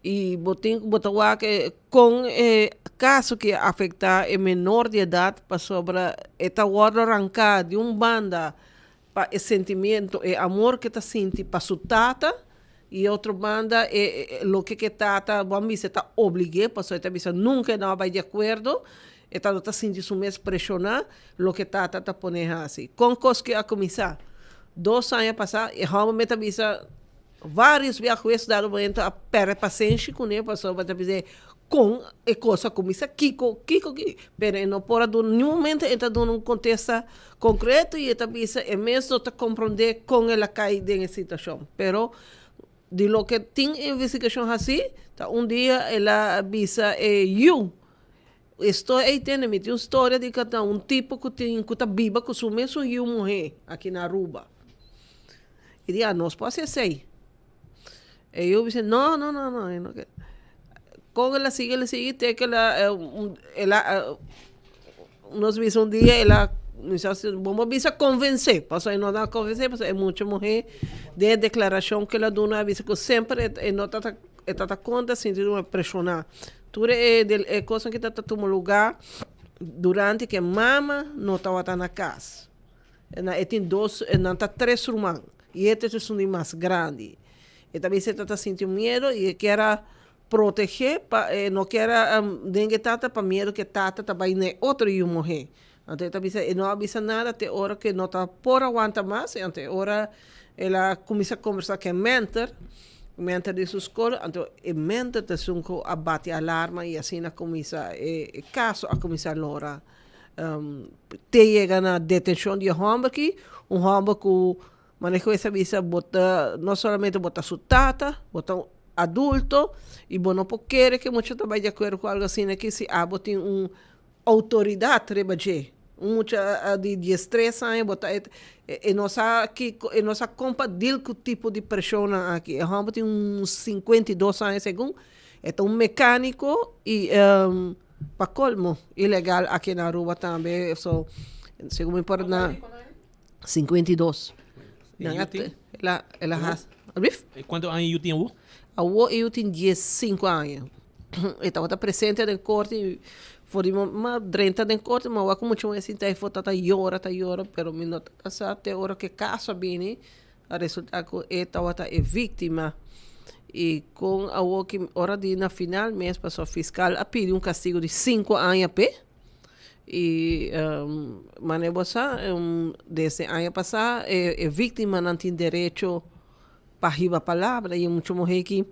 i bo tin ku bo ta wak kon e kaso ki a afektá e menor di edat pasobra e ta wòrdu ranká di un banda pa e sentimiento e amor ke ta sinti pa su tata. I otro banda e loke ku e tata bo a misa ta oblig'é pasobra e ta bisa nunka e no a bai di akuerdo, e ta no ta sinti su mes preshoná loke tata ta pone hasi. Kon kos ke a kuminsá? Dos aña pasá e hòmber mi ta bisa vários bia hues dado momento a pèrdè pasenshi kuné pasobra ta bis'é kon e kos a kuminsá, kiko kiko ki pero e no por a duna niun momento e ta duna un kontesta konkreto i e ta bisa e mes no ta komprondé kon el a kai den e situashon pero di loke tin investigashon hasí ta un dia el a bisa e yu e storia ei tende mi tin un storia di ku ta un tipo ku tin ku ta biba ku su mesun yu muhé aki na Aruba i di a nos por hasi esei. E yu bisa, no, no, no, no, e no ke. Kon el a sigui, el a sigui te ke el a, el a, nos bisa un dia el a, mi sa si bo por bisa konvensé, pasobra e no ta konvensé pasobra e mucha muhé den e deklarashon ku el a duna a bisa ku semper e no ta e ta ta konta sinti di preshoná. Tur e e kosnan ku ta ta tuma lugá durante ku e mama no tabata na kas. E tin dos, nan ta tres ruman i e ta esun di mas grandi. E ta bisa e ta ta sinti un miedu i e kier a protegé pa e no kier a den e tata pa miedu ku e tata ta bai na e otro yu muhé. Anto e ta bisa e no a bisa nada te ora ku e no ta por a wanta mas i anto e ora el a kuminsá kombersá ku e menter, menter di su skol, anto e menter ta esun ku a bati alarma i asina kuminsá e kaso a kuminsá lora. Te yega na detenshon di e hòmber aki, un hòmber ku manera ku e sa bisa bo ta no solamente bo ta su tata, bo ta un adulto i bo no por kere ku e mucha ta bai di akuerdo ku algu asina aki si abo tin un outoridat riba dje. Un mucha di diestres aña bo ta e no sa kiko e no sa kon pa deal ku tipo di preshonnan aki. E hòmber tin un 52 aña segun e ta un mekániko i Pa colmo, ilegal aki na Aruba tambe, so segun mi por na 52. Nan a te, el a, el a has, alblief? Cuanto aña yu tin awo? Awo e yu tin 15 aña. E tabata presente den corte y for di ma drenta den corte ma wak mucha muher sinta ahí for ta yora, ta yora, pero mi no ta sa te ora cu e caso a bini. A resulta cu e tawata e victima y con awoki ora di na final mes pasobra fiscal a pidi un castigo di cinco aña p'e y manera bo sa desde aña pasa e victimanan tin derecho pa hiba palabra y mucho muher ki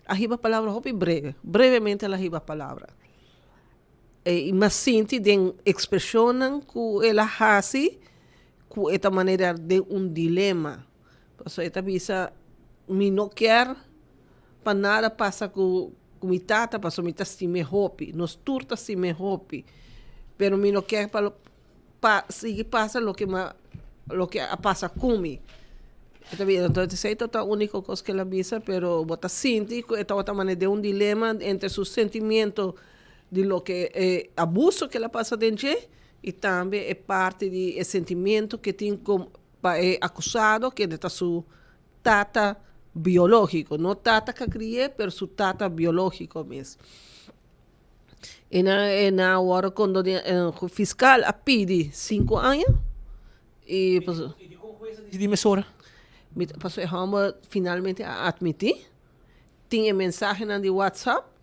a hiba palabra hopi breve, brevemente el a hiba palabra y mi a sinti den expresionnan cu el a haci. Ku e ta manera den un dilema. Pasobra e ta bisa, Mi no kier pa nada pasa ku mi tata pasobra mi ta stim'é hopi. Nos tur ta stim'é hopi. Pero mi no kier pa pa sigui pasa loke mi a loke a pasa ku mi. E ta bisa, entonces esei ta úniko kos ku el a bisa, pero bo ta sinti ku e tabata manera den un dilema entre su sentimiento di loke e abuso ku el a pasa den dje I tambe e parti di e sentimiento ke tin kom pa e akusado kende ta su tata biológiko, no tata ka kri'é pero su tata biológiko mes. E nan e nan a wòrdu kondone fiskal a pidi sinku aña i paso. I dikon hues a disidí mesora? Mi ta paso e hòmber finalmente a atmití, tin e mensahenan di whatsapp.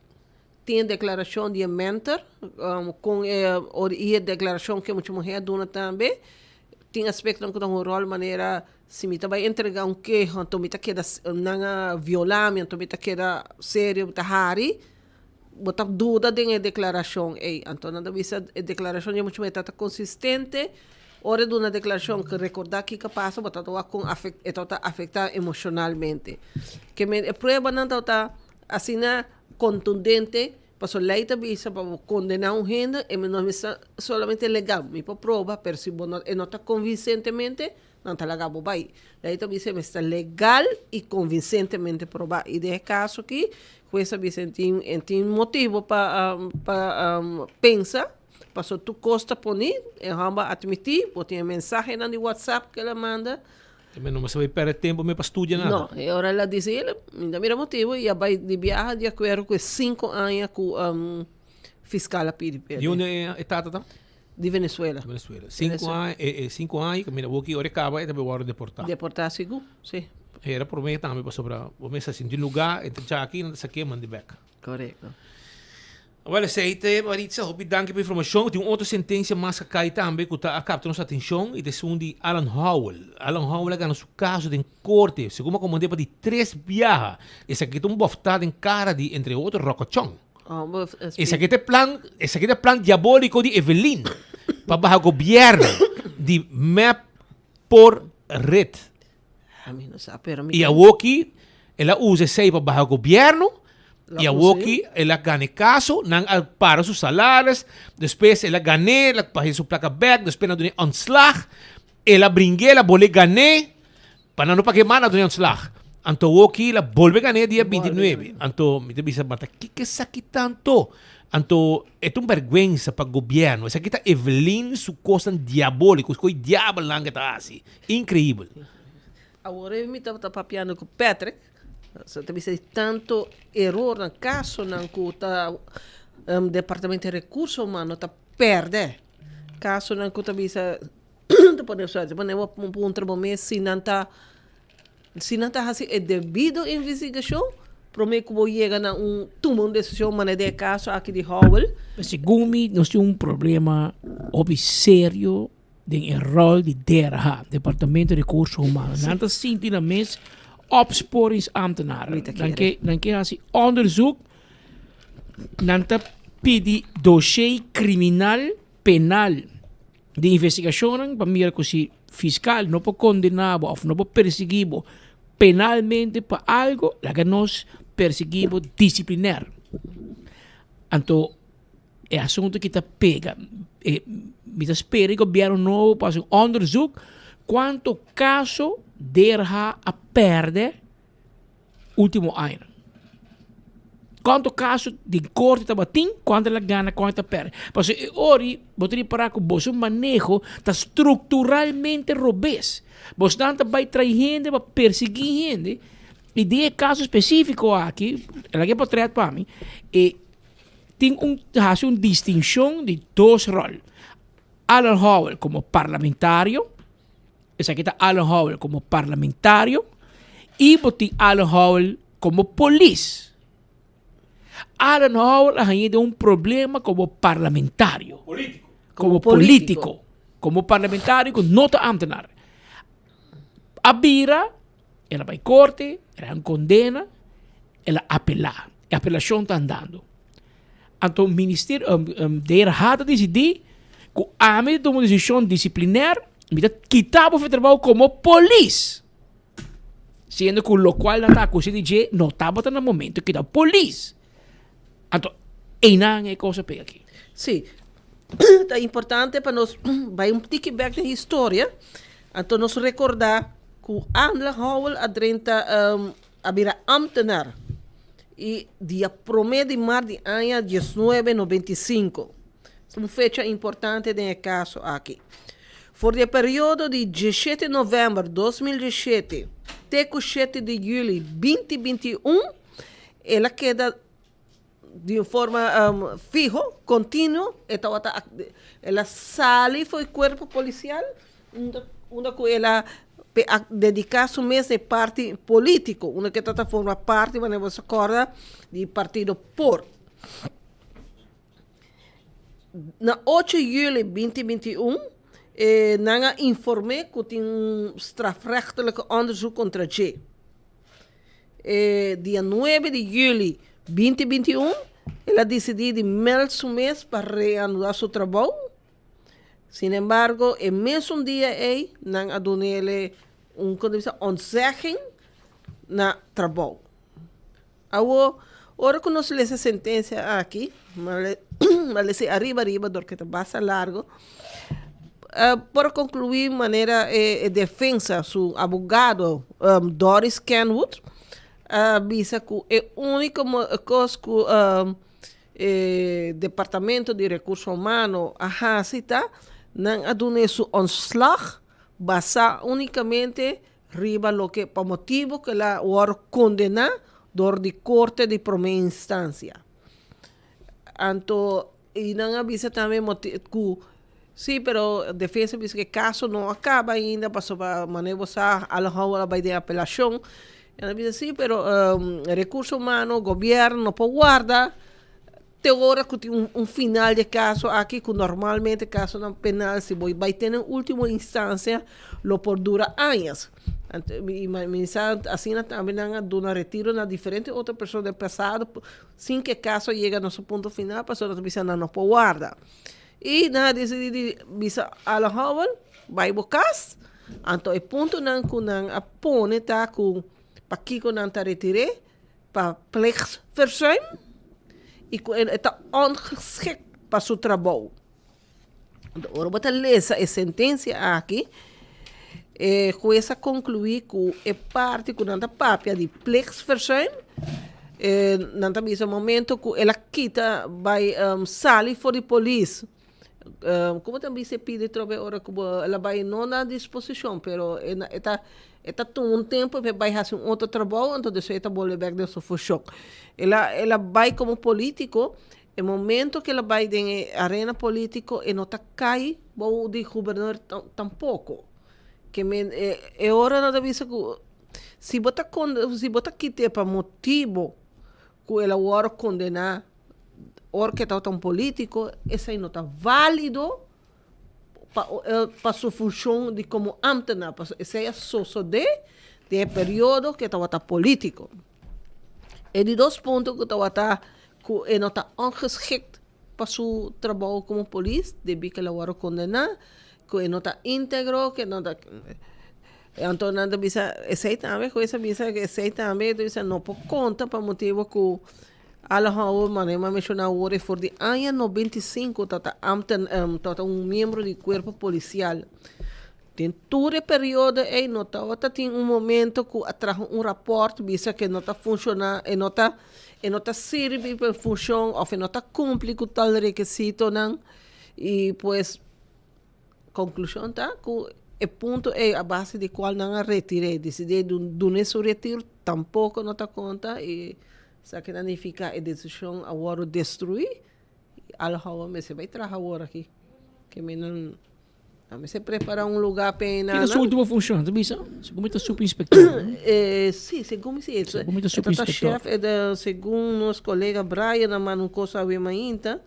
Tin e deklarashon di e menter, kon e ora i e deklarashon ku e mucha muhé a duna tambe. Tin aspektonan ku ta hunga ròl manera si mi ta bai entregá un keho anto mi ta keda nan a violá mi anto mi ta keda serio mi ta hari. Bo ta duda den e deklarashon ei. Anto nan ta bisa e deklarashon di e mucha muhé ta konsistente. Ora e duna deklarashon ku rekordá kiko a pasa bo ta wak kon e tabata afektá emoshonalmente. Ke men e pruebanan tabata asina. Contundente, paso ley ta bisa pa bo condena un hende e no mester solamente legal, mi por proba pero si bo no e no ta convincentemente nan ta laga bo bay. Ley ta bisa e mester legal y convincentemente proba y den e caso aki hues a bisa e tin e tin motibo pa pa pensa paso tur cos ta poni e homber a admiti bo tin e mensahenan di whatsapp ke el a manda. E men no mester bai perde tempo me pa studia nada. No, e ora el a disi el, mi ta mira motibu i a bai di biaha di akuerdo ku e sinku aña ku fiskal a pidi p'e. Di unda e tata ta? Di Venezuela. Venezuela. Sinku aña, e sinku aña, mira bo ki ora e kaba e ta bai wòrdu deportá. Deportá sigur, si. Hera promé tambe pasobra bo mester sinti lugá entre djaki nan ta sak'é manda bèk. Korekto. Wèl esei te Maritza, hopi danki pa informashon. Tin un otro sentensia mas a kai tambe ku ta a kapta nos atenshon i ta esun di Alan Howell. Alan Howell a gana su kaso den korte, segun a komand'é pa di tres biaha. Esaki ta un bòftá den kara di entre otro Rocco Chong. Esaki ta e plan, esaki ta e plan diabóliko di Evelyn pa baha gobièrnu di mep por red. Ami no sa, pero mi I awoki el a usa esei pa baha gobierno, i awoki el a gana e kaso, nan a para su salaris, despues el a gan'é, el a paga su plaka bek, despues nan a dun'é ontslag, el a bring'é, el a bolbe gan'é, pa nan no pag'é mas nan a dun'é ontslag. Anto awoki el a bolbe gan'é dia 29. Anto mi ta bisa, ma ta kiko esaki tanto? Anto e ta un bèrgwensa pa gobierno, esaki ta Evelyn su kosnan diabóliko, su kos diabelnan ke ta hasi. Increíbel. Awor mi tabata papiando ku Patrick, so ta bisa di tanto erornan, kasonan ku ta Departamento di Rekurso Humano ta pèrdè. Kasonan ku ta bisa ta pone ta pone bo puntra bo mes si nan ta si nan ta hasi e debido investigashon promé ku bo yega na un tuma un desishon manera den e kaso aki di Howell. Segun mi nos tin un problema hopi serio den e rol di DRH, Departamento di Recurso Humano. Nan ta sinti nan mes opsporingsambtenaren. Nan ke, nan ke hasi onderzoek, nan ta pidi dossier criminal, penal di investigacionnan pa mira ku si fiscal no por condena bo of no por persegui bo penalmente pa algo, laga nos persegui bo disciplinair. Anto E asunto ki ta pega. E, mi ta spera e gobierno nobo pa hasi un onderzoek cuanto caso DRH a perde ultimo añanan. Cuanto caso di corte tabatin, cuanto el a gana, cuanto a perde. Pasobra e ori bo ta ripara cu boso maneho ta structuralmente robes. Bosnan ta bay trae hende pa persigui hende y den e caso specifico aki, el a ke potret pa mi, e Tin un ta hasi un distinshon di dos ròl. Alan Howell komo parlamentario, esaki ta Alan Howell komo parlamentario i bo tin Alan Howell komo polis. Alan Howell a haña den un problema komo parlamentario. Komo polítiko. Komo parlamentario ku no ta ámtenar. A bira, el a bai korte, el a haña un kondena, el a apelá. E apelashon ta andando. Anto ministerio, DRH ta disidí ku ami ta tuma un desishon disipliner, mi ta kita bo for di trabou komo polis. Siendo ku lokual nan ta akus'é di dje no tabata na momento ku e ta polis. Anto einan e kos a pega aki. Sí, ta importante pa nos bai un tiki bek den historia, anto nos rekordá ku Angela Howell a drenta a bira ámtenar i dia promé di mart di aña diesnuebe nobenta i sinku. Un fecha importante den e kaso aki. For di e periodo di diesshete novèmber 2017 te ku shete di yüli 2021, el a keda di un forma fiho, kontinuo, e tabata el a sali for e kuerpo polisial unda unda ku el a dediká su mes na e parti polítiko, unda ku e tabata forma parti, manera bo sa kòrda, di partido por. Na ocho yüli 2021 nan a inform'é ku tin un strafrechtelijke onderzoek kontra dje. E dia nuebe di yüli 2021 el a disidí di mèld su mes pa reanudá su trabou. Sinembargo, e mesun dia ei nan a dun'el un, kon ta bisa, ontzegging na trabou. Awor, ora ku nos lesa e sentensia aki, m'a lesa e ariba ariba dor ku e ta basta largu, por konkluí manera e defensa, su abogado Doris Kenwood a bisa ku e úniko kos ku e departamento di rekurso humano a hasi ta nan a dun'é su ontslag basá únikamente riba loke pa motibu ku el a wòrdu kondená dor di korte di promé instansia. Anto i nan a bisa tambe ku. Sí, pero defensa bisa ku e kaso no a kaba ainda pasobra manera bo sa Alan Howell a bai den apelashon. E nan bisa sí, pero rekurso humano, gobièrnu no por warda te ora ku tin un final di e kaso aki ku normalmente kasonan penal si bo bai te den ultimo instansia lo por dura añas. Anto mi mi sa asina tambe nan a duna retiro na diferente otro persona den pasado sin ku e kaso a yega na su punto final pasobra nan ta bisa nan no por warda. I nan a disidí di bisa Alan Howell, Bai bo kas. Anto e puntonan ku nan a pone ta ku pakiko nan ta retir'é, pa plichtsverzuim i ku e ta ongeschikt pa su trabou. Anto ora bo ta lesa e sentensia aki, e hues a konkluí ku e parti ku nan ta papia di plichtsverzuim, E nan ta bisa momento ku el a kita bai sali for di polis komo ta bisa e pidi trobe ora ku bo el a bai no na disposishon pero e na e ta e ta tuma un tempu pa e bai hasi un otro trabou anto despues e ta bolbe bek den su fushon el a el a bai komo politiko e momento ku el a bai den e arena politiko e no ta kai bou di gobernador tampoko ke men e ora nan ta bisa ku Si bo ta si bo ta kit'é pa motibu ku el a wòrdu kondená ora ku e tabata un polítiko, esei no ta válido pa pa su funshon di komo ámtenar, pasobra esei a sosodé den e periodo ku e tabata polítiko. E di dos punto ku tabata ku e no ta ongeschikt pa su trabou komo polis debí ku el a wòrdu kondená, ku e no ta íntegro, ku e no ta. Anto nan ta bisa esei tambe, hues a bisa esei tambe, ta bisa no por konta pa motibu ku Alehou manera mi a menshoná awor e for di aña 95 ta ta ambten ta ta un miembro di kuerpo polisial. Den tur e periodo ei no tabata tin un momento ku a traha un rapòrt bisa ku e no ta funshoná e no ta e no ta sirbi pa e funshon òf e no ta kumpli ku tal rekisitonan i pues Conclusion ta cu e punto ey a base di cual nan a retir'é, dicidí dun'é su retiro tampoco no ta conta y esaki ta nifica e decision a wordo destrui y al hou a mester bay traha awor aki. Ke mi nan a mester prepara un lugar p'e Kiko ta su ultimo funcion? Ta bisa segun mi ta subinspector no? Si, segun mi si. Segun mi ta subinspector. E ta chef, segun nos colega Brian a manda un cosa awe mainta.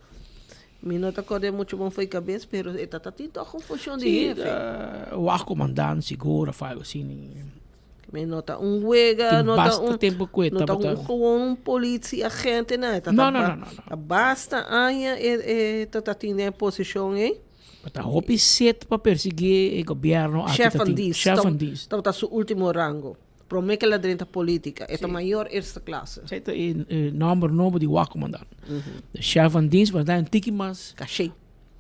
Mi no ta kòrda muchu bon fo'i kabes, pero e ta tin tòg un funshon di hefe. Sí, wachtcommandant sigur of algo asina. Mi no ta un wega, Tin no ta basta un, tempo ku e no ta tabata. un gewoon un politie agente na. E ta No, no, no, no, no. ta basta aña e e ta ta tin den e posishon ei. Pa ta hopi set pa persiguí e gobièrnu aki Chef ta van tin. dienst. Chef van dienst. Tabata su último rango. Promé ku el a drenta polítika. E ta mayor eerste klasse. Esei ta e nòmber nobo di wachtcommandant. De chef van dienst, pa ta un tiki mas. Kashé.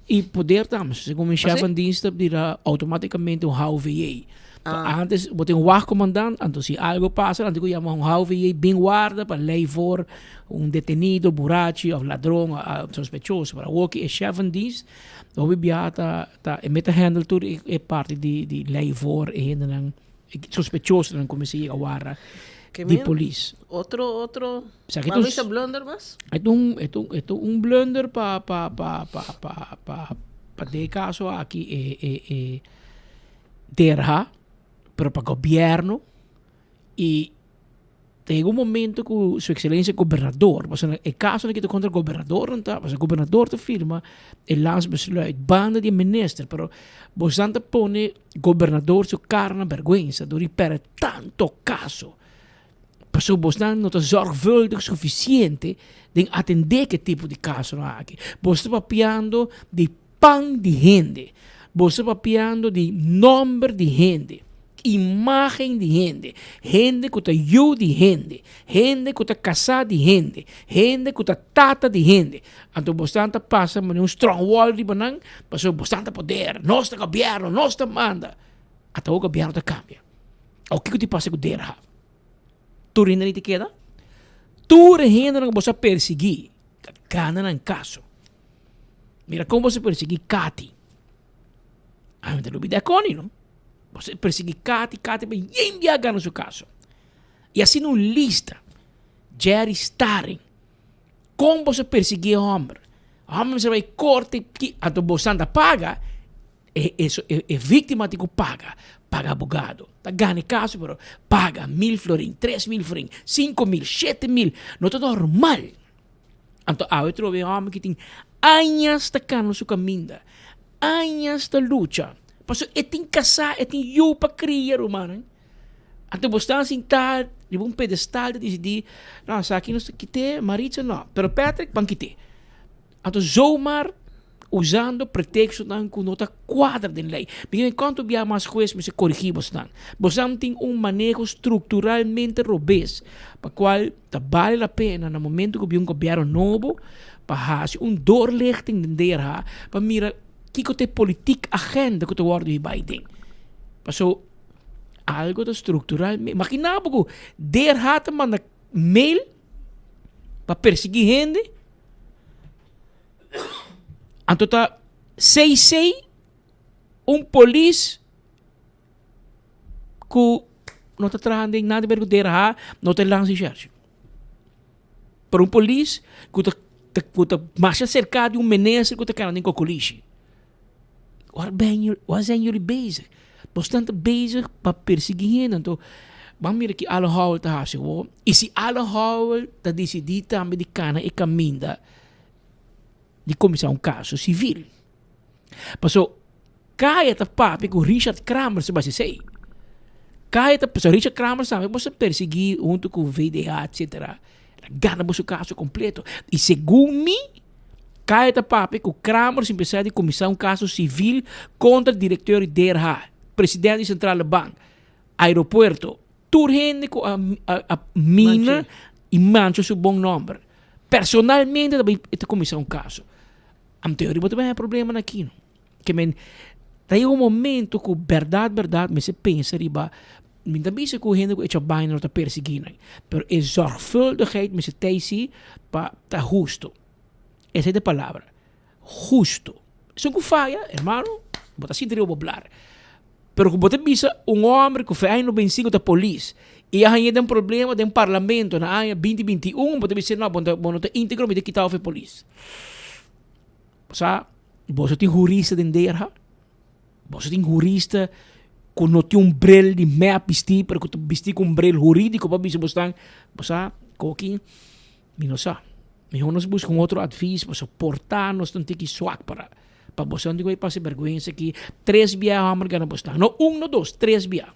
I poder tambe. Segun mi chef van dienst ta bira outomátikamente un HOVJ. Antes bo tin un wachtcommandant, anto si algo pasa nan tin ku yama un HOVJ bin warda pa lei voor un detenido, burachi of ladron of sospechoso. Pero awoki e chef van dienst hopi biaha ta ta e mester handle tur e parti di lei voor e hendenan. Sospechosonan kuminsá yega warda di polis. Otro, otro. Sa ki Mami sa blunder mas? E ta un, e ta un, e ta un blunder pa, pa, pa, pa, pa, pa, pa den e kaso aki e, e, e DRH, pero pa gobièrnu i Ta yega un momento ku su ekselencia gobernador, pasobra e kasonan ki ta kontra gobernadornan ta, pasobra gobernador ta firma e landsbesluit banda di e minister, pero bosnan ta pone gobernador su kara na bergwensa dor di perde tanto kaso, pasobra bosnan no ta zorgvuldig sufisiente den atende ke tipo di kasonan aki. Bos ta papiando di pan di hende. Bo sta papiando di nomber di hende, imagen di hende, hende ku ta yu di hende, hende ku ta kasá di hende, hende ku ta tata di hende. Anto bo stan ta pasa manera un strong wall riba nan, pasobra bo stan ta poder, nos ta gobièrnu, nos ta manda. Ata awo gobièrnu ta kambia. Awo kiko tin pasa ku Derha? Tur hende ni ta keda? Tur e hendenan ku bo sa persiguí, ta gana nan kaso. Mira kon bo se persiguí Kati. Ami ta lubidá Connie, no? Bo se persiguí Kati, Kati pa yen bia gana su kaso. I asina un lista. Jerry Staring. Kon bo se persiguí e hòmber? Hòmber mester bai korte, ki, anto bo santa paga. E, e, e, e víktima tin ku paga, paga abogado. Ta gana e kaso, pero paga mil florin, 3000 florin, 5000, 7000. No ta normal. Anto awe trobe e hòmber ki tin añas ta kana su kaminda, añas ta lucha. Pasobra e tin kasá, e tin yu pa kria, rumannan. Anto bo sta sintá riba un pedestal ta disidí, no, esaki nos ta kit'é, Maritza no, pero Patrick ban kit'é. Anto zomaar usando pretextonan ku no ta kuadra den lei. Mi kende kuantu bia mas hues mester korigí bosnan. Bosnan tin un maneho strukturalmente robes pa kual ta bale la pena na momento ku bin un gobièrnu nobo pa hasi un doorlichting den DRH pa mira kiko ta e politiek agenda ku ta wòrdu hibá aden. Paso algo ta strukturalmente, imagina bo ku DRH ta manda mail pa persiguí hende. Anto ta CC un polis ku no ta traha den nada ber ku DRH, no ta landsrecherche. Pero un polis ku ta ku ta masha serka di un minister ku ta kana den kokolishi. Waar ben jullie, waar zijn jullie bezig? Bosnan ta bezig pa persiguí hende. Anto ban mira ki Alan Howell ta hasi awor. I si Alan Howell ta disidí tambe di kana e kaminda di kuminsá un kaso sivil. Paso Kaya ta papia ku Richard Kramer si basi esei. Kaya ta, paso Richard Kramer tambe boso a persiguí huntu ku VDH etcetera. El a gana boso kaso kompleto. I segun mi Kaya ta papia ku Kramer sin pensá di kuminsá un kaso sivil kontra direkteur di DRH, presidente di Sentrale Bank, aeropuerto, tur hende ku a a mina i mancha su bon nòmber. Personalmente ta bai e ta kuminsá un kaso. Anto riba ta bai haña problema na kino. Ke men ta yega un momento ku bèrdat bèrdat mester pensa riba mi ta bisa ku hende ku echa baina no ta persiguí nan, pero e zorgvuldigheid mester ta ei pa ta husto. Esei ta e palabra, husto. Esun ku faya, hermano, bo ta sinti riba bo blar. Pero ku bo ta bisa un homber ku fe aña 95 ta polis i a hañ'é den problema den parlamento na aña 2021, bo ta bisa no, bo no ta íntegro, mi ta kita of e polis. Sa, boso tin hurista den DRH? Boso tin hurista ku no tin un bril di mep bistí, pero ku ta bistí ku un bril hurídiko pa bisa bo stan, bo sa, koki, mi no sa. Mihó nos buska un otro advis, pasobra por ta nos ta un tiki swak para pa boso no tin ku bai pasa e bèrgwensa aki. Tres bia hòmber gana bo stan. No un, no dos, tres bia.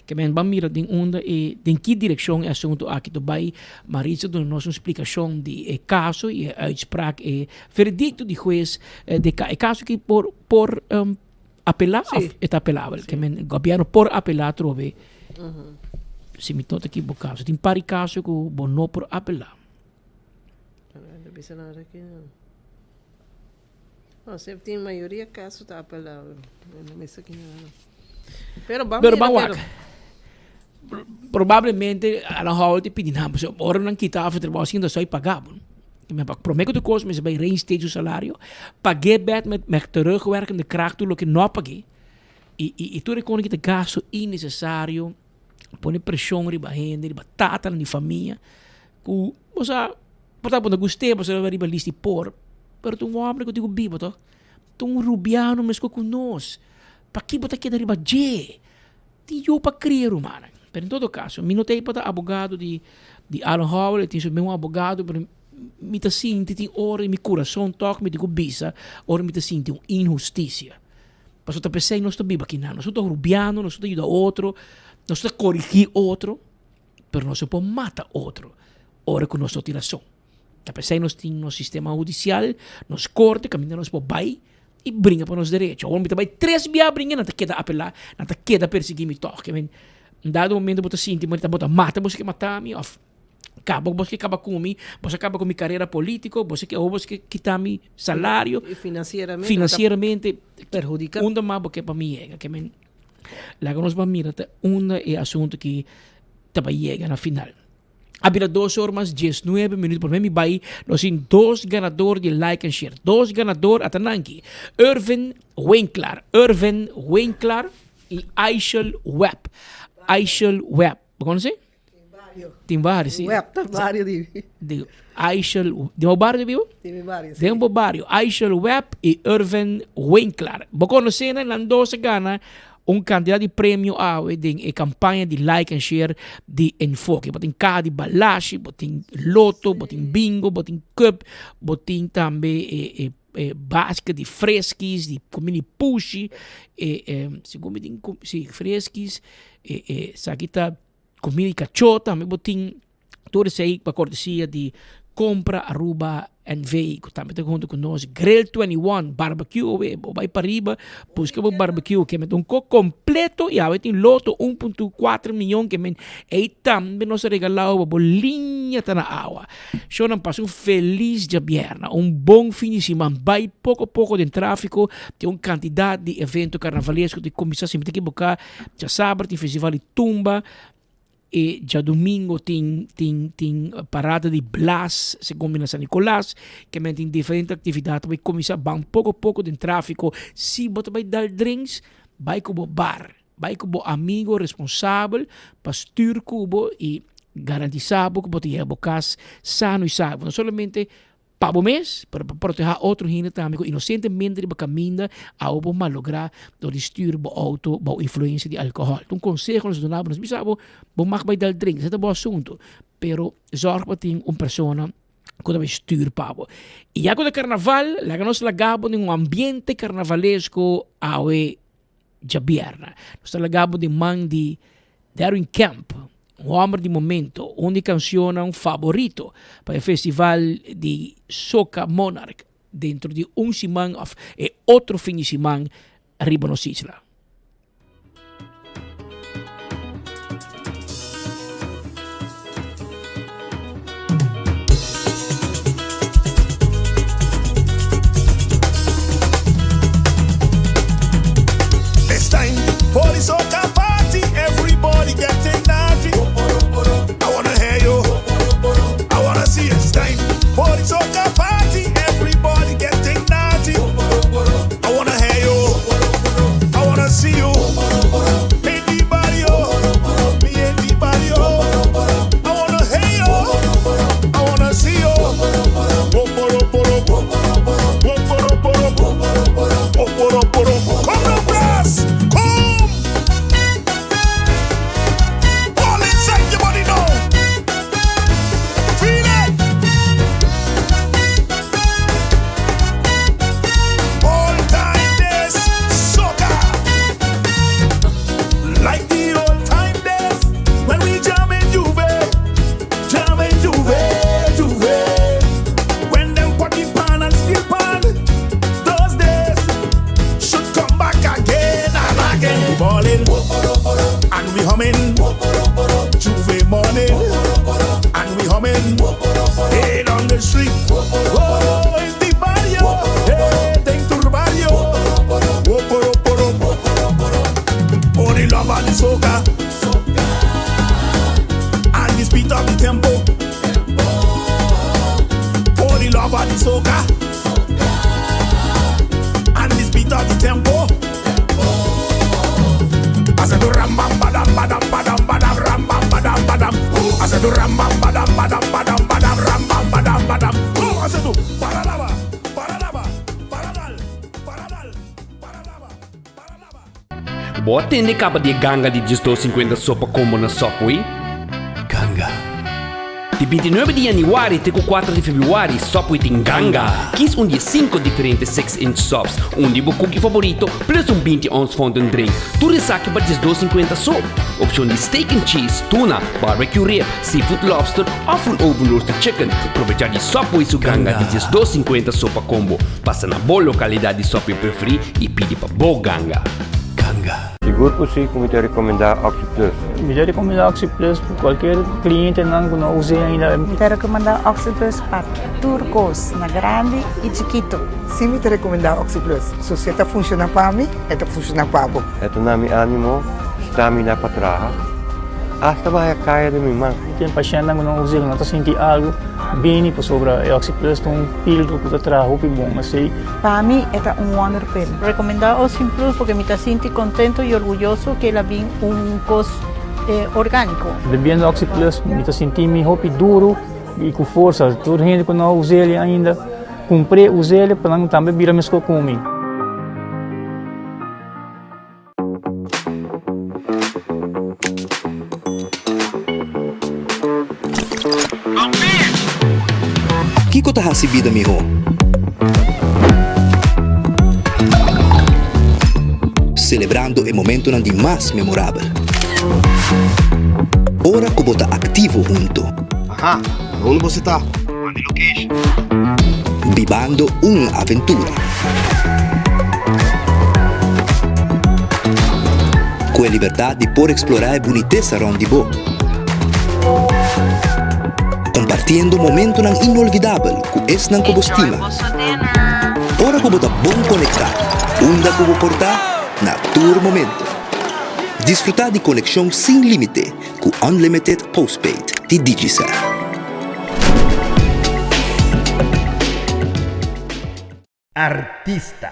Ke men ban mira den unda e, den ki direkshon e asuntu aki ta bai. Maritza duna nos un splikashon di e kaso i e uitspraak, e veredikto di hues de e kaso aki por por apelá òf e ta apelabel? Ke men gobièrnu por apelá atrobe si mi no ta ekiboká. So tin par di kaso ku bo no por apelá. Bisa nada aki no. No, siempre tin mayoria caso ta apelabel. No bisa ki nada. Pero ban Pero ban wak. Probablemente a lo mejor te pidi nan, pasobra ora nan kita af e trabou asin ta soy paga bo. Prome ku tur kos mester bai reinstate su salario, pag'é bek met met terugwerkende kracht tur loke no a pag'é. I i i tur e kos ki ta gasto innesesario, pone preshon riba hende, riba tatanan di famia, ku bo sa por ta bo no gust'é, bo sa riba lista di por, pero ta un hòmber ku tin ku biba tòg. Ta un rubiano meskos ku nos. Paki bo ta keda riba dje? Tin yu pa kria rumannan. Pero en todo kaso, mi no ta ei pa ta abogado di di Alan Howell, e tin su mesun abogado, pero mi ta sinti tin ora den mi kurason tòg mi tin ku bisa ora mi ta sinti un inhustisia. Pasobra ta p'esei nos ta biba akinan. Nos ta rubiano, nos ta yuda otro, nos ta korigí otro, pero nos no por mata otro ora ku nos no tin rason. Ta p'esei nos tin nos sistema hudisial, nos korte kaminda nos por bai i bringa pa nos derecho. Awor mi ta bai tres bia bringa, nan ta keda apelá, nan ta keda persiguí mi tòg. Ke men, un dado momento bo ta sinti bo ta mata bo ke mata mi òf kaba bo ke kaba ku mi, bo sa kaba ku mi karera polítiko, bo sa ke awor bo ke kita mi salario. I finansieramente. Finansieramente. Perhudiká. Unda mas bo ke pa mi yega? Ke men, laga nos ban mira ta unda e asuntu aki ta bai yega na final. A bira dos or mas diesnuebe minuut prome mi bai nos tin dos ganador di like and share dos ganador a ta nanki Irvin Winklar Irvin Winklar y Aishel Webb Aishel Webb bo conoce? Tin bario, si. Web ta bario di. Di Aishel, den bo bario di biba? Den mi bario, si. Den bo bario, Aishel Webb y Irvin Winklar. Bo conoce nan, nan dos a gana un cantidad di premio awe den e campaña di like and share di Enfoke. Bo tin caha di balashi, bo tin loto, bo tin bingo, bo tin cup, bo tin tambe e, e, e basket di freskis, di comida di pushi, e, e, segun mi tin, si, freskis, e, e, esaki ta Comida di cachó tambe bo tin tur esey pa cortesia di Compra Aruba NV cu tambe ta hunto cu nos. Grill 21 barbecue awe bo bay pariba busca bo barbecue ke men ta un co completo y awe tin loto 1.4 miyon ke men ey tambe nos a regalao bo bo liña ta na awa. Shownan pasa un feliz djabierna un bon fin di siman bay poco poco den trafico tin un cantidad di evento carnavalesco ta cuminsa si mi ta ekiboca Djasabra tin festival di tumba e djadumingo tin tin tin parada di blas segun mi na San Nicolas ke men tin diferente actividad ta bai cuminsa ban poco poco den trafico si bo ta bai dal drinks bai cu bo bar bai cu bo amigo responsabel pa stuur cu bo y garantisa bo cu bo ta yega bo cas sano y salvo no solamente Pa bo mes, pero pa protehá otro hende tambe ku inosentemente riba kaminda awo bo malográ dor di stür bo outo bou influensia di alkohòl. Ta un konseho nos duna bo, nos bisa bo, bo mag bai dal drink, esei ta bo asuntu, pero zòrg pa tin un persona ku ta bai stür pa bo. I ya ku ta karnaval, laga nos laga bo den un ambiente karnavalesko awe djabièrnè. Nos ta laga bo den man di Darwin Kemp, un hòmber di momento, un di kanshonnan faborito pa e festival di Soca Monarch dentro di un siman òf e otro fin di siman riba nos isla. It's time for the soca party. Everybody getting naughty. I wanna hear you. I wanna see it's time for the soca party. Everybody getting naughty. I wanna hear you. I wanna see you. In the barrio. Me in the barrio. I wanna hear you. I wanna see you. Come now, brass. Come. All inside your body now. Feel it. All time days, soca. Like the old time days when we jam in Juve, jam in Juve, Juve. When them potty pan and steel pan, those days should come back again and again. We ballin' and we humming, Juve morning and we humming. Hey, on the street, oh, in the barrio, hey, dentro barrio. Oh, poro, poro, oh, the love of the soca and the speed of the tempo. For the love of the soca and the speed of the tempo. I said do ram bam badam badam badam badam ram bam badam badam. I said do ram bam badam badam badam badam ram bam badam badam. I said do paradaba paradaba paradal paradal paradaba paradaba. Bo a tende caba di e ganga di 12.50 so pa combo na Subway? Ganga. Di 29 di januari te cu 4 di februari Subway tin ganga! Kies un di e 5 diferente 6 inch subs, un di bo cookie favorito plus un 20 ons fountain drink. Tur esaki pa 12.50 so. Opcion di steak and cheese, tuna, barbecue rib, seafood lobster of un oven roasted chicken. Probecha di Subway su ganga di 12.50 so pa combo. Pasa na bo localidad di Subway preferi y pidi pa bo ganga. Ganga. Sigur ku si ku mi ta rekomendá OxyPlus. Mi ta rekomendá OxyPlus pa kualkier klientenan ku no us'é ainda. Mi ta rekomendá OxyPlus pa tur kos, na grandi i chikitu. Si mi ta rekomendá OxyPlus. So si e ta funshoná pa mi, e ta funshoná pa bo. E ta na mi ánimo, stamina pa traha, asta baha e kaya den mi man. Tin pashèntnan ku no us'é, ku no ta sinti algu, bini pasobra e OxyPlus ta un pildo ku ta traha hopi bon. Asei. Pa mi e ta un wonder pill. Recomenda Oxin Plus porque mi ta sinti contento y orguyoso que el a bin un cos orgániko. Bebiendo Oxi Plus mi ta sinti mi hopi duru i ku forsa. Tur hende ku no a us'el ainda, kumpr'é, us'el pa nan tambe bira meskos ku mi. Kiko ta hasi bida mihó? Selebrando e momentonan di mas memorabel. Ora ku bo ta aktivo hunto. Aha, unda bo ta? Manda location. Bibando un aventura. Ku e libertat di por eksplorá e bunitesa rònt di bo. Kompartiendo momentonan inolvidabel ku esnan ku bo stima. Ora ku bo ta bon konektá, unda ku bo por ta, na tur momento. Disfrutá di konekshon sin límite ku Unlimited Postpaid di Digicel. Artista.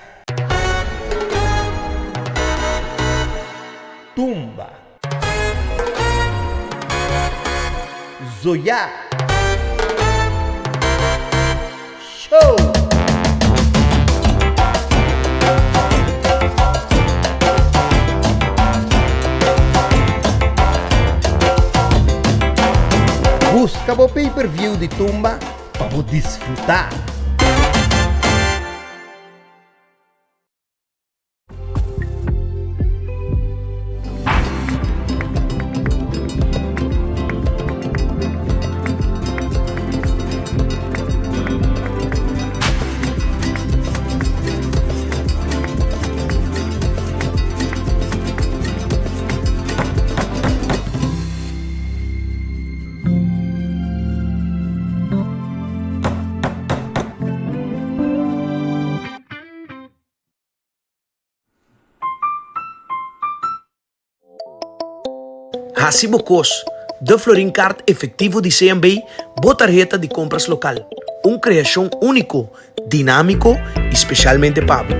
Tumba. Zoya. Show! Buska bo pay per view di Tumba pa bo disfrutá! Hasi bo kos, De Florin Card Efectivo di CMB, bo tarheta di kompras lokal. Un kreashon úniko, dinámiko i spesialmente pa bo.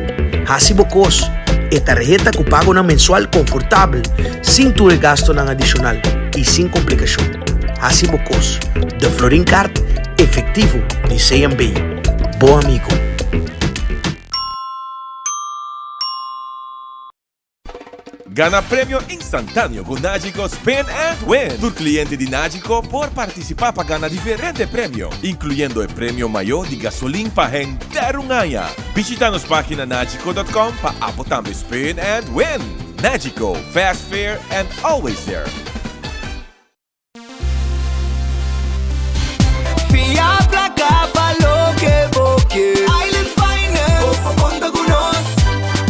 Hasi bo kos, e tarheta ku pagonan mensual konfortabel, sin tur e gastonan adishonal i sin komplikashon. Hasi bo kos, De Florin Card Efectivo di CMB, bo amigo. Gana premio instantáneo ku Nagico Spin and Win! Tur kliente di Nagico por partisipá pa gana diferente premio, inkluyendo e premio mayó di gasolin pa henter un aña. Bishita nos página nagico dot com pa abo tambe spin and win! Nagico, fast, fair and always there! Fia placa pa loke bo ke. Island Finance. Bo por conta cu nos.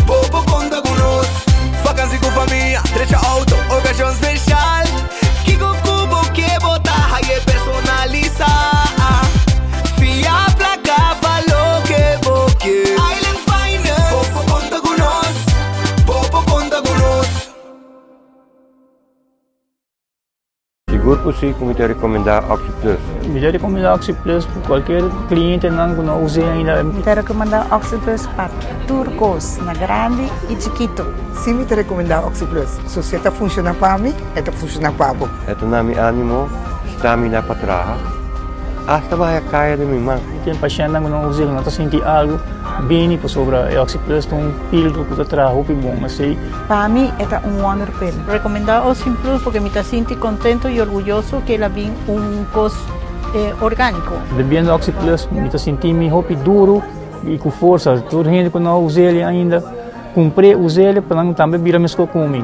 Bo por conta cu nos. Vakantie cu famia, drecha auto, ocasion special. Kico cu bo ke bo ta haye personalisa. Fia placa pa loke bo ke. Island Finance. Bo por conta cu nos. Bo por conta cu nos. Sigur ku si ku mi ta rekomendá OxyPlus. Mi ta rekomendá OxyPlus pa kualkier klientenan ku no us'é ainda. Mi ta rekomendá OxyPlus pa tur kos, na grandi i chikitu. Si mi ta rekomendá OxyPlus. So si e ta funshoná pa mi, e ta funshoná pa bo. E ta na mi ánimo, stamina pa traha, asta baha e kaya den mi man. Tin pashèntnan ku no us'é, ku no ta sinti algu, bini pasobra e OxyPlus ta un pildo ku ta traha hopi bon. Esei. Pa mi e ta un wonder pill. Recomenda Ocean Plus porque mi ta sinti contento y orguyoso que el a bin un cos organico. Bebiendo Oxy Plus mi ta sinti mi hopi duro y cu forsa. Tur hende cu no a us'el ainda cumpr'e us'el pa nan tambe bira mesco cu mi.